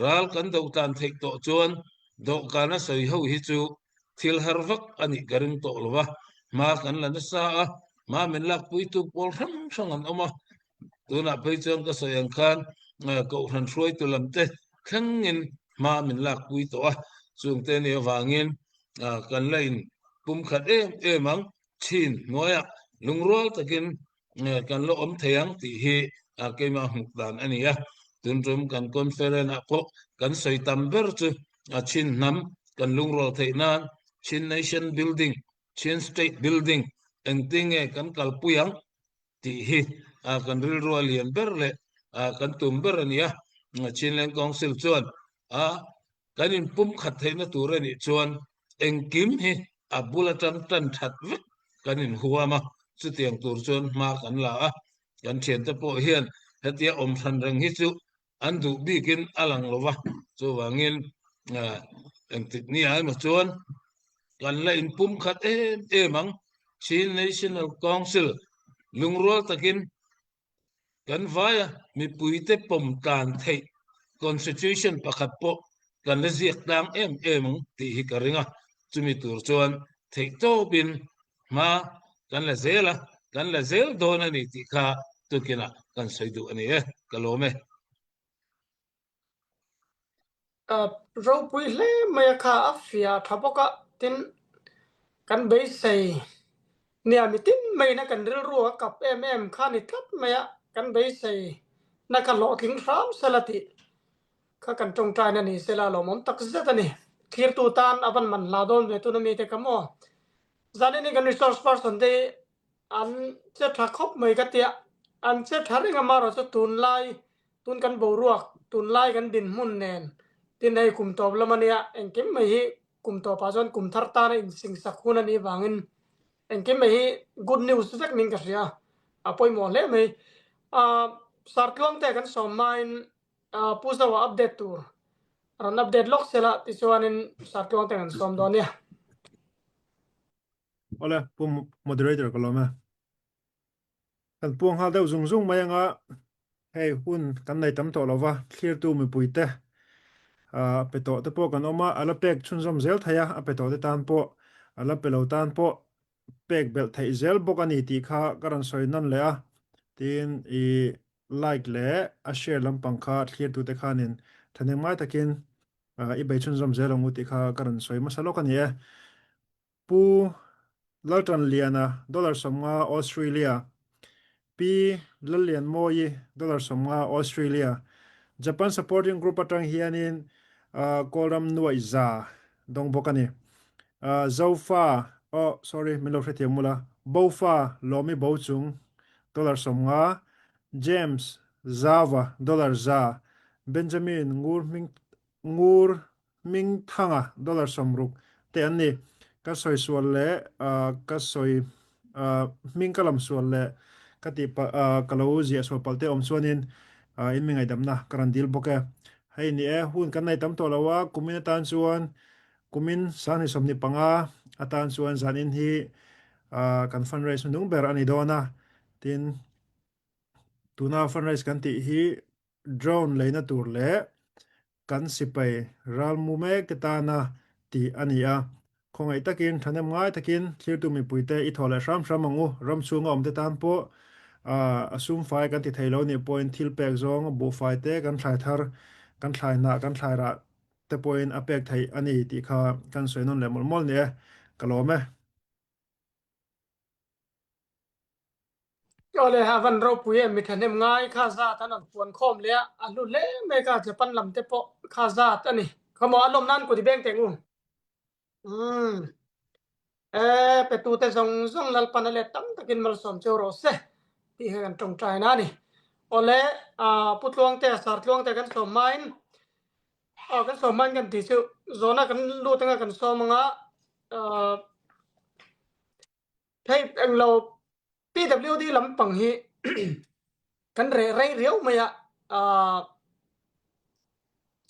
Ral kan do tlan theih tawh chuan dawhkana sawi ho hi chu thil har vak a nih ka ring tawh lo va, hma kan la nasa a, hma min lakpuitu pawl hrang hrang an awm a, tunah phei chuan ka sawi ang khan Kohhran hruaitu lam te thlengin hma min lakpui tawh a, chungte ni avangin kan la in pumkhat em em ang. Chin hnuaiah lungrual takin kan la awm thei ang tih hi keimah hmuk dan a ni a. Tun tum kan conference ah pawh kan sawi tam ber chu Chin hnam kan lungrual theih nan Chin nation building, Chin state building engtin nge kan kalpui ang tih hi kan rilru a lian ber leh kan tum ber a ni a. Chinland Council chuan kan inpumkhat theihna tur a nih chuan engkim hi a bul atang tan that vek kan inhuam a, chutiang tur chuan hma kan la a. Kan thiante pawh hian hetia awm hran reng hi chu an duh bikin a lang lo va, chuvangin engtik ni ah emaw chuan kan la inpumkhat em em ang. Chin National Council lungrual takin Kan vaia mipuite pawm tlan theih Constitution pakhat pawh kan la ziak tlang em em ang tih hi ka ring a, chumi tur chuan theihtawpin hma kan la zel a, kan la zel dawn a ni tih kha tukinah. kan sawi duh a ni e. Ka lawm e. Ropui hle mai a kha a fiah tha bawk a, tin kan beisei nia mitin maiin a kan rilru a kap em em kha ni tlat mai a, kan beisei na kha hlawhtling hram sela tih kha kan tawngtaina ni sela lawmawm tak zet a ni. Thlirtu tan a van man hla dawn ve tuna mite kha maw? Zanin hi kan resource person te hi An che tha khawp mai ka tia. An che tha reng a marawh chu tunlai tun kan boruak tunlai kan dinhmun nen tin hei kum tawp lam ania engkim mai hi kum tawpah chuan kum thar tana insingsak hun anih vangin engkim mai hi good news vek ning ka hria a pawimawh hle mai. Ahh Sartluang te kan sawm hmain ahh Pu Zoa update tur rawn update lawk sela tichuanin Sartluang te kan sawm dawn nia. Awle, Pu Moderator ka lawm e. Kan puang nghal deuh zung zung mai anga hei hun kan nei tam tawh lova, thlirtu mipuite pe tawh te pawh kan awm a, a la pek chhunzawm zel thei a, a pe tawh te tan pawh, a la pe lo tan pawh pek belh theih zel bawk a ni tih kha ka rawn sawi nawn leh a, tin i like leh a share lampang kha thlirtute khanin thahnem ngai takin i bei chhunzawm zel ang u tih kha ka rawn sawi hmasa lawk a ni e. Pu Laltanliana dollar 50 Australia, Pi Lallianmawii dollar 50 Australia, Japan Supporting Group atang hianin Kawlram nuaih za dawng bawk a ni. Zofa, oh sorry min lo hrethiam mula, Bofa Lawmi Bochung dollar 50, James Zava dollar za, Benjamin Ngur hming Ngur Hmingthanga dollar 60 te an ni. Ka sawi sual leh ka sawi hming ka lam sual leh ka tih ka lo ziah sual palh te awm chuanin in mi ngaihdamna ka rawn dil bawk e. Hei ni e, hun kan nei tam tawh lo a, kumin atan chuan kumin 2025 atan chuan zanin hi kan fundraise hnuhnung ber a ni dawn a, tin tuna fundraise kan tih hi drone leina tur leh kan sipai ralmu mek te tana tih a ni a. Khawngaih takin, thahnem ngai takin thlirtu mipuite i thaw leh hram hram ang u. Ram chhunga awmte tan pawh a sumfai kan ti thei lo nih pawhin thil pek zawng buhfai te kan thlai thar, kan thlai hnah, kan thlai rah te pawhin a pek theih a ni tih kha kan sawi nawn leh mawlh mawlh ni e. Ka lawm e. Awle a van ropui em mi thahnem ngai kha zat an rawn puan khawm leh a, a hlu hle mai kha Japan lam te pawh kha zat a ni. Khawmaw a lawm nan kut i beng teng u. Umm. E petu te zawng zawng Lalpan a let tam takin malsawm cheu rawh se tih hi kan tawngtai na a ni. Awle Pu Tluangte, Sir Tluangte kan sawm hmain aw kan sawm hmain kan tih chu zawhna kan lut anga kan sawm anga Hei englo PWD lampang hi kan reh rei riau mai a,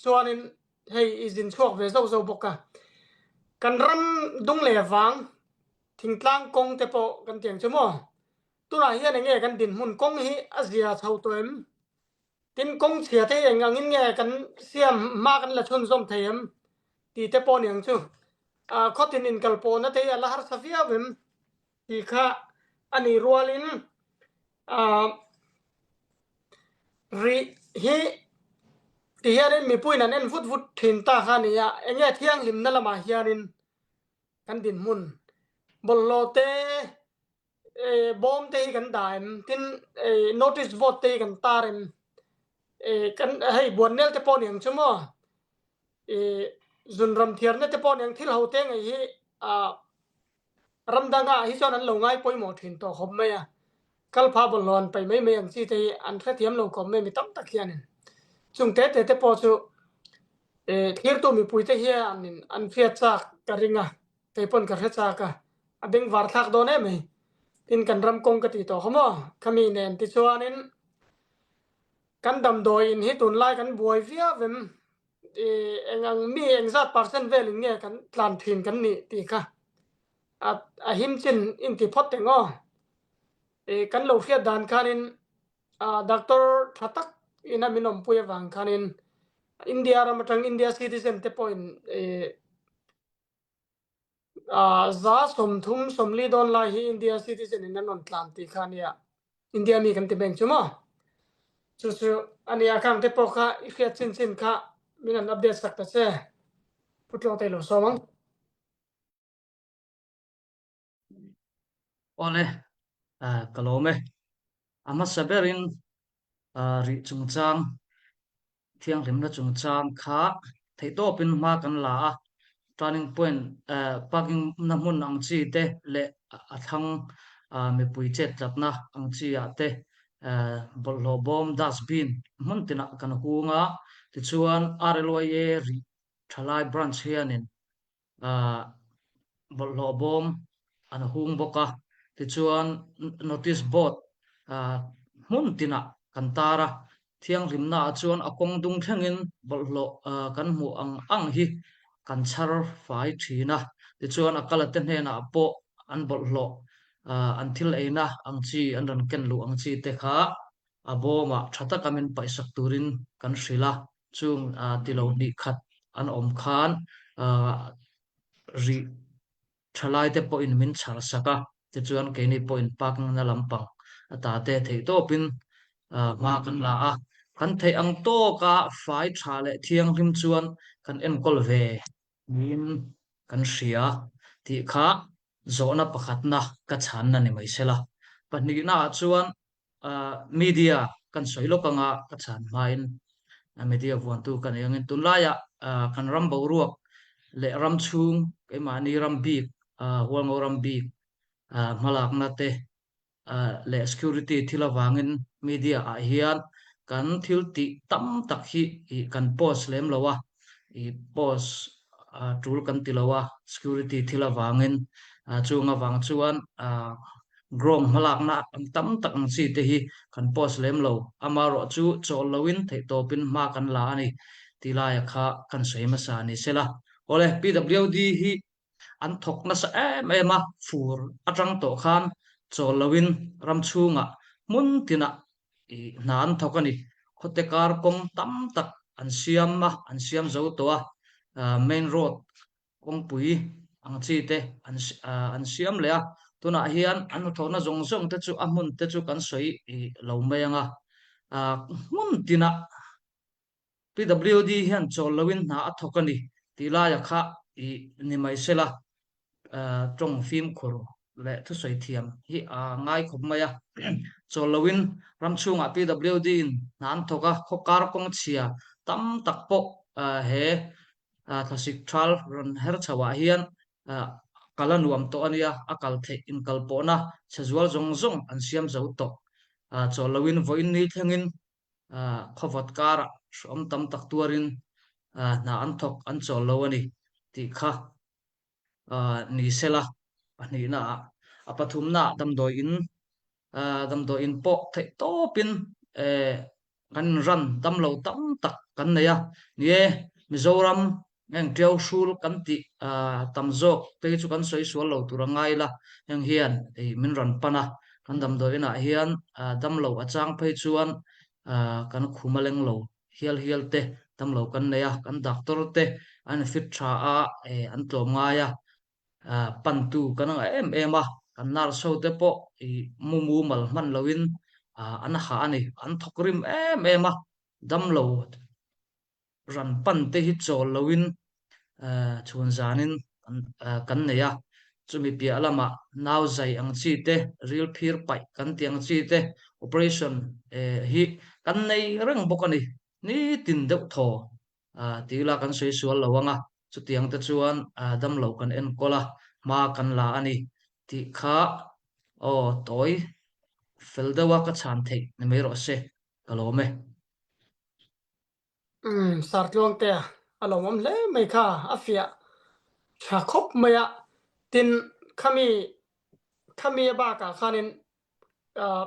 chuanin hei i zin chhuak ve zauh zauh bawk a. Kan ram dung leh vang thingtlang kawng te pawh kan ti ang chu maw? Tunah hian enge kan dinhmun kawng hi a zia chho tawh em? Tin kawng chhia te hi eng angin nge kan siam hma kan la chhunzawm thei em? Tih te pawh niang chu. Khawtin inkalpawhna te hi a la harsa viau em tih kha a nih rualin rih hi ti hianin mipuiin an en vut vut thin ta kha a ni a, enge thianghlimna lamah hianin kan dinhmun bawlhhlawh te bawm te hi kan dah em tin notice board te hi kan tar em kan hei buannel te pawh niang chu maw zunram thiarna te pawh niang thil ho te ngei hi ram dangah hi chuan an lo ngai pawimawh thin tawh khawp mai a kalpha bawlhhlawh an paih mai mai ang chi te hi an hrethiam lo khawp mai mi tam tak hianin chung te te te pawh chu thlirtu mipui te hianin an hriat chak ka ring a. Kei pawn ka hre chak a, a bengvar thlak dawn em mai. Tin kan ram kawng ka ti tawh kha maw? Khami nen tichuanin kan damdawi in hi tunlai kan buai viau em? I eng ang mi engzat percent velin nge kan tlan thin kan nih tih kha a a him chin in ti phawt eng aw. I kan lo hriat dan khanin doctor tha tak ina min awmpui avang khanin India ram atang India citizen te pawhin i 30 40 dawn lai hi India citizen in an rawn tlan tih kha ania. India mi kan ti beng chu maw? Chu chu ani a khang te pawh kha i hriat chin chin kha min an update sak ta che. Pu Tluang te lo sawm ang. Awle, ka lawm e. A hmasa berin rih chungchang, thianghlimna chungchang kha theihtawpin hma kan la a, turning point, parking na hmun ang chi te leh a thlang mipui chet tlatna ang chi ah te bawlhhlawh bawm, dustbin, hmun tinah kan hung a, tichuan RLYA rih thalai branch hianin bawlhhlawh bawm an hung bawk a, tichuan notice board hmun tinah kan tar a, thianghlimna ah chuan a kawng dung thlengin bawlhhlawh kan hmuh ang ang hi kan chhar fai thin a, tichuan a kala te hnenah pawh an bawlhhlawh an thil eina ang chi an rawn ken luh ang chi te kha a bawmah tha taka min paihsak turin kan hrilh a. Chung tilo hnih khat an awm khan rih thalai te pawhin min chhar sak a, tichuan keini pawhin parking na lampang ata te theih tawpin hma kan la a, kan theih ang tawka fai tha leh thianghlim chuan kan enkawl ve niin kan hria tih kha zawhna pakhatna ka chhanna ni mai sela. Pahnihna ah chuan Media kan sawi lawk anga ka chhan hmain media vuantu ka nei angin tunlaiah kan ram boruak leh ram chhung keimahni ram bik Hualngo ram bik hmalakna te leh security thil avangin media ah hian kan thil tih tam tak hi kan post lem lo a, post tul kan ti lo a security thil avangin chung avang chuan Ground hmalakna ang tam tak ang chi te hi kan post lem lo, amaherawh chu chawl loin theihtawpin hma kan la a ni tih laia kha kan sawi hmasa ni sela. Awle, PWD hi an thawk nasa em em a, fur atang tawh khan chawl loin ram chhungah hmun tinah hna an thawk a ni. Khawte kar kawng tam tak an siam a, an siam zo tawh a, main road kawngpui ang chi te an an siam leh a, tunah hian an hnathawhna zawng zawng te chu a hmun te chu kan sawi lo mai ang a, hmun tinah PWD hian chawl loin hna a thawk a ni tih laia kha ih ni mai sela tawng fimkhur leh thusawi thiam hi a ngai khawp mai a, chawl loin ram chhungah PWD in hna an thawk a, khawkar kawng chhia tam tak pawh he Thlasik thal rawn her chho ah hian kal a nuam tawh a nia, a kal theih inkal pawhna chhe zual zawng zawng an siam zo tawh. Chawl loin vawiin ni thlengin khawvawt karah hreawm tam tak tuarin hna an thawk an chawl lo a ni tih kha ni sela pahnihna ah a pathumna ah damdawi in damdawi in pawh theih tawpin kan ran damlo tam tak kan nei a ni e Mizoram heng Tiau hrul kan tih tam zawk te hi chu kan sawi sual lo tur a ngai la heng hian min rawn pan a kan damdawi inah hian damlo a chang phei chuan kan khum a leng lo hial hial te damlo kan nei a, kan doctor te an fit tha a, an tlawm ngai a, pantu kan ngah em em a, kan nurse ho te pawh ih mu mumal hman loin an hah a ni, an thawk rim em em a, damlo ran pan te hi chawl loin chhun zanin kan nei a, chumi piah lamah nau zai ang chi te, ril phir paih kan tih ang chi te, operation hi kan nei reng bawk a ni, nitin deuh thaw tih ila kan sawi sual lo ang a, chutiang te chuan damlo kan enkawl a, hma kan la a ni tih kha aw tawi fel deuh a ka chhan theih ni mai rawh se, ka lawm e. Umm Sartluang te a lo awm hle mai kha a fiah tha khawp mai a, tin khami khami a bakah khanin ah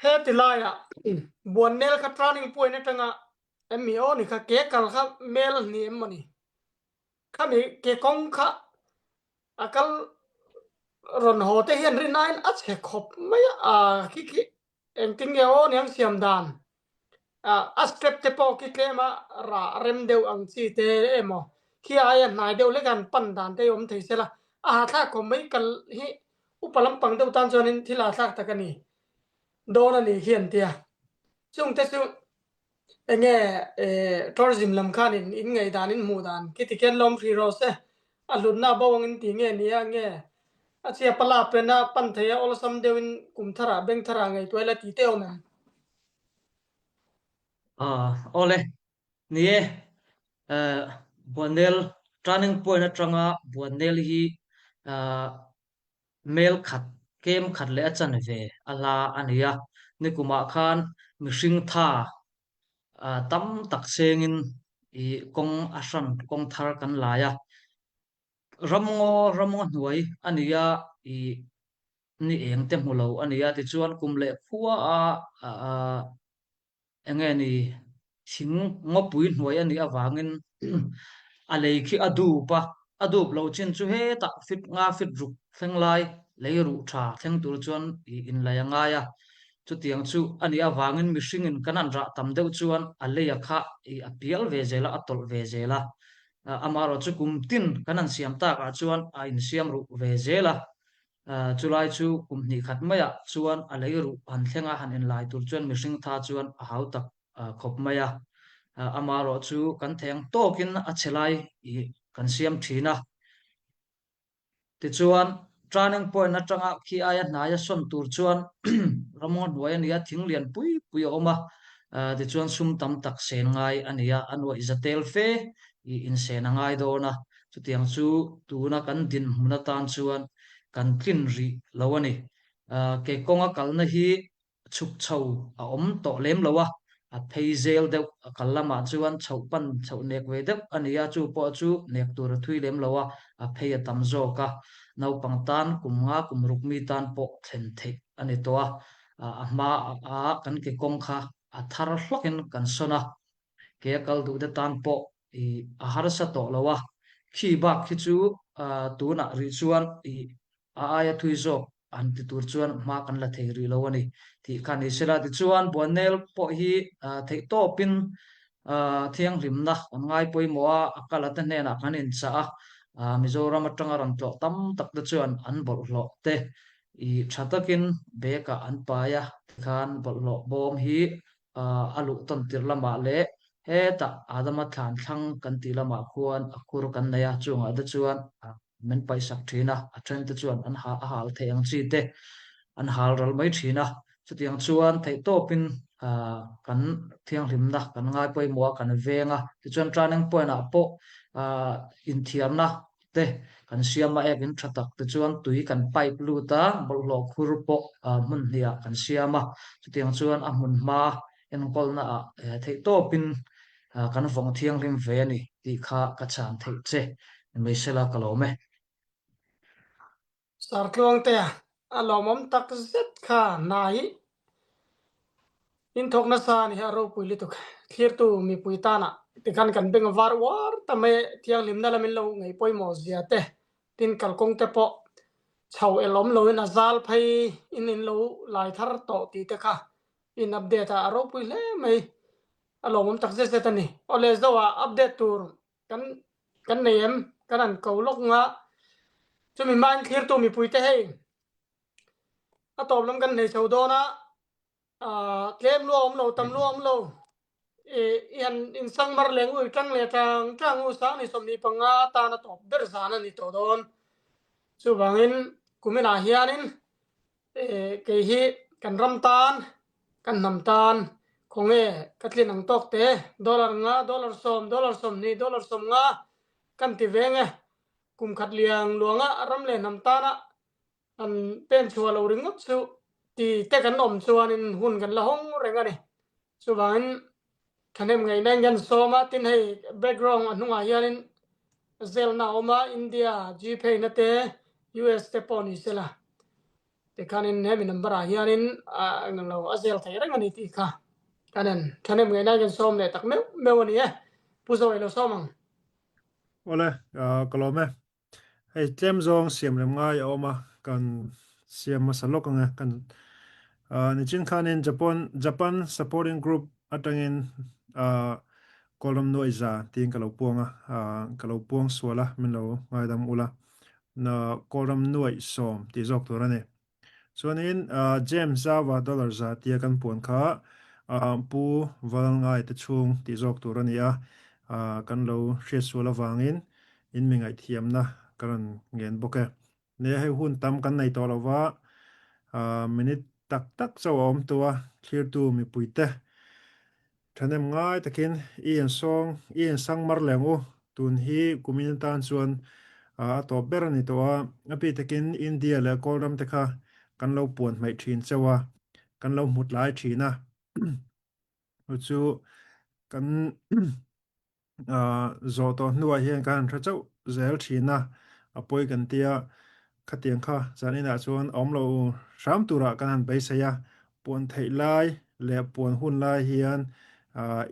heti laiah Buannel kha turning point atanga emmi aw ni kha ke kal kha mel hnih em mawni khami ke kawng kha a kal rawn haw te hian rinaiin a chhe khawp mai a, ah khi khi Engtin nge aw niang siam dan? A step te pawh khi tlem a rah rem deuh ang chi te emaw khi aia hnai deuh hlek an pan dan te hi awm thei sela a hahthlak khawp mai kal hi upa lampang deuh tan chuanin thil hahthlak tak a ni dawn a ni khi an tia. Chung te chu enge tourism lam khan in in ngei dan in hmuh dan khi ti khian lawm hri rawh se. A hlutna bo angin ti nge nia nge a chia pala pen a pan thei a awlsam deuh in kum thar ah beng thar ah ngaihtuah ila ti te awm em? Awle, ni e, Buannel turning point atanga Buannel hi Mel khat, kem khat leh a chanve a hla a ni a, nikumah khan mihring tha tam tak sengin i kawng a hran kawng thar kan lai a. Ramngaw, ramngaw hnuai a ni a, i ni eng te hmu lo a ni a, tichuan kum leh khua a Enge ni thing ngawpui hnuai a nih avangin a lei khi a dup a, a dup lo chin chu hetah fit nga fit ruk thleng lai lei ruh tha thleng tur chuan i inlai a ngai a. Chutiang chu a nih avangin mihringin kan an rah tam deuh chuan a lei a kha i a pial ve zel a, a tawlh ve zel a. Amaherawh chu kum tin kan han siam takah chuan a insiam ruh ve zel a. Chulai chu kum hnih khat maiah chuan a lei ruh han thleng a, han enlai tur chuan mihring tha chuan a hau tak khawp mai a. Amaherawh chu kan theng tawkin a chhe lai i kan siam thin a. Tichuan, turning point atanga khi aia hnaia sawn tur chuan ramngaw hnuai a ni a, thing lian pui pui a awm a. Tichuan sum tam tak sen ngai a ni a, a nuaih za tel fe i insen a ngai dawn a. Chutiang chu tuna kan dinhmun atan chuan kan tlin rih lo a ni. Ke kawnga kalna hi chhuk chho a awm tawh lem lo a, a phei zel deuh a kal lamah chuan chhoh pan chhoh nek ve deuh a ni a, chu pawh chu nek tur a thui lem lo a, a phei a tam zawk a. Naupang tan kum nga kum ruk mi tan pawh thlen theih a ni tawh a, a hma a kan ke kawng kha a thar hlakin kan sawn a, Ke a kal duh te tan pawh i a harsa tawh lo a, khi bak khi chu tunah rih chuan i a aia thui zawk han ti tur chuan hma kan la thei rih lo a ni tih kha ni sela. Tichuan Buannel pawh hi theihtawpin thianghlimna kan ngai pawimawh a, a kala te hnenah kan inchah a, Mizoram atanga rawn tlawh tam tak te chuan an bawlhhlawh te i tha takin bag ah an pai a, tikhan bawlhhlawh bawm hi a luh tawn tirh lamah leh hetah Adama thlan thlang kan tih lamah khuan a khur kan nei a, chungah te chuan min paihsak thin a, a then te chuan an ha a hal theih ang chi te an hal ral mai thin a, chutiang chuan theihtawpin kan thianghlimna kan ngai pawimawh a, kan veng a, tichuan turning point ah pawh inthiarna te kan siam a, ek in tha tak te chuan tui kan pipe lut a, bawlhhlawh khur pawh hmun hnih ah kan siam a, chutiang chuan a hmun hma enkawlna ah theih tawpin kan vawng thianghlim ve a ni tih kha ka chhan theih che mai sela ka lawm e. Sartluangtea a lawmawm tak zet kha hna hi in thawk nasa a ni hi a ropui lutuk. Thlirtu mipui tanah tikhan kan beng a var uar ta mai e, thianghlimna lamin lo ngaih pawimawh zia te, tin kalkawng te pawh chho el awm loin a zal phei in in lo lai thar tawh tih te kha in update a, a ropui hle mai. A lawmawm tak zet zet a ni. Awle zoah update tur Kan kan nei em? Kan an ko lawk nga. Chumi hmain thlirtu mipuite hei a tawp lam kan hnei chho dawn a, tlem lua awm lo, tam lua awm lo, i han insang mar leh ngu, i tang leh tang tang ngu sang ni 25 atan a tawp ber zan a ni tawh dawn. Chuvangin kuminah hianin Kei hi kan ram tan, kan hnam tan, khawnge ka tlin ang tawk te, dollar nga, dollar sawm, dollar 20, dollar 50 kan ti veng e. Kum khat liang luanga ram leh hnam tana an pen chhuah lo ringawt chu ti te kan awm chuanin hun kan la hawng reng a ni. Chuvangin thahnem ngaihna in kan sawm a, tin hei background a hnungah hianin zelna a awm a, India Gpay na te, US te pawh ni sela tikhanin hemi number ah hianin englo lo a zel thei reng a ni tih kha kan en thahnem ngaihna in kan sawm leh tak meuh meuh a ni e. Pu Zoe lo sawm ang. Awle, ka lawm e. Hei tlem zawng siam rem ngai a awm a, kan siam hmasa lawk ang e. Kan nichin khanin Japan Japan Supporting Group atangin Kawlram Nuaiza tiin ka lo puang a, ka lo puang sual a, min lo ngaidam ula. Kawlram Nuaih sawm tih zawk tur a ni. Chuanin James Zava dollar za tia kan puan kha. Pu Valngai te chhung tih zawk tur a ni a, kan lo hriat sual avangin in mi ngaihthiamna ka rawn ngen bawk e. Nia hei hun tam kan nei tawh lova, minute tak tak chauh a awm tawh a, thlirtu mipuite Thahnem ngai takin i insawng, i insang mar leng u. Tun hi kumin atan chuan a tawp ber a ni tawh a, a bik takin India leh Kawl ram te kha kan lo puan hmaih thin chauh a, kan lo hmu tlai thin a. Chu chu kan Zawh tawh hnuah hian kan han hre chauh zel thin a, a pawi kan ti a, khatiang kha zan inah chuan a awm lo hram turah kan han beisei a, puan theih lai leh puan hun lai hian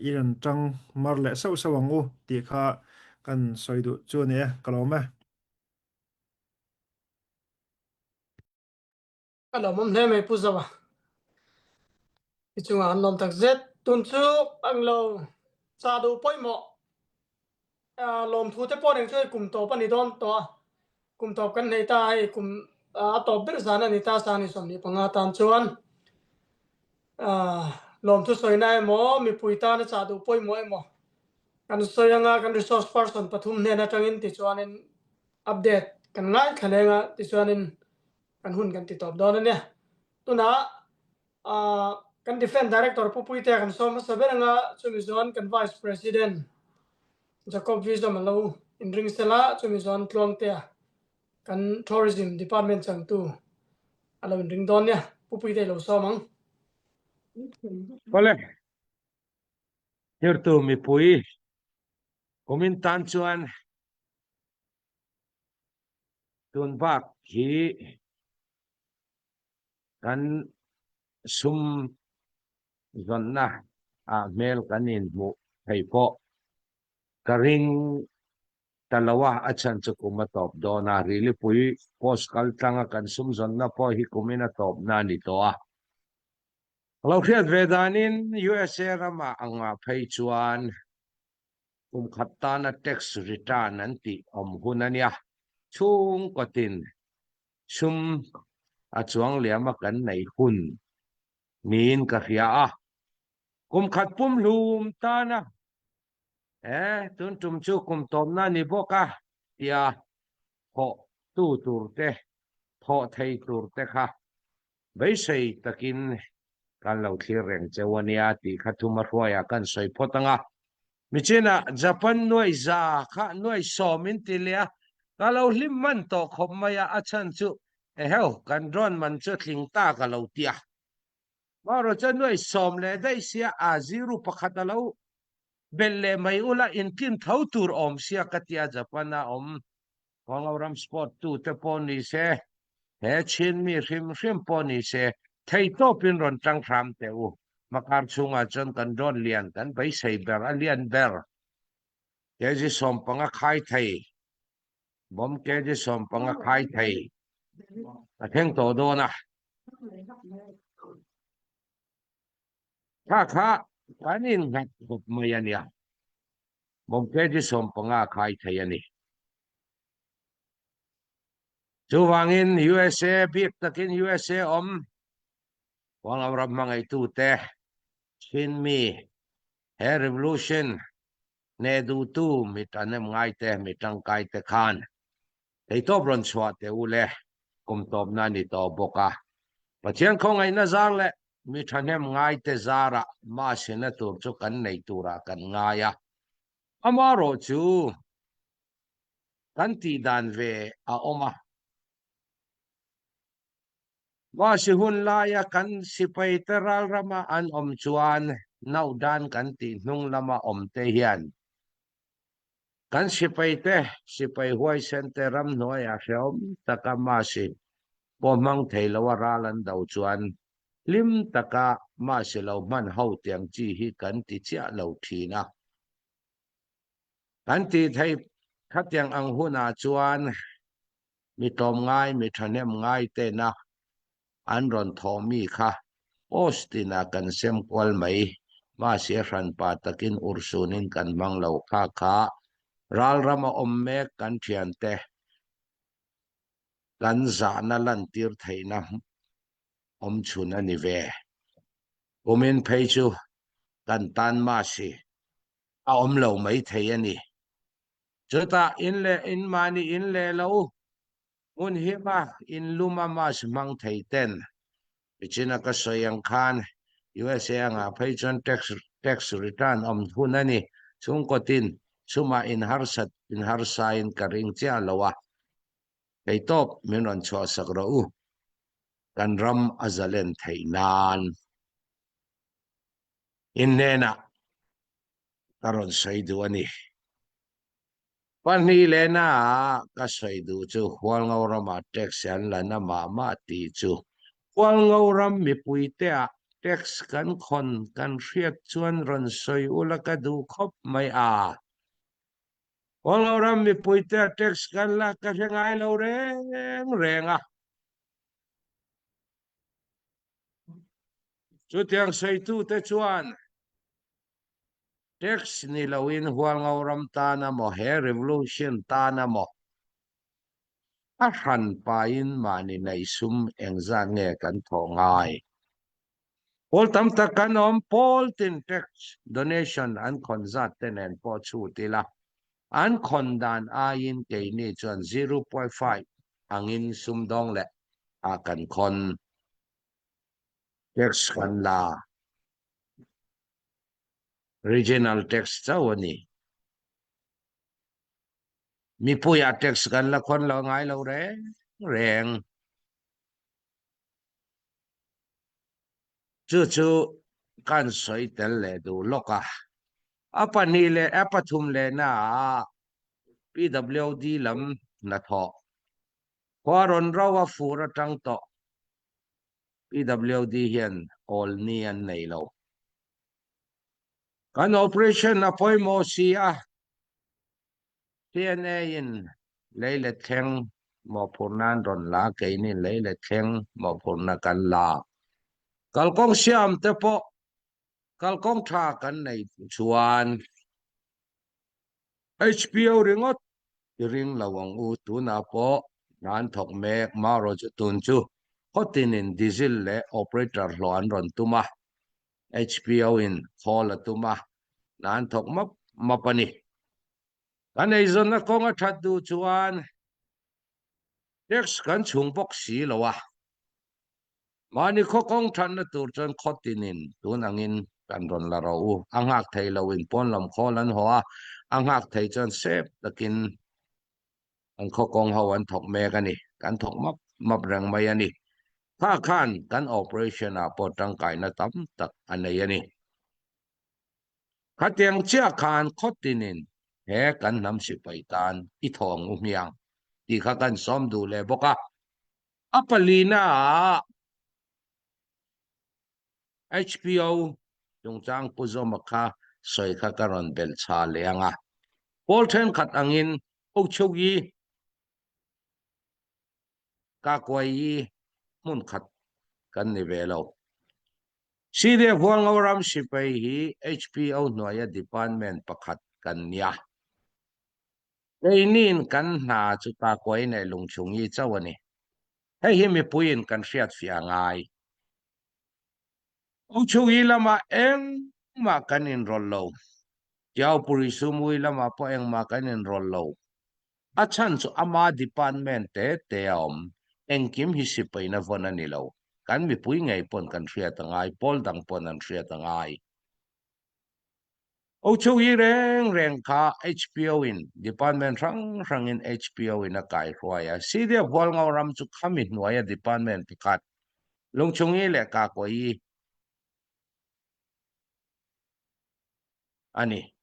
i rawn tang mar leh sauh sauh ang u tih kha kan sawi duh chu a ni e, ka lawm e. Ka lawmawm hle mai Pu Zawa. I chungah an lawm tak zet. Tun chu Anglo cha duh pawimawh lawmthu te pawh reng chu hei kum tawp a ni dawn tawh a. Kum tawp kan nei ta hei kum a tawp ber zan a ni ta sa ni 25 tan chuan lawmthu sawina emaw mipui tana chah duh pawimawh emaw kan sawi anga kan resource person pathum hnen atangin tichuanin update kan ngaithla leng a tichuanin kan hun kan ti tawp dawn a nia. Tunah kan Defence Director Pu Puitea kan sawm hmasa ber anga chumi chuan kan Vice President Jacob Vizom a lo inring sela chumi chuan Tluangtea kan Tourism Department changtu a lo inring dawn nia. Pu Puitea i lo sawm ang. Awle, thirtu mipui kumin tan chuan Tun bak hi kan sum zawnna ah hmel kan inhmuh thei pawh ka ring ta lo a, a chhan chu kum a tawp dawn a, Rilipui post kal tlanga kan sum zawnna pawh hi kumin a tawpna a ni tawh a. Lo hriat ve danin USA ramah angah phei chuan Kum khat tana tax return an tih awm hun a nia. Chhungkawtin sum a chuang liam a kan nei hun niin ka hria a. Kum khat pumhlum tana e tun tum chu kum tawmna ni bawk a tia thawh tu tur te, thawh thei tur te kha Beisei takin kan lo thlir reng cheu a nia tih kha thuma hruaiah kan sawi phawt ang a. Michinah Japan nuai za kha nuai sawm in ti leh a, ka lo hlim hman tawh khawp mai a, a chhan chu eheu kan drone man chu tling ta ka lo ti a. Marawh chuan nuai sawm leh daih sia a zero pakhat a lo belh leh mai ula intlin tho tur awm sia ka ti a Japan a awm Huangho ram sport tu te pawh ni se, he Chin mi hrim hrim pawh ni se, theitawpin rawn tang hram teh u. Hmakar chhungah chuan kan rawn lian, kan beisei ber, a lian ber. Kg 15 khai thei, bomb kg 15 khai thei a thleng tawh dawn a. Kha kha kan innghat khawp mai a nia. Bomb kg 15 khai thei a ni. Chuvangin USA bik takin USA awm Huangho ram hmangaihtute Chin mi he revolution hneh duhtu mi ṭahnem ngaite mi ṭangkaite khan Theitawp rawn chhuah teh u le, kum tawpna a ni tawh bawk a. Pathian khawngaihna zar leh mi thahnem ngaite zarah mahsena tur chu kan nei turah kan ngai a. Amaherawh chu kan tih dan ve a awm a. Mahse hun laia kan sipaite ral rama an awm chuan nauhdan kan tih hnung lama awmte hian Kan sipaite, sipai huaisente ramhnuaiah hrehawm taka Masi pawh hmang thei loa ral an do chuan hlim taka Masi lo hman ho tiang chi hi kan ti chiah lo thin a. Kan tih theih khatiang ang hunah chuan mi tlawmngai, mi thahnem ngai tena an rawn thawh mi kha Austin ah kan sem kual mai. Mahse hranpa takin urhsunin kan hmang lo kha kha ralram a awm mek kan thiante kan zahna lantir theihna awm chhun a ni ve. Kumin phei chu kan tan ma si a awm lo mai thei a ni. Chutah in leh in mahni in leh lo hmun hima in luma mas hmang thei ten Michina ka sawi ang khan USA angah phei chuan tax tax return awm hun a ni. Chhungkaw tin chhumah in harsat in harsain ka ring chiah lo a. Theihtawp min rawn chhuahsak rawh u. Kan ram a zalen theih nan in hnenah ka rawn sawi duh a ni. Pahnih lehna ah ka sawi duh chu Hualngo ramah tax an la na mah mah tih chu. Hualngo ram mipuite ah tax kan khawn kan hriat chuan rawn sawi ula ka duh khawp mai a. Hualngo ram mipuite ah tax kan la ka hre ngai lo reng reng a. Chutiang sawitute chuan tax ni loin Hualngo ram tan a maw, he revolution tan a maw, a hran pain mahni neih sum engzat nge kan thawh ngai? Pawl tam tak kan awm, pawl tin tax donation an khawn zat te nen pawh chhut ila, an khawn dan aiin keini chuan 0.5 angin sumdawng leh ah kan khawn. Tax kan la. Regional tax chauh a ni. Mipuiah tax kan la khawn lo ngai lo reng reng. Chu chu kan sawi tel leh duh lawk a. A pahnih leh a pathum lehna ah PWD lam hnathawh khua rawn ro a fur atang tawh PWD hian awl ni an nei lo. Kan operation a pawimawh si a. CNA in lei let thleng mawhphurhna an rawn la, keini lei let thleng mawhphurhna kan la. Kalkawng siam te pawh kalkawng tha kan nei chuan HPO ringawt i ring lo ang u, tunah pawh hna an thawk mek, Marawh chu tun chu khawtinin diesel leh operator hlawh an rawn tum a, HPO in khawl a tum a, hna an thawk map map a ni. Kan eizawnna kawng a that duh chuan tax kan chhung bawk si lo a, mahni khaw kawng thatna tur chuan khaw tinin tun angin kan rawn la rawh u. A nghak thei loin pawn lam khawl an haw a, a nghak thei chuan sep takin an khaw kawng ho an thawk mek a ni. Kan thawk map map reng mai a ni. Kha khan kan operation ah pawh tangkaina tam tak a nei a ni. Khatiang chiah khan khaw tinin he kan hnam sipai tan i thawng u hmiang tih kha kan sawm duh leh bawk a. A palina ah HPO chungchang Pu Zawma kha sawi kha ka rawn belh chha leh ang a. Pawl thenkhat angin Ochhogi Kakuai hmun khat kan ni ve lo. Syria Hualngo ram sipai hi HPO hnuaia department pakhat kan nia. Keiniin kan hna chu Kakuai leh Lungchhungi chauh a ni. Hei hi mipuiin kan hriatfiah a ngai. Uchungi lamah engmah kan inrawlh lo. Tiaupuri Sumui lamah pawh engmah kan inrawlh lo. A chhan chu ama department te te a awm. Engkim hi sipaina vawn a ni lo. Kan mipui ngei pawn kan hriat a ngai, pawl dang pawn an hriat a ngai. Ochungi reng reng kha HPO in department hrang hrangin HPO in a kaihruai a. CDF Hualngo ram chu khami hnuaia department pakhat Lungchungi leh Kakuaii a ni.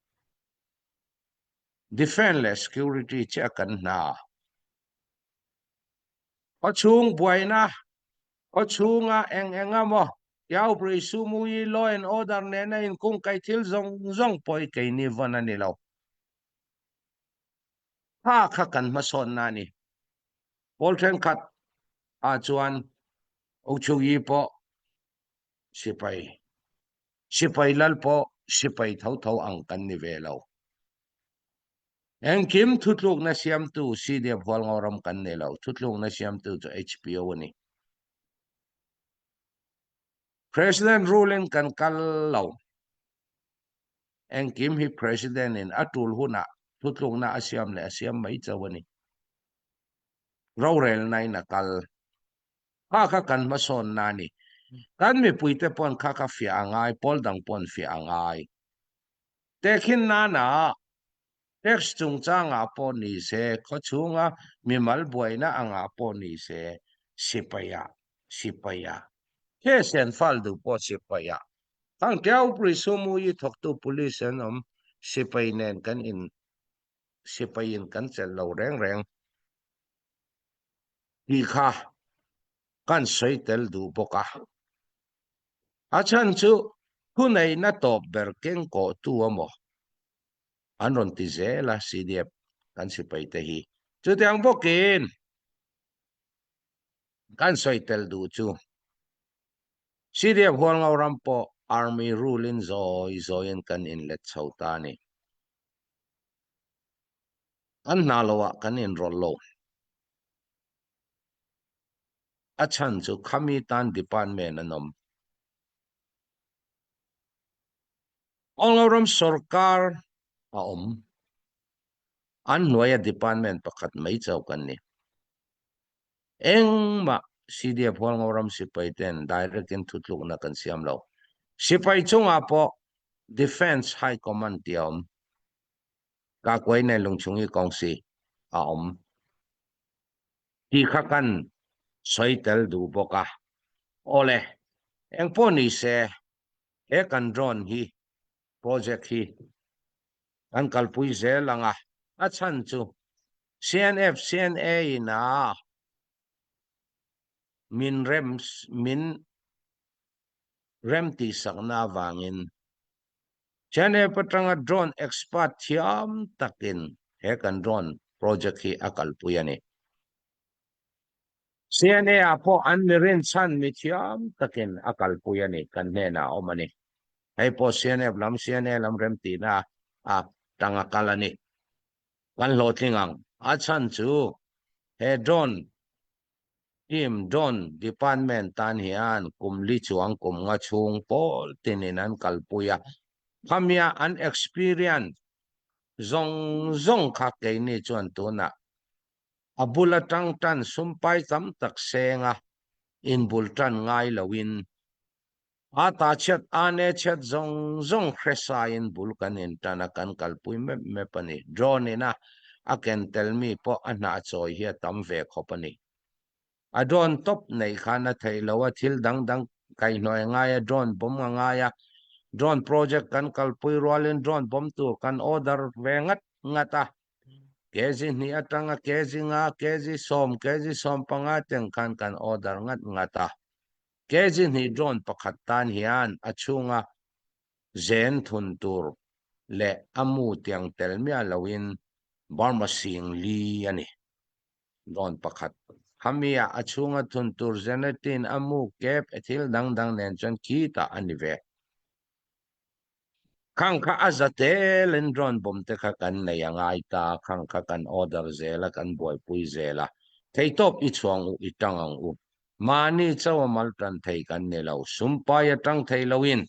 Defence leh Security chiah kan hna. Khawchhung buaina, khawchhunga eng eng a maw, Tiaupri Sumui Law and Order nena inkungkaih thil zawng zawng pawh hi keini vawn a ni lo. Kha kha kan hmasawnna a ni. Pawl thenkhat ah chuan Ochugyi pawh sipai, sipai lal pawh sipai tho tho ang kan ni ve lo. Engkim thutlukna siamtu CDF Hualngo ram kan nei lo, thutlukna siamtu chu HPO a ni. President rule in kan kal lo. Engkim hi President in a tul hunah thutluknak a siam le a siam mai cho a ni. Rorelna in a kal. Kha kha kan hmasawnna a ni. Kan mipuite pawn kha kha fiah a ngai, pawl dang pawn fiah a ngai. Tehkhin nana tax chungchangah pawh ni se, khawchhunga mimal buaina angah pawh ni se, sipaia sipaia case an file duh pawh sipaia khang Tiaupui sumu i thawktu police an awm sipai nen kan in sipaiin kan chelh lo reng reng tih kha kan sawi tel duh bawk a. A chhan chu thuneihna tawp ber keng kawhtu a maw an rawn ti zel a CDF kan sipai te hi. Chutiang bawkin kan sawi tel duh chu CDF Hualngo ram pawh Army rule in zawi zawiin kan inlet chho ta a ni. Kan hna loah kan inrawlh lo. A chhan chu khami tan department an awm. Hualngo ram sorkar a awm. An hnuaia department pakhat mai chauh kan ni. Engmah CDF Hualngo ram sipai ten direct in thutlukna kan siam lo. Sipai chungah pawh Defence High Command tih a awm. Kakuai nen lungchung hi kawngsi a awm tih kha kan sawi tel duh bawk a. Awle, engpawh ni se he kan drone hi project hi kan kalpui zel ang a, a chhan chu CNF, CNA in a min rem min rem tihsakna avangin CNF atanga drone expert thiam takin he kan drone project hi a kalpui a ni. CNA ah pawh an mi rinchhan mi thiam takin a kalpui a ni, kan hnenah a awm a ni. Hei pawh CNF lam, CNA lam remtihna a tang a kal a ni. Kan hlawhtling ang. A chhan chu he drone team, drone department tan hian kum li chuang kum nga chhung pawl tinin an kalpui a. Khamia an experience zawng zawng kha keini chuan tunah A bul atang tan sumpai tam tak seng a, inbul tan ngai loin a ta chhiat a ne chhiat zawng zawng hre saiin bul kan intan a, kan kalpui mep mep a ni. Drone ina a ken tel mi pawh a hnah chawi hi a tam ve khawp a ni. A drone tawp neih khan a theih loh a, thil dang dang kaihhnawih a ngai a, drone bomb a ngai a, drone project kan kalpui rualin drone bomb tur kan order ve ngat ngat a, Kg hnih atanga kg nga, kg sawm, kg 15 teng khan kan order ngat ngat a. Kg hnih drone pakhat tan hian a chhunga zen thun tur leh a mu tiang tel miah loin Burma sing li a ni. Drone pakhat khami ah a chhunga thun tur zenetin a mu kep e thil dang dang nen chuan khitah a ni ve. Khang kha a za telin drone bomb te kha kan nei a ngai ta, khang kha kan order zel a, kan buaipui zel a. Theitawp i chhuang u, i tang ang u. Mahni chauh a mal tan thei kan ni lo, sumpai a tang thei loin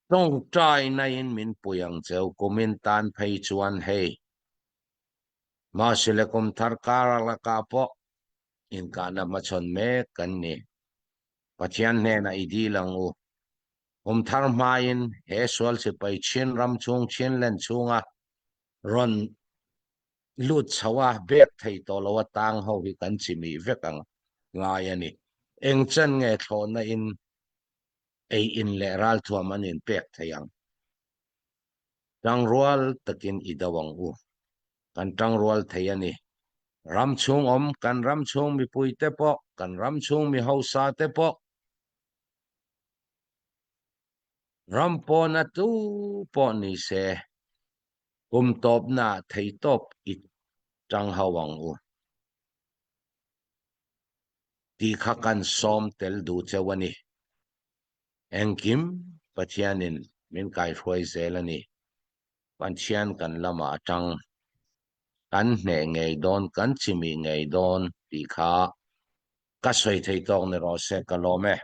tawngtaina in min pui ang cheu, kumin tan phei chuan hei Mahse le kum thar kar lakah pawh inkahna hmachhawn mek kan ni. Pathian hnenah i dil ang u. Kum thar hmain he sual sipai Chin ram chhung Chinland chhunga rawn lut chho a, bek thei tawh lo a tang ho hi kan chimih vek ang ngai a ni. Eng chen nge thlawhna in ei in leh ralthuam an inpek thei ang? Tangrual takin i do ang u. Kan tangrual thei a ni. Ram chhung awm, kan ram chhung mipuite pawh, kan ram chhung mi hausa te pawh, ram pawna tu pawh ni se, kum tawpna theitawp i tang ho ang u. Tih kha kan sawm tel duh cheu a ni. Engkim Pathianin min kaihruai zel a ni. Pathian kan lamah atang kan hneh ngei dawn, kan chimih ngei dawn tih kha. Ka sawi thei tawk ni rawh se ka lawm e.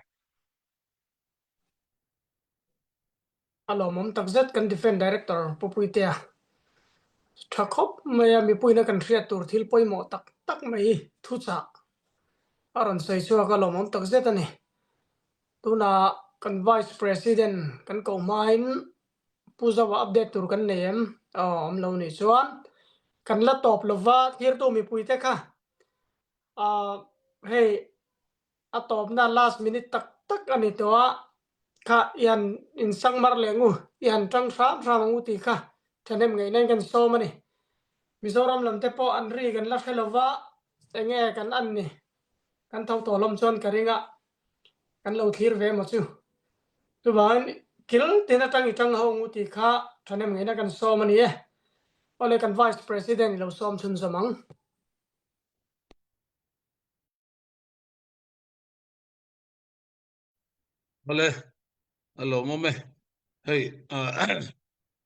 A lawmawm takzet kan Defence Director Pu Puitea tha khawp mai a mipuina kan hriat tur thil pawimawh tak tak mai thuchah a rawn sawi chhuak a lawmawm takzet a ni. Tunah kan Vice President kan koh hmain Pu Zaua update tur kan nei em? Aw awm lo nih chuan kan la tawp lova thirtu mipuite kha ah hei a tawpna last minute tak tak a ni tawh a, kha i han insang mar leh ang u, i han tang hram hram ang u tih kha thahnem ngaihna in kan sawm a ni. Mizoram lam te pawh an ri kan la hre lova, enge kan an ni, kan tho tawh hlawm chuan ka ring a, kan lo thlir ve maw chu. Chuvangin kil tin atang i tang ho ang u tih kha thahnem ngaihna kan sawm a ni e. Awle kan Vice President i lo sawm chhunzawm ang. Awle, a lawmawm e. Hei,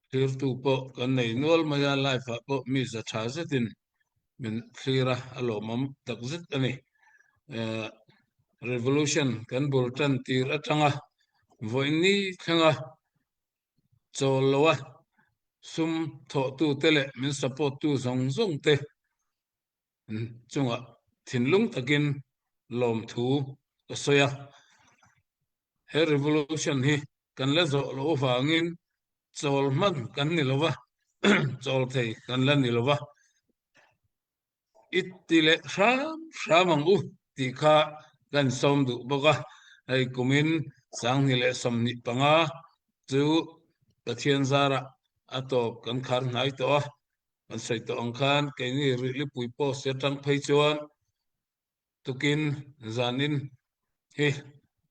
thlirtu pawh kan nei nual mai a, live ah pawh mi za tha zetin min thlir a, a lawmawm tak zet a ni. Revolution kan bul tan tir atanga vawiin thlenga chawl lo a, sum thawhtute leh min support tu zawng zawng te chungah thinlung takin lawmthu ka sawi a. He revolution hi kan la zawh loh avangin chawl hman kan ni lo va, chawl thei kan la ni lo va. I ti leh hram hram ang u tih kha kan sawm duh bawk a. Hei kumin 2025 chu Pathian zarah a tawp kan khar hnai tawh a. Kan sawi tawh ang khan keini Rihlipui post atang phei chuan tukin zanin hi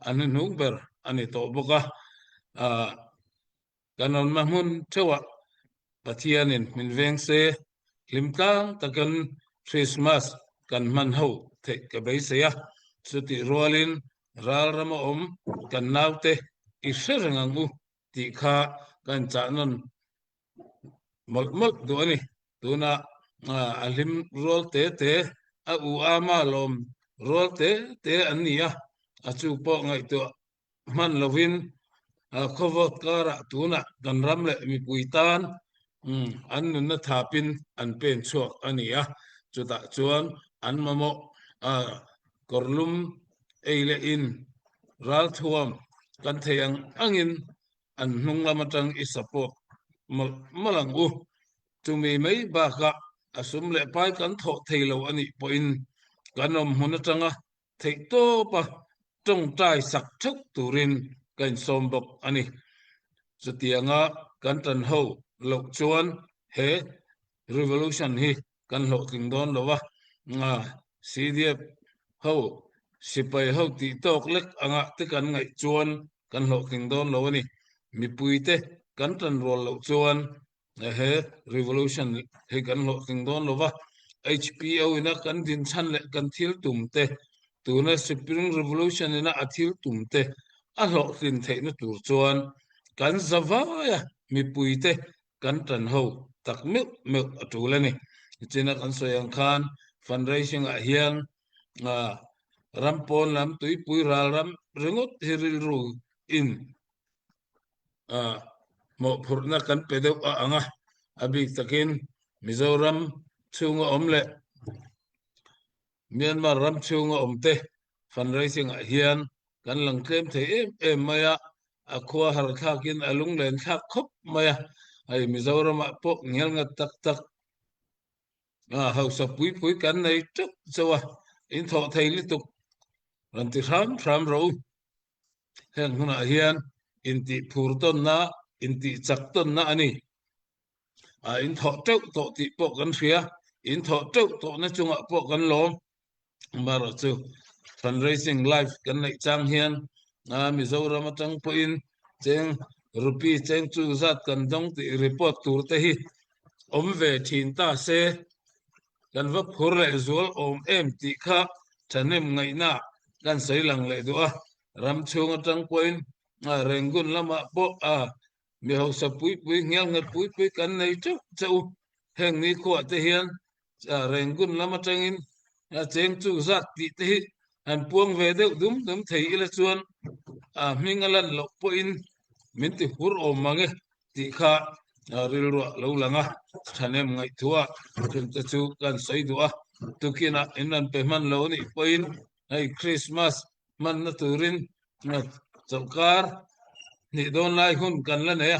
a hnuhnung ber a ni tawh bawk a. Kan awmna hmun theuhah Pathianin min veng se, hlim tlang takin Christmas kan hman ho theih ka beisei a. Chutih rualin ral rama awm kan naute i hre reng ang u tih kha kan chah nawn mawlh mawlh duh a ni. Tunah a hlim rual te te, a u ama lawm rual te te an ni a, a chu pawh ngaihtuah hman lovin khawvawt karah tunah kan ram leh mipui tan an nunna thapin an pen chhuak a ni a. Chutah chuan an mamawh kawrlum ei leh in ralthuam kan thei ang angin an hnung lam atang i support mawlh mawlh ang u. Chumi mai bakah a sum leh pai kan thawh thei lo a nih pawhin kan awm hmun atanga theihtawpa tawngtai sak theuh turin ka insawm bawk a ni. Chutianga kan tan ho loh chuan he revolution hi kan hlawhtling dawn lo a, CDF ho sipai ho tih tawk lek angah te kan ngaih chuan kan hlawhtling dawn lo a ni. Mipuite kan tan rual loh chuan he revolution hi kan hlawhtling dawn lo va, HPO ina kan dinchhan leh kan thil tum te, tuna Spring Revolution ina a thil tum te a hlawhtlin theihna tur chuan kan zavaia mipuite kan tan ho tak meuh meuh a tul a ni. Nichina kan sawi ang khan fundraising ah hian ram pawn lam tuipui ral ram ringawt hi rilru in mawhphurhna kan pe deuh a ang a, a bik takin Mizoram chhunga awm leh Myanmar ram chhunga awmte fundraising ah hian kan lang tlem thei em em mai a, a khua har thlakin a lunglen thlak khawp mai a, hei Mizoramah pawh ngel ngat tak tak hausa pui pui kan nei teuh chauh a, in thawh thei lutuk rawn ti hram hram rawh u. Heng hunah hian intih phur tawnna, intih chak tawnna a ni. A in thawh teuh tawh tih pawh kan hria, in thawh teuh tawhna chungah pawh kan lawm. Amaherawh chu fundraising live kan neih chang hian Mizoram atang pawhin cheng rupee cheng chu zat kan dawng tih report tur te hi awm ve thin ta se kan va phur leh zual awm em tih kha thahnem ngaihna kan sawi lang leh duh a. Ram chhung atang pawhin Rangoon lamah pawh Mi hausa pui pui, ngial nghet pui pui kan nei teuh chauh u. Heng ni khuah te hian Rangoon lam atangin cheng chu zat tih te hi. Han puang ve deuh dum dum thei ila chuan a hming a lan loh pawhin min ti hur awm mang e tih kha rilruah lo lang a, thahnem ngaihtuah thinte chu kan sawi duh a, tukinah in rawn pe hman lo anih pawhin hei Krismas hmanna turin chawlhkar hnih dawn lai hun kan la nei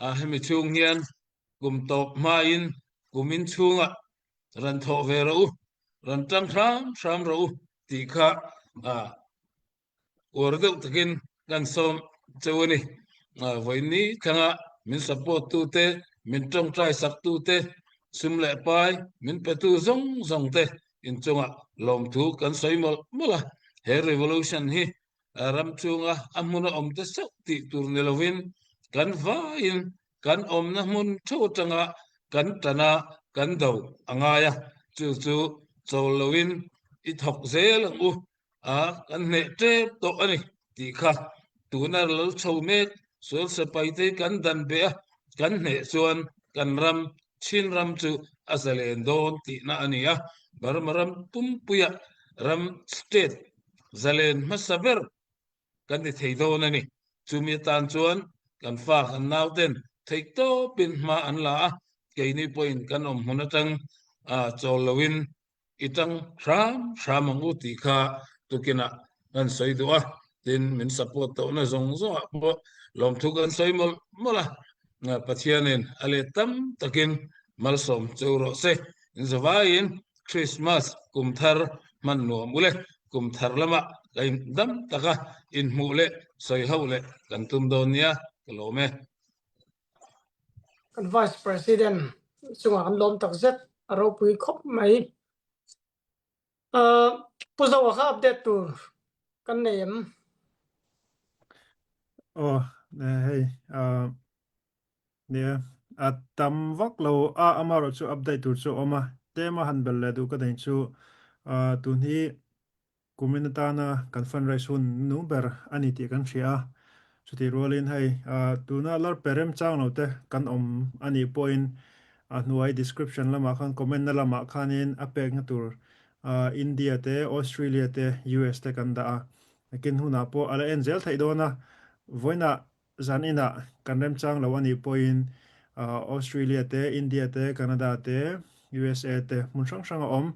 a, hemi chhung hian kum tawp hmain kum in chhungah rawn thawh ve rawh u, rawn tang hram hram rawh u tih kha uar deuh takin kan sawm cheu a ni. Vawiin thlanga min support tute, min tawngtai sak tute, sum leh pai min petu zawng zawng te inchungah lawmthu kan sawi mawlh mawlh a. He revolution hi ram chhunga a hmuna awm te chauh tih tur ni lovin kan vaiin kan awmna hmun theuh atanga kan tana kan do a ngai a, chu chu chawl loin i thawk zel ang u a, kan hneh tep tawh a ni tih kha tuna lo chho mek sual sipai te kan dan beh a, kan hneh chuan kan ram Chin ram chu a zalen dawn tihna a ni a, Burma ram pumpuia ram state zalen hmasa ber kan ni thei dawn a ni. Chumi atan chuan kan fa kan nauten theihtawpin hma an la a, keini pawhin kan awm hmun atang chawl loin i tang hram hram ang u tih kha tukinah kan sawi duh a, tin min support tawhna zawng zawngah pawh lawmthu kan sawi mawlh mawlh a, Pathianin a let tam takin malsawm cheu rawh se. Inzavaiin Christmas kum thar hman nuam ule, kum thar lamah ka indam taka inhmuh leh sawi ho leh kan tum dawn nia ka lawm e. Kan Vice President chungah kan lawm tak zet a ropui khawp mai. Pu Zoa kha update tur kan nei em? Aw, hei nia a tam vak lo a amarawh chu update tur chu a awm a, tlema han bel leh duh ka nei chu tun hi Kumin atana kan fundraise hun nung ber a ni tih kan hria a, chutih rualin hei tuna lar pe remchang lo te kan awm a nih pawhin a hnuai description lamah khan comment na lamah khanin a pekna tur India te, Australia te, US te kan dah a, nakin hunah pawh a la en zel theih dawn a, vawiinah zan inah kan remchang lo a nih pawhin Australia te, India te, Canada te, USA te hmun hrang hrang a awm.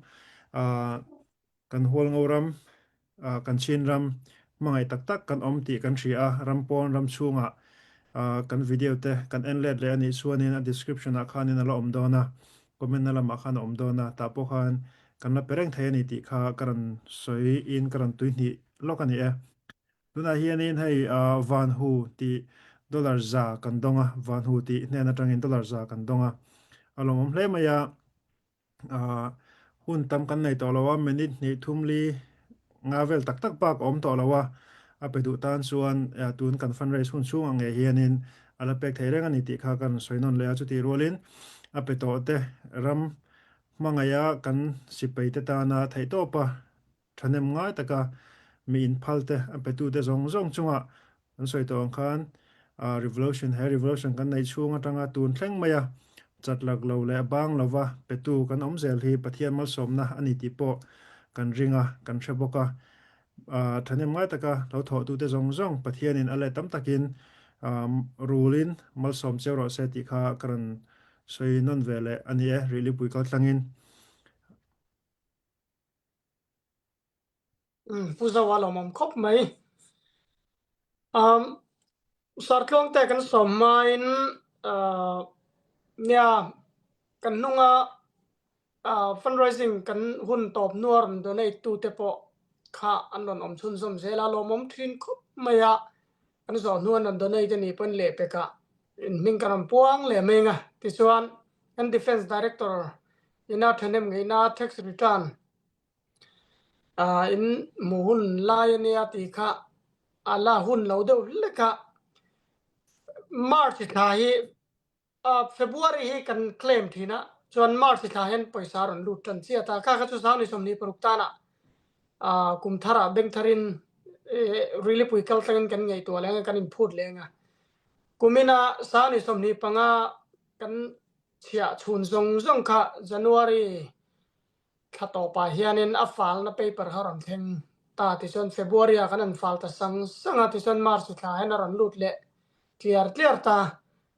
Kan Hualngo ram, kan Chin ram hmangaih tak tak kan awm tih kan hria a, ram pawn ram chhungah kan video te kan en let leh a nih chuanin a description ah khanin a la awm dawn a, comment na lamah khan a awm dawn a, tah pawh khan kan la pe reng thei a ni tih kha ka rawn sawi in ka rawn tuihnih lawk a ni e. Tunah hianin hei Vanhu tih dollar za kan dawng a, Vanhu tih hnen atangin dollar za kan dawng a, a lawmawm hle mai a. Hun tam kan nei tawh lo a, minute hnih thum li nga vel tak tak bak a awm tawh lo a, a pe duh tan chuan tun kan fundraise hun chhung ang ngei hianin a la pek thei reng a ni tih kha kan sawi nawn leh a, chutih rualin a pe tawh te ram hmangaiha kan sipai te tana theihtawpa Thahnem ngai taka mi inphal te, a petute zawng zawng chungah an sawi tawh ang khan revolution, he revolution kan neih chhung atanga tun thleng maia chat lak lo leh bang lova petu kan awm zel hi Pathian malsawmna a ni tih pawh kan ring a, kan hre bawk a. Thahnem ngai taka lo thawhtute zawng zawng Pathianin a let tam takin rulin malsawm cheu rawh se tih kha ka rawn sawi nawn ve leh a ni e, Rihlipui kaltlangin. Pu Zoa lawmawm khawp mai. Um, Sartluang te kan sawm hmain uh, nia kan hnunga uh, fundraising kan hun tawp nuar donate tu te pawh kha an rawn awm chhunzawm zel a lawmawm thin khawp mai a kan zawh hnu an rawn donate a nih pawn lehpekah inhming kan rawn puang leh mai ang a tichuan kan defence director ina thahnem ngeihna tax return in hmu hun lai a nia tih kha a la hun lo deuh hlek a March thla hi February hi kan claim thin a chuan March thla hian pawisa a rawn lut tan chiat a kha kha chu Sangni 26 tanah kum tharah bank tharin rilipui kal tlangin kan ngaihtuah leng a kan inphut leng a kumina Sangni 25 kan chhiah chhun zawng zawng kha January thla tawpah hianin a falna paper kha a rawn thleng. ta tichuan February ah kan an fal ta sang sang a tichuan March thla hin a rawn lut leh tliar tliar ta.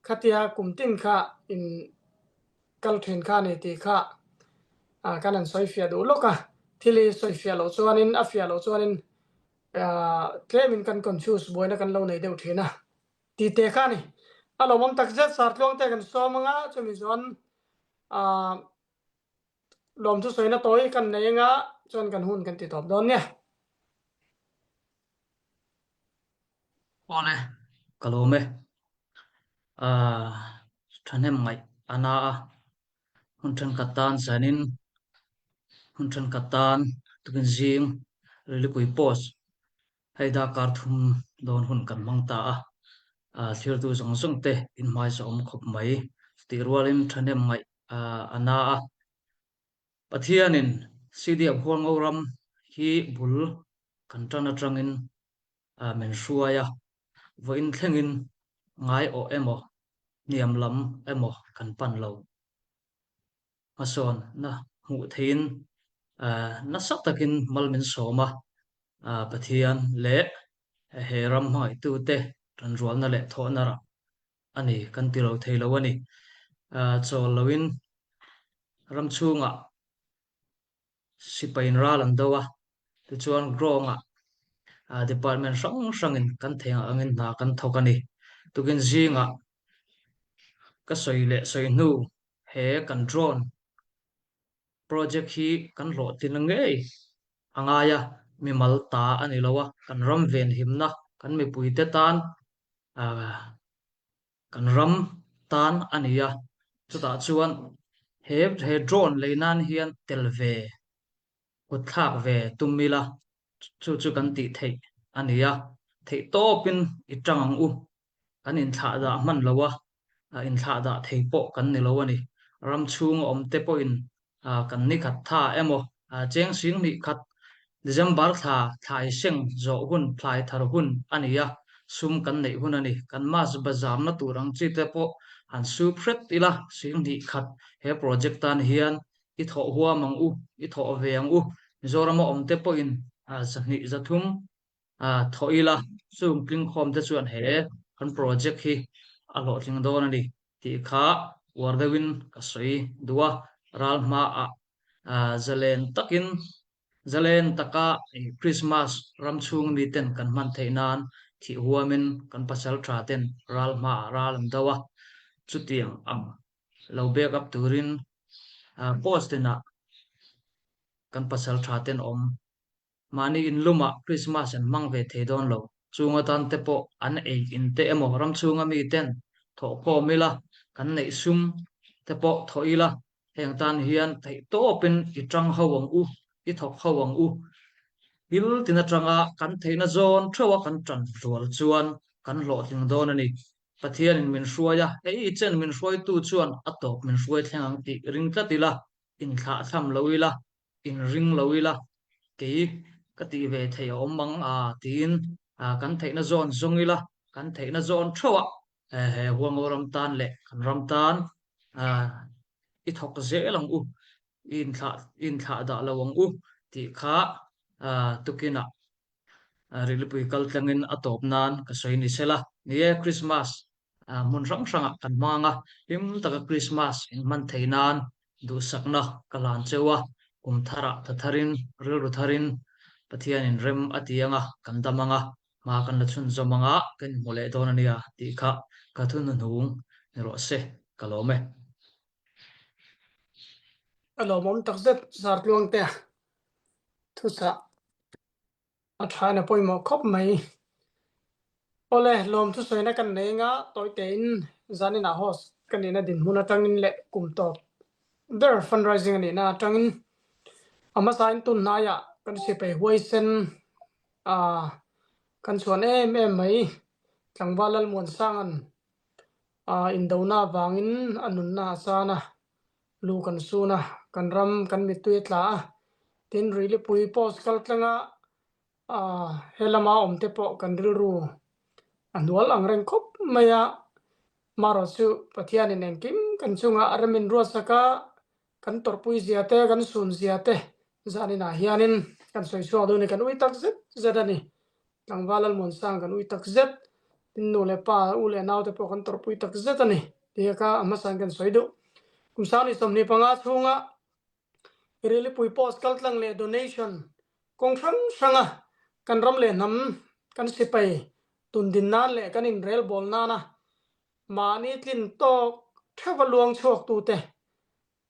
Khatia kum tin kha in kal thin kha ni tih kha kan han sawi fiah duh lawk a. Thil hi sawi fiah loh chuanin a fiah loh chuanin tlemin kan confuse buaina kan lo nei deuh thin a ti te kha a ni. A lawmawm takzet Sartluang te kan sawm anga chumi chuan Lawmthu sawina tawi kan nei anga chuan kan hun kan ti tawp dawn nia. Awle, ka lawm e. Thahnem ngaih a na a, hun thenkhat tan zanin, hun thenkhat tan tukin zing Rilipui post Hei darkar thum dawn hun kan hmang ta a, thlirtu zawng zawng te inhmaisa awm khawp mai. Chutih rualin thahnem ngaih a na a. Pathianin CDF Hualngo ram hi bul kan tan atangin min hruai a, vawiin thlengin ngai awh emaw hniam lam emaw kan pan lo. Hmasawnna hmuh theihin nasa takin mal min sawm a, Pathian leh he ram hmangaihtute tanrualna leh thawhna rah a ni kan ti lo thei lo a ni. Chawl loin ram chhungah Sipain ral an do a, tichuan Grong-ah department hrang hrangin kan thei ang angin hna kan thawk a ni. Tukin zingah ka sawi leh sawi hnu he kan drone project hi kan hlawhtlin ngei a ngai a, mimal ta a ni lo a, kan ram venhimna kan mipuite tan Kan ram tan a ni a, chutah chuan he he drone lei nan hian tel ve, kut thlak ve tum ila, chu chu kan tih theih a ni a, theih tawpin i tang ang u, kan inthlah dah hman lo a, inthlah dah thei pawh kan ni lo a ni. Ram chhunga awm te pawhin kan ni khat tha emaw cheng sing hnih khat December thla thlai seng zawh hun thlai thar hun a ni a, sum kan neih hun a ni. Kan mas bazarna tur ang chi te pawh han sup hret ila sing hnih khat he project tan hian i thawh huam ang u, i thawh ve ang u. Mizorama awm te pawhin 200 300 thawh ila chung tlingkhawm te chuan he kan project hi a hlawhtling dawn a ni. Tih kha uar deuhin ka sawi duh a, ral hmaah zalen takin zalen taka Krismas ram chhung miten kan hman theih nan thih huamin kan pasal tha ten ral hmaah ral an do a, chutiang ang lo back up turin post tinah kan pasal tha ten awm Mahni inlumah Krismas an hmang ve thei dawn lo. Chung atan te pawh an ei in te emaw ram chhunga mi ten thawh khawm ila, kan neih sum te pawh thawh ila, heng tan hian theih tawpin i tang ho ang u, i thawk ho ang u. Thil tin atanga kan theihna zawn theuha kan tan hlual chuan kan hlawhtling dawn a ni. Pathianin min hruai a, hei chen min hruaitu chuan a tawp min hruai thleng ang tih ring tlat ila, inthlahthlam lo ila, inring lo ila, kei ka tih ve theih a awm ang a tiin kan theihna zawn zawng ila, kan theihna zawn theuh a he Huango ram tan leh kan ram tan i thawk zel ang u, i inthlah i inthlah dah lo ang u tih kha tukinah Rilipui kal tlangin a tawp nan ka sawi ni sela. Ni e, Krismas hmun hrang hrangah kan hmang a, hlim taka Krismas inhman thei nan duhsakna ka hlan cheu a, kum tharah tha tharin, rilru tharin Pathianin rem a ti anga kan dam anga, hma kan la chhunzawm anga kan inhmu leh dawn a nia tih kha ka thu hnuhnung ni rawh se, ka lawm e. A lawmawm takzet Zartluangtea thuchah. A thain a pawimawh khawp mai. Awle, lawmthu sawina kan nei anga tawi tein zaninah host ka nihna dinhmun atangin leh kum tawp ber fundraising a nihna atangin a hmasain tun hnaiah kan sipai huaisen a kan chhuan em em mai. Tlangval Lalmuansanga'n a indona avangin a nunna a chan a, lu kan sun a, kan ram kan mittui a tla a, tin Rilipui post kal tlanga he lama awm te pawh kan rilru a hnual ang reng khawp mai a, marawh chu Pathianin engkim kan chungah a remin ruatsak a, kan tawrhpui zia te, kan sun zia te zaninah hianin. kan sawi chhuak dawn a ni. Kan ui tak zet zet a ni. Tlangval Lalmuansang kan ui tak zet. Tin nu leh pa, u leh nau te pawh kan tawrhpui tak zet a ni tih kha a hmasain kan sawi duh. Kum sang ni 25 chhunga Rilipui post kaltlang leh donation kawng hrang hranga kan ram leh hnam kan sipai tundin nan leh kan inrelbawl nana mahni tlin tawk theuha luang chhuaktute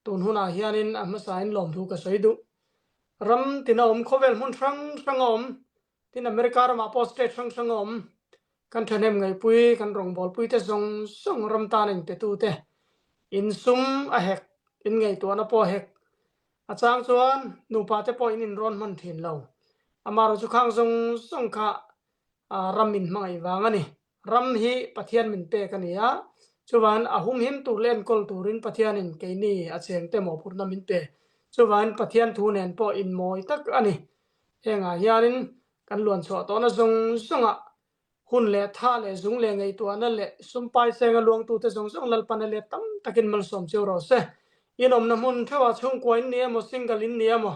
tun hunah hianin a hmasain lawmthu ka sawi duh. Ram tina awm khawvel hmun hrang hranga awm Tin, America ramah pawh state hrang hrang a awm. Kan thahnem ngaihpui, kan rawngbawlpui te zawng zawng ram tan a inpetu te insum a hek, in ngaihtuahna pawh a hek. A chang chuan nupa te pawh in inrawn hman thin lo. Amaherawh chu khang zawng zawng kha ram in hmangaih vang a ni. Ram hi Pathian min pek a ni a, chuvangin a humhim tur leh enkawl turin Pathianin keini a chengte mawhphurhna min pe. Chuvangin Pathian thu nen pawh inmawi tak a ni. Hengah hianin kan luan chhuah tawhna zawng zawngah hun leh tha leh zung leh ngaihtuahna leh sumpai senga luangtute zawng zawng Lalpana let tam takin malsawm cheu rawh se. Inawmna hmun theuhah chhungkua in ni emaw, single in ni emaw,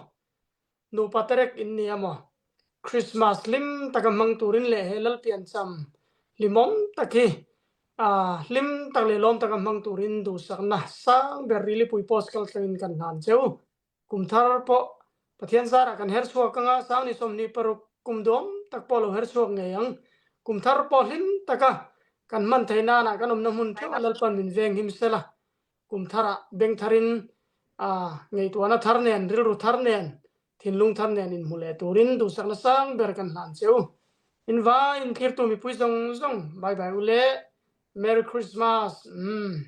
Nupa terek in ni emaw? Christmas hlim taka hmang turin leh he Lalpiancham hlimawm tak hi hlim tak leh lawm taka hmang turin duhsakna sang ber Rilipui post kal thlengin kan hlan cheu. Kum thar pawh Pathian zarah kan her chhuak anga Sangni 26 kum duam tak pawh lo her chhuak ngei ang. Kum thar pawh hlim taka kan hman theih nanah kan awmna hmun theuh a Lalpan min veng him sela. Kum tharah beng tharin ngaihtuahna thar nen, rilru thar nen, thinlung thar nen inhmu leh turin duhsakna sang ber kan hlan che u. In vai inthlirtu mipui zawng zawng, bye bye u le, Merry Christmas. Umm.